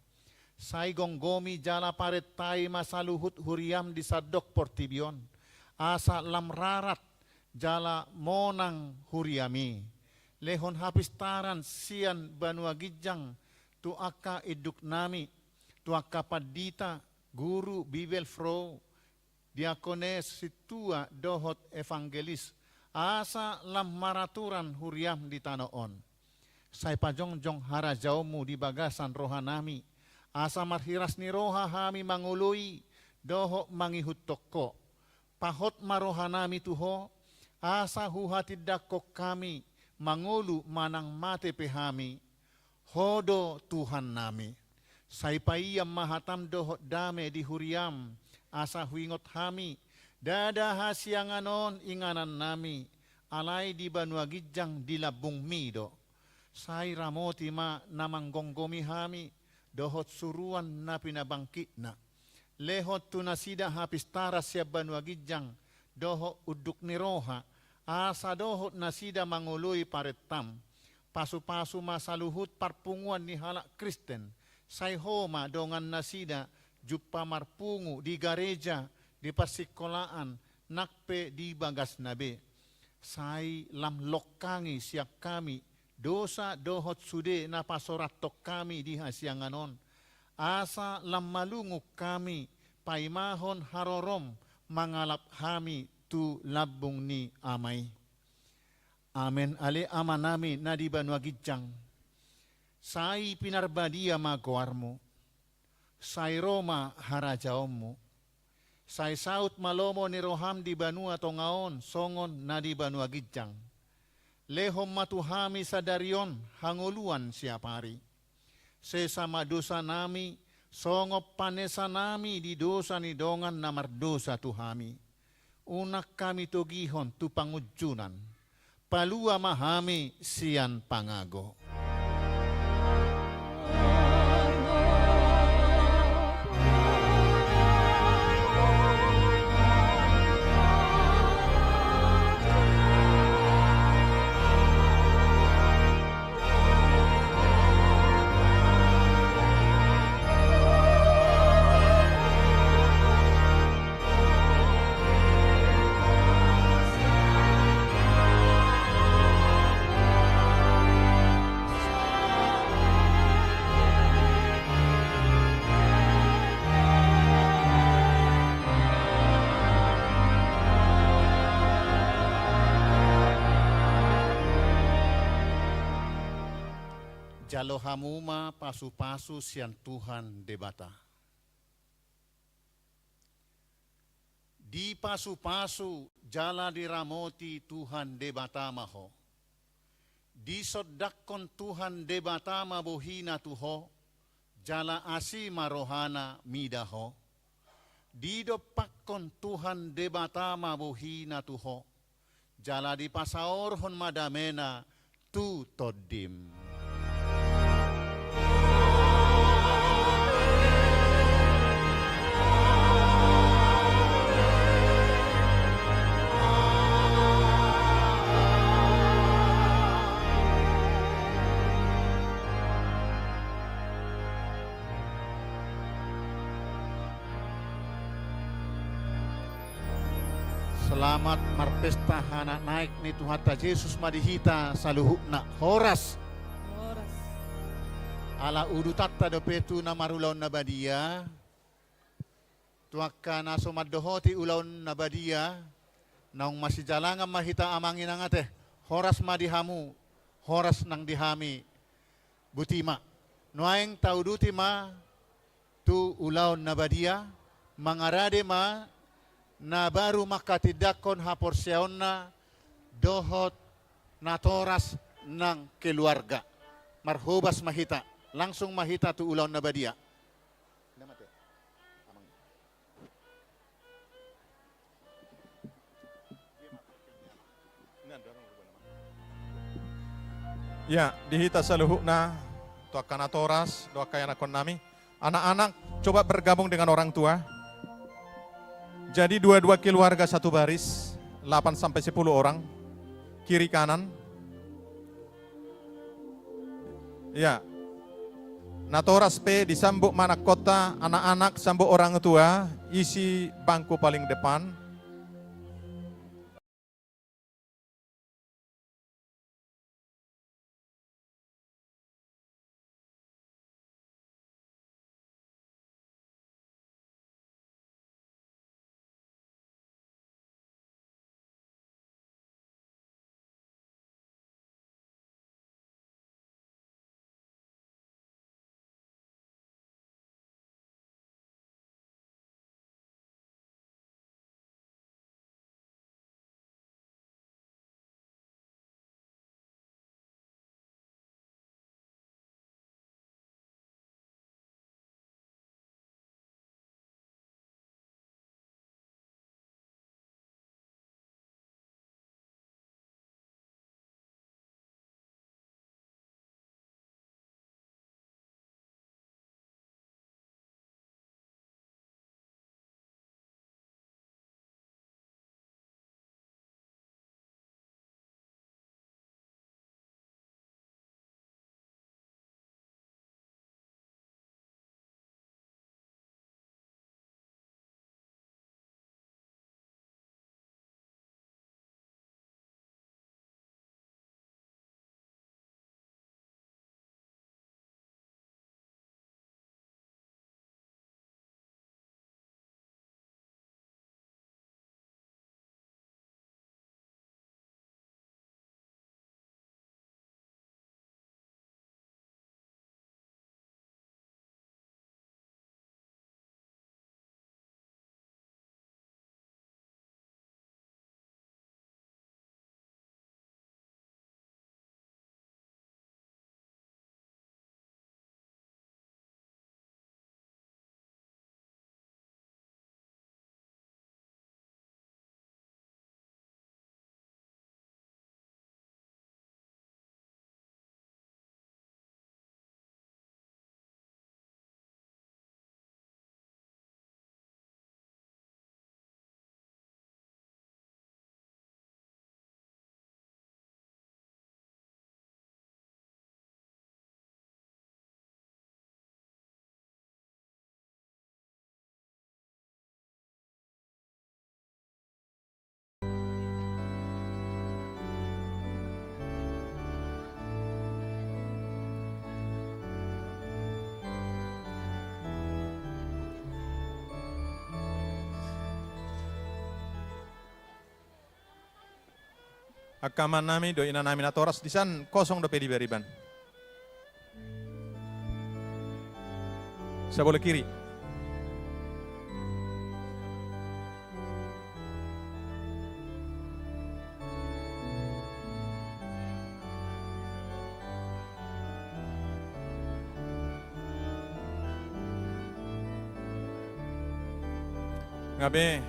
Sai gomgomi jala parentai ma saluhut huriaM di sandok portibi on, asa lam rarat jala monang huriaM i. Lehon hapistaran sian banua ginjang tu angka induknami, tu angka pandita, guru, Bibelvrouw, diakones, sintua dohot evangelis, asa lam maraturan huriaM di tano on. Sai pajongjong harajaonMu di bagasan rohanami, asa marhiras ni roha hami mangoloi dohot mangihuthon Ho. Pahot ma rohanami tu Ho, asa huhatindangkon hami, mangolu manang mate pe hami, Ho do Tuhannami. Sai paian ma hataM dohot dame di huriaM, asa huingot hami, ndada hasiangan on inganannami, alai di banua ginjang di lambungMi do. Sai ramoti ma na manggomgomi hami, dohot suruan na pinabangkitna. Lehon tu nasida hapistaran sian banua ginjang dohot unduk ni roha, asa dohot nasida mangoloi parentam. Pasupasu ma saluhut parpunguan ni halak Kristen, sai Ho ma dongan nasida jumpa marpungu di gareja, di parsingkolaan, nang pe di bagasna be. Sai lam longkangi sian hami dosa dohot sude na pasorathon hami di hasiangan on, asa lam malungun hami paimahon harorom mangalap hami tu lambung ni Ama i. Amen. Ale Amanami na di banua ginjang, sai pinarbadia ma goarmu. Sai ro ma harajaonmu. Sai saut ma lomo ni roham di banua tonga on songon na di banua ginjang. Lehon ma tu hami sadari on hangoluan siapari. Sesa ma dosanami, songon panesanami di dosa ni dongan na mardosa tu hami. Unang hami togihon tu pangunjunan. Palua ma hami sian pangago. Jalo hamu ma pasupasu sian Tuhan Debata. Dipasupasu jala diramoti Tuhan Debata ma ho. Disondangkon Tuhan Debata ma bohina tu ho, jala asi ma rohana mida ho. Didompakkon Tuhan Debata ma bohina tu ho, jala dipasaorhon ma damena tu tondim. Selamat marpesta anak naek ni Tuhanta Jesus ma di hita saluhutna. Horas. Horas. Ala udutanta dope tu na marulaon na badia. Tu angka na so mandohoti ulaon na badia, naung masijalangan ma hita amang inang ate. Horas ma di hamu, horas nang di hami. Boti ma. Nuaeng tauduti ma tu ulaon na badia, mangarade ma na baru mangkatindangkon haporseaonna dohot natoras nang keluarga. Marhobas ma hita, langsung ma hita tu ulaon na badia. Ya, di hita saluhutna, tu angka natoras dohot angka ianakhonnami. Anak-anak, coba bergabung dengan orang tua. Jadi dua-dua keluarga satu baris, delapan sampai sepuluh orang, kiri kanan. Ya. Natoras pe disambut ma anakkonta, anak-anak sambut orang tua, isi bangku paling depan. Angka amanami dohot inanami natoras, disan kosong dope di bariban. Sabola kiri. Nga be.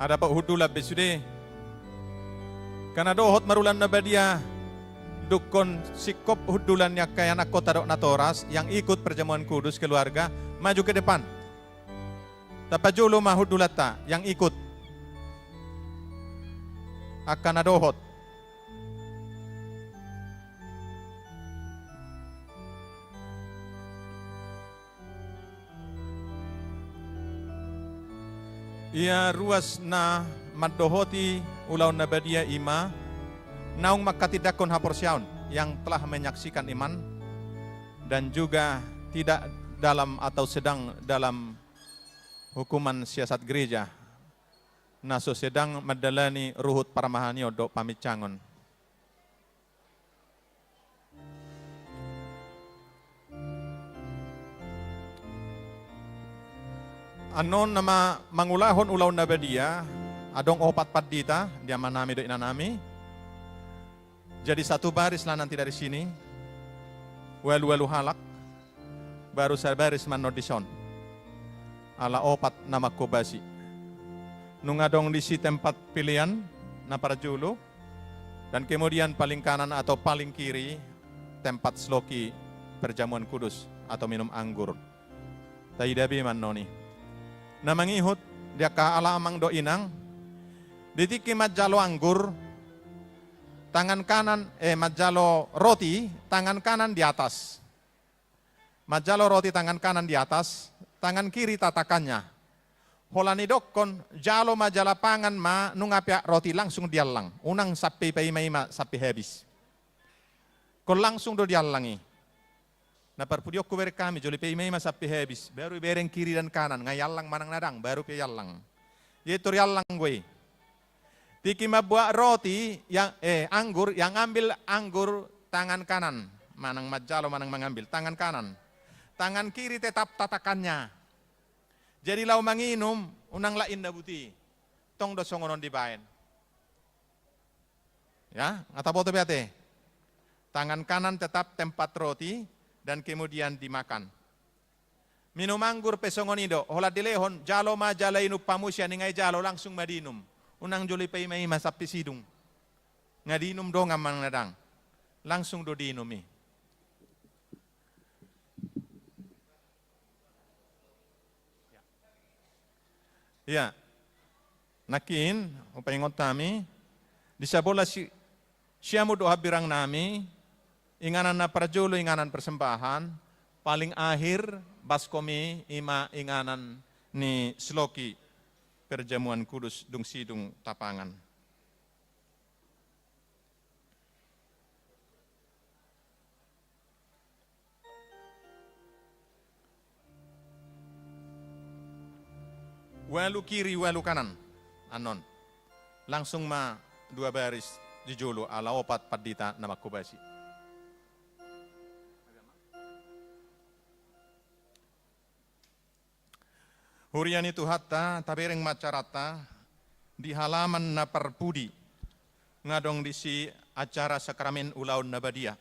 Adong pe hundulan be sude. Angka na dohot marulaon na badia, dungkon singkop hundulan ni angka ianakhonta dohot natoras yang ikut perjamuan kudus keluarga, maju ke depan. Tapajolo ma hundulanta yang ikut. Angka na dohot. Ia ruas na mandohoti ulaon na badia i ma naung manghatindanghon haporseaon, yang telah menyaksikan iman dan juga tidak dalam atau sedang dalam hukuman siasat gereja, na so sedang mandalani ruhut parmahanion dohot paminsangon. Annon na ma-, mangulahon ulaon na badia, adong opat pandita di amanami dohot inanami. Jadi satu baris lah nanti dari sini, ualu-ualu halak, baru sabaris ma annon dison. Ala opat na manghobasi. Nunga adong disi tempat pelean na parjolo, dan kemudian paling kanan atau paling kiri tempat sloki perjamuan kudus atau minum anggur. Taida be ma annon i. Na mangihut di angka ala amang dohot inang, di tingki manjalo anggur, tangan kanan, eh, manjalo roti, tangan kanan di atas. Manjalo roti tangan kanan di atas, tangan kiri tatakannya. Holan didokkon, jalo ma jala pangan ma, nunga peak roti langsung diallang. Unang sampe paima-ima sampe habis. Ingkon langsung do diallang i. Na parpudionku, bereng hami, jolo paima-ima sampe habis, baru ibereng kiri dan kanan, nga iallang manang na dang, baru pe iallang. Ia i tor iallang do i. Tingki mambuat roti, yang, eh, anggur, yang ambil anggur tangan kanan, manang manjalo, manang mangambil, tangan kanan. Tangan kiri tetap tatakannya. Jadi laho manginum, unang lak inna buti. Tong do songon on dibaen. Ya, nga taboto be ate. Tangan kanan tetap tempat roti dan kemudian dimakan. Minum anggur pe songon i do, holan dilehon, jalo ma jala inum hamu sian i, nga dijalo langsung ma diinum. Unang jolo dipaima-ima sampe sidung. Nga diinum dongan manang na dang. Langsung do diinum i. Ia. Nangkin, hupaingot hami, di sabola si-, siamun dohot hambirang nami, inganan na parjolo inganan persembahan, paling akhir, baskom i, i ma inganan ni sloki perjamuan kudus dung sidung tapangan. Ualu kiri, ualu kanan. Annon. Langsung ma dua baris di jolo ala opat pandita na manghobasi. Huria ni Tuhanta, tabereng ma acaranta di halaman na parpudi, nga adong disi acara sakramen ulaon na badia.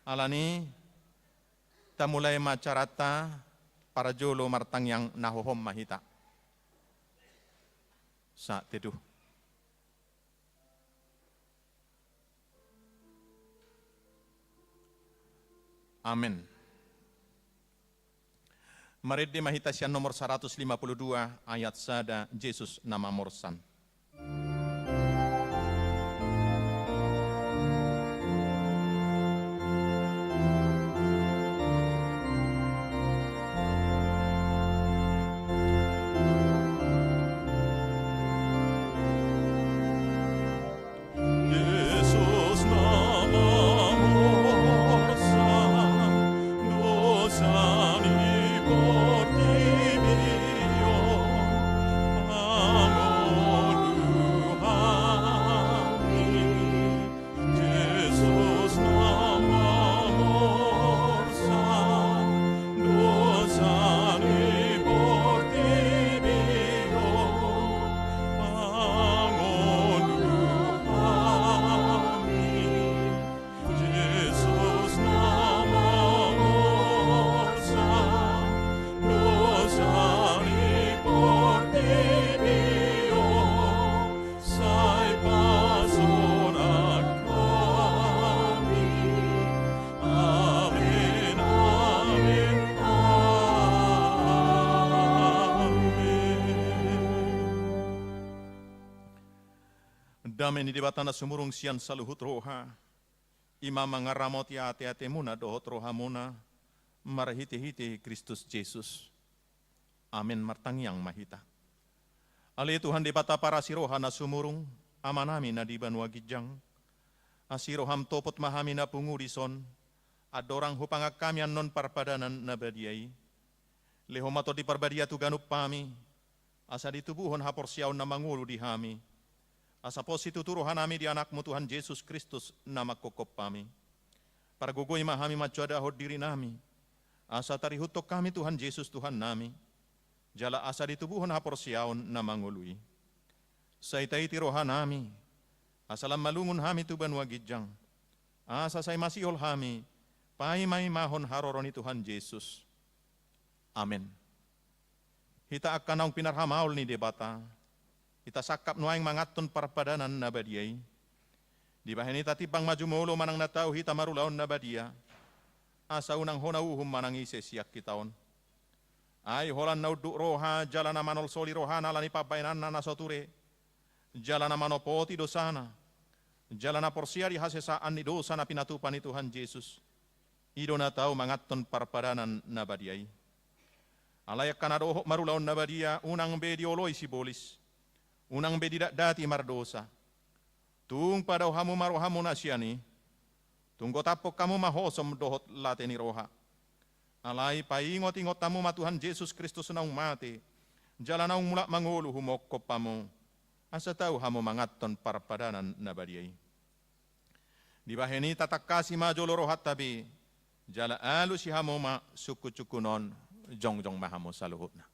Alani, tamulai ma acaranta, parjolo martangiang na hohom ma hita. Sahat teduh. Amen. Marende ma hita sian nomor saratus lima puluh dua ayat sada, Jesus na mamorsan. Dame ni Debata na sumurung sian saluhut roha, i ma mangaramoti ateatemuna dohot rohamuna, marhitehite Kristus Jesus. Amen. Martangiang ma hita. Ale Tuhan Debata parasi roha na sumurung, Amanami na di banua ginjang, asi roham topot ma hami na pungu dison, andorang hupangan hami annon parpadanan na badia i. Lehon ma Tondi Parbadia tu ganup hami, asa ditubuhon haporseaon na mangolu di hami, asa pos situtu rohanami di Anakmu Tuhan Jesus Kristus na manghophop hami. Pargogoi ma hami mansoadahon dirinami, asa tarihuthon hami Tuhan Jesus Tuhannami, jala asa ditubuhon haporseaon na mangolu i. Sai taiti rohanami, asa lam malungun hami tu banua ginjang, asa sai masihol hami paimaimahon haroro ni Tuhan Jesus. Amen. Hita angka naung pinarhamaol ni Debata, hita sangkap nuaeng manganhon parpadanan na badia i. Dibahen i tatimbang ma jumolo manang na tau hita marulaon na badia, asa unang hona uhum manang ise sian hita on. Ai holan na unduk roha jala na manolsoli rohana ala ni pambahenanna na so ture, jala na manopoti dosana, jala na porsea di hasesaan ni dosa na pinatupa ni Tuhan Jesus, i do na tau manganhon parpadanan na badia i. Alai angka na dohot marulaon na badia, unang be dioloi sibolis, unang be didatdati mardosa. Tung padao hamu ma rohamuna sian i, tung gotaphon hamu ma hosom dohot late ni roha. Alai paingotingot hamu ma Tuhan Jesus Kristus naung mate, jala naung mulak mangolu humongkop hamu, asa tau hamu manganhon parpadanan na badia i. Dibahen i tatangkasi ma jolo rohanta be, jala alusi hamu ma sungkunsungkun on, jongjong ma hamu saluhutna.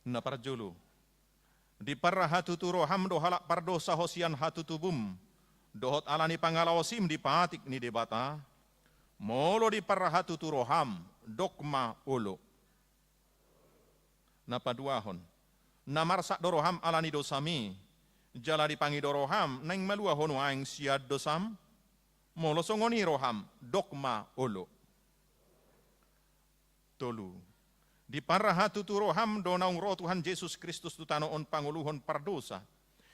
Na parjolo, diparhatutu roham do halak pardosa ho sian hatutubum, dohot ala ni pangalaosim di patik ni Debata, molo diparhatutu roham, dok ma olo. Na paduahon, na marsak do roham ala ni dosami, jala dipangido roham naeng malua ho nuaeng sian dosam, molo songon i roham, dok ma olo. Tolu, diparhatutu roham do naung ro Tuhan Jesus Kristus tu tano on pangoluhon pardosa,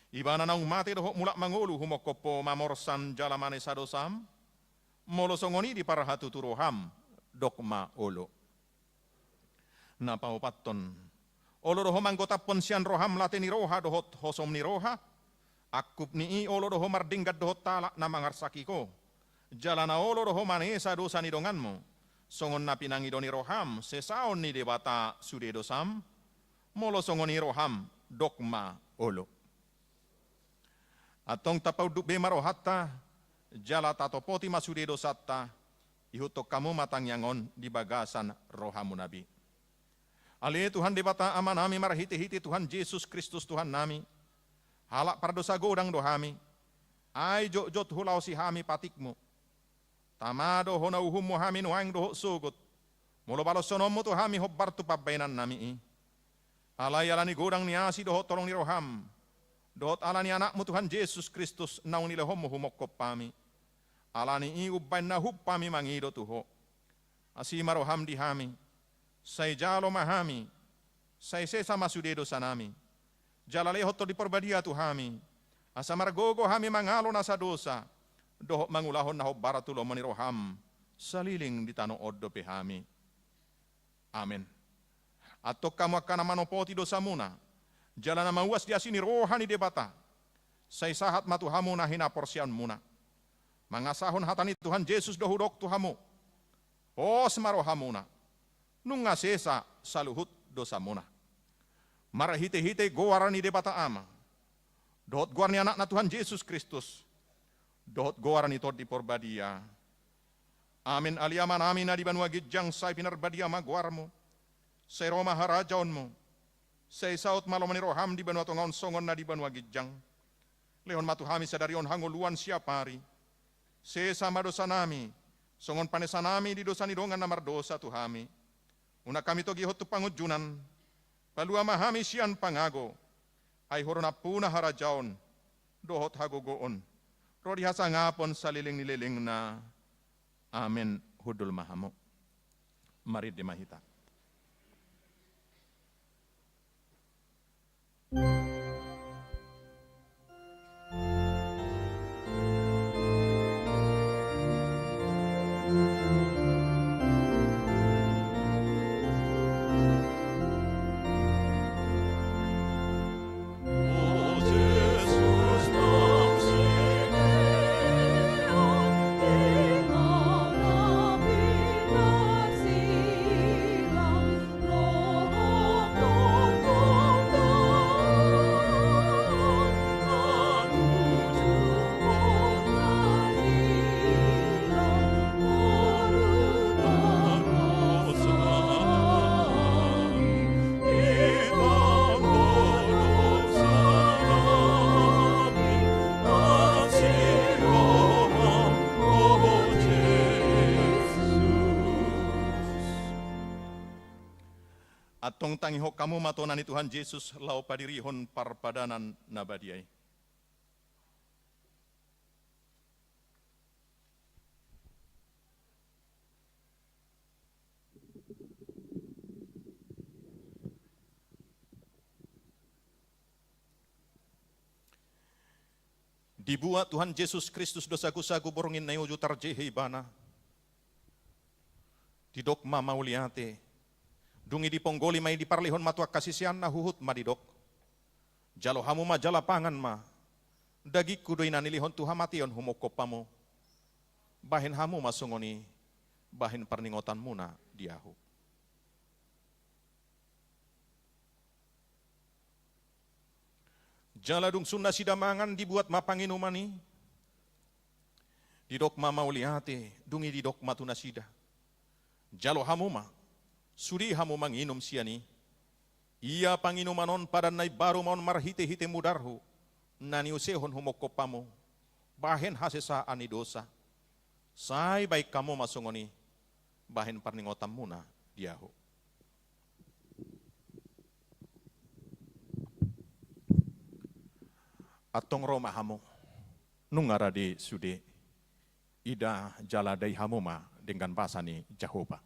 Ibana naung mate dohot mulak mangolu humongkop ho mamorsan jala manesa dosam, molo songon i diparhatutu roham, dok ma olo. Na paopathon, olo do ho manggotaphon sian roham late ni roha dohot hosom ni roha, angkup ni i olo do ho mardenggan dohot halak na mangarsaki ho, jala na olo do ho manesa dosa ni donganmu, songon na pinangido ni roham sesaon ni Debata sude dosam, molo songon i roham, dok ma olo. Antong tapaunduk be ma rohanta, jala tatopoti ma sude dosanta, ihuthon hamu ma tangiang on di bagasan rohamuna be. Ale Tuhan Debata Amanami marhitehite Tuhan Jesus Kristus Tuhannami, halak pardosa godang do hami, ai jotjot hulaosi hami patikmu. Tama do hona uhummu hami nuaeng dohot sogot, molo baloshononmu tu hami hombar tu pambahenannami i. Alai ala ni godang ni asi dohot holong ni roham, dohot ala ni Anakmu Tuhan Jesus Kristus naung nilehonmu humongkop hami, ala ni i umbahen na hump hami mangido tu ho. Asi ma roham di hami, sai jalo ma hami, sai sesa ma sude dosanami, jala lehon Tondi Parbadia tu hami, asa margogo hami mangalo nasa dosa, dohot mangulahon na hombar tu lomo ni roham, saleleng di tano on dope hami. Amen. Antong hamu angka na manopoti dosamuna, jala na mauas di asi ni roha ni Debata, sai sahat ma tu hamu na hinaporseaonmuna. Mangasahon hata ni Tuhan Jesus do hudok tu hamu. Pos ma rohamuna, nunga sesa saluhut dosamuna. Marhitehite goar ni Debata Ama, dohot goar ni Anakna Tuhan Jesus Kristus, dohot goar ni Tondi Parbadia. Amen. Ale Amanami na di banua ginjang, sai pinarbadia ma goarmu, sai ro ma harajaonmu, sai saut ma lomo ni roham di banua tonga on songon na di banua ginjang. Lehon ma tu hami sadari on hangoluan siapari. Sesa ma dosanami, songon panesanami di dosa ni dongan na mardosa tu hami. Unang hami togihon tu pangunjunan, palua ma hami sian pangago, ai Ho do nampuna harajaon, dohot hagogoon, ro di hasangapon saleleng ni lelengna. Amen. Hundul ma hamu. Marende ma hita. Tongtangihon hamu ma tona ni Tuhan Jesus laho padirihon parpadanan na badia i. Dibuat Tuhan Jesus Kristus do sagusagu borngin na i uju tarjehe ibana. Didok ma mauliate. Dung i diponggoli ma i, diparlehon ma tu angka siseanna, huhut ma didok: Jalo hamu ma jala pangan ma. Dagingku do i na nilehon tu hamateon humongkop hamu. Bahen hamu ma songon i, bahen parningotanmuna di ahu. Jala dung sun nasida mangan, dibuat ma panginuman i. Didok ma mauliate, dung i didok ma tu nasida: Jalo hamu ma, sude hamu manginum sian i. Ia panginuman on padan na imbaru ma on marhitehite mudarhu, na niusehon humongkop hamu, bahen hasesaan ni dosa. Sai bahen hamu ma songon i, bahen parningotanmuna di ahu. Antong ro ma hamu. Nunga rade sude. Ida jala dai hamu ma denggan basa ni Jahowa.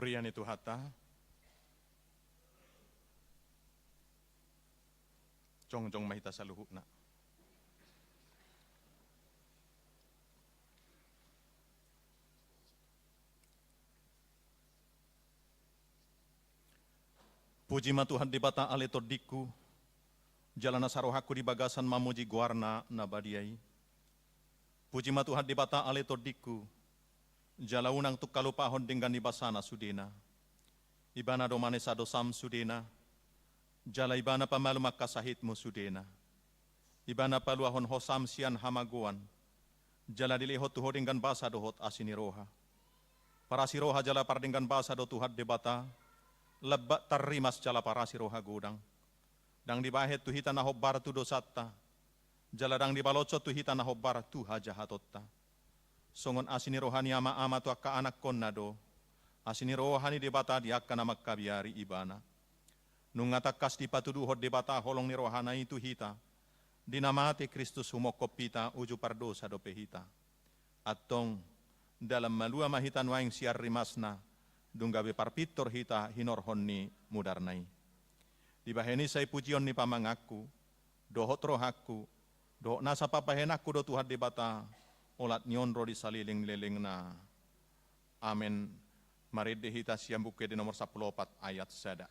Huria ni Tuhanta. Jongjong ma hita saluhutna. Puji ma Tuhan Debata ale tondingku, jala nasa rohangku di bagasan mamuji goarna na badia i. Puji ma Tuhan Debata ale tondingku, jala unang tung halupahon denggan ni basana sudena. Ibana do manesa dosam sudena, jala Ibana pamalum angka sahitmu sudena. Ibana paluahon hosam sian hamagoan, jala dilehon tu ho denggan basa dohot asi ni roha. Parasi roha jala pardenggan basa do Tuhan Debata, lambak tarrimas jala parasi roha godang. Ndang dibahen tu hita na hombar tu dosanta, jala ndang dipaloshon tu hita na hombar tu hajahatonta. Songon asi ni roha ni ama-ama tu angka anakkonna do, asi ni roha ni Debata di angka na mangkabiari Ibana. Nunga tangkas dipatuduhon Debata holong ni rohana i tu hita, di na mate Kristus humongkop hita uju pardosa dope hita. Antong, dalan malua ma hita nuaeng sian rimasna, dung gabe parpintor hita hinorhon ni mudarna i. Dibahen i sai pujion ni pamanganku, dohot rohangku, dohot nasa pambahenanku do Tuhan Debata, olat ni on ro di saleleng-lelengna. Amen. Marende hita sian Buku Ende nomor sampulu opat ayat sada.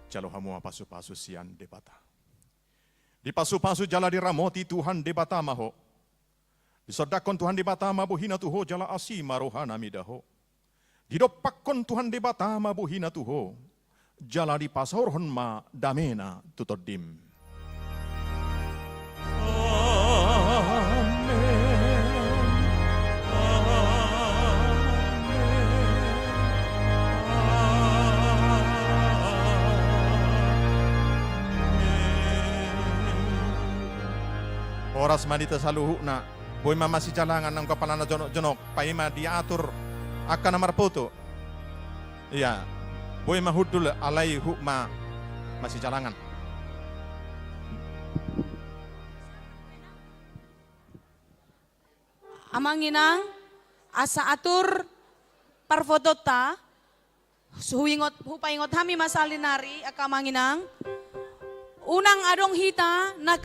Jalo hamu ma pasu-pasu sian Debata. Dipasu-pasu jala diramoti Tuhan Debata ma ho. Disondangkon Tuhan Debata ma bohina tu ho jala asi ma rohana mida ho. Didompakkon Tuhan Debata ma bohina tu ho, jala dipasaorhon ma damena tu tondim. Amen. Amen. Amen. Horas ma di hita saluhutna. Boi ma masijalangan nang kapalana jonok-jonok, paima diatur angka na marpoto. Ia, boi ma hundul alai huhut ma masijalangan. Amang inang, asa atur parpotonta, huingot, hupaingot hami ma sahali nari, angka amang inang. Unang adong hita na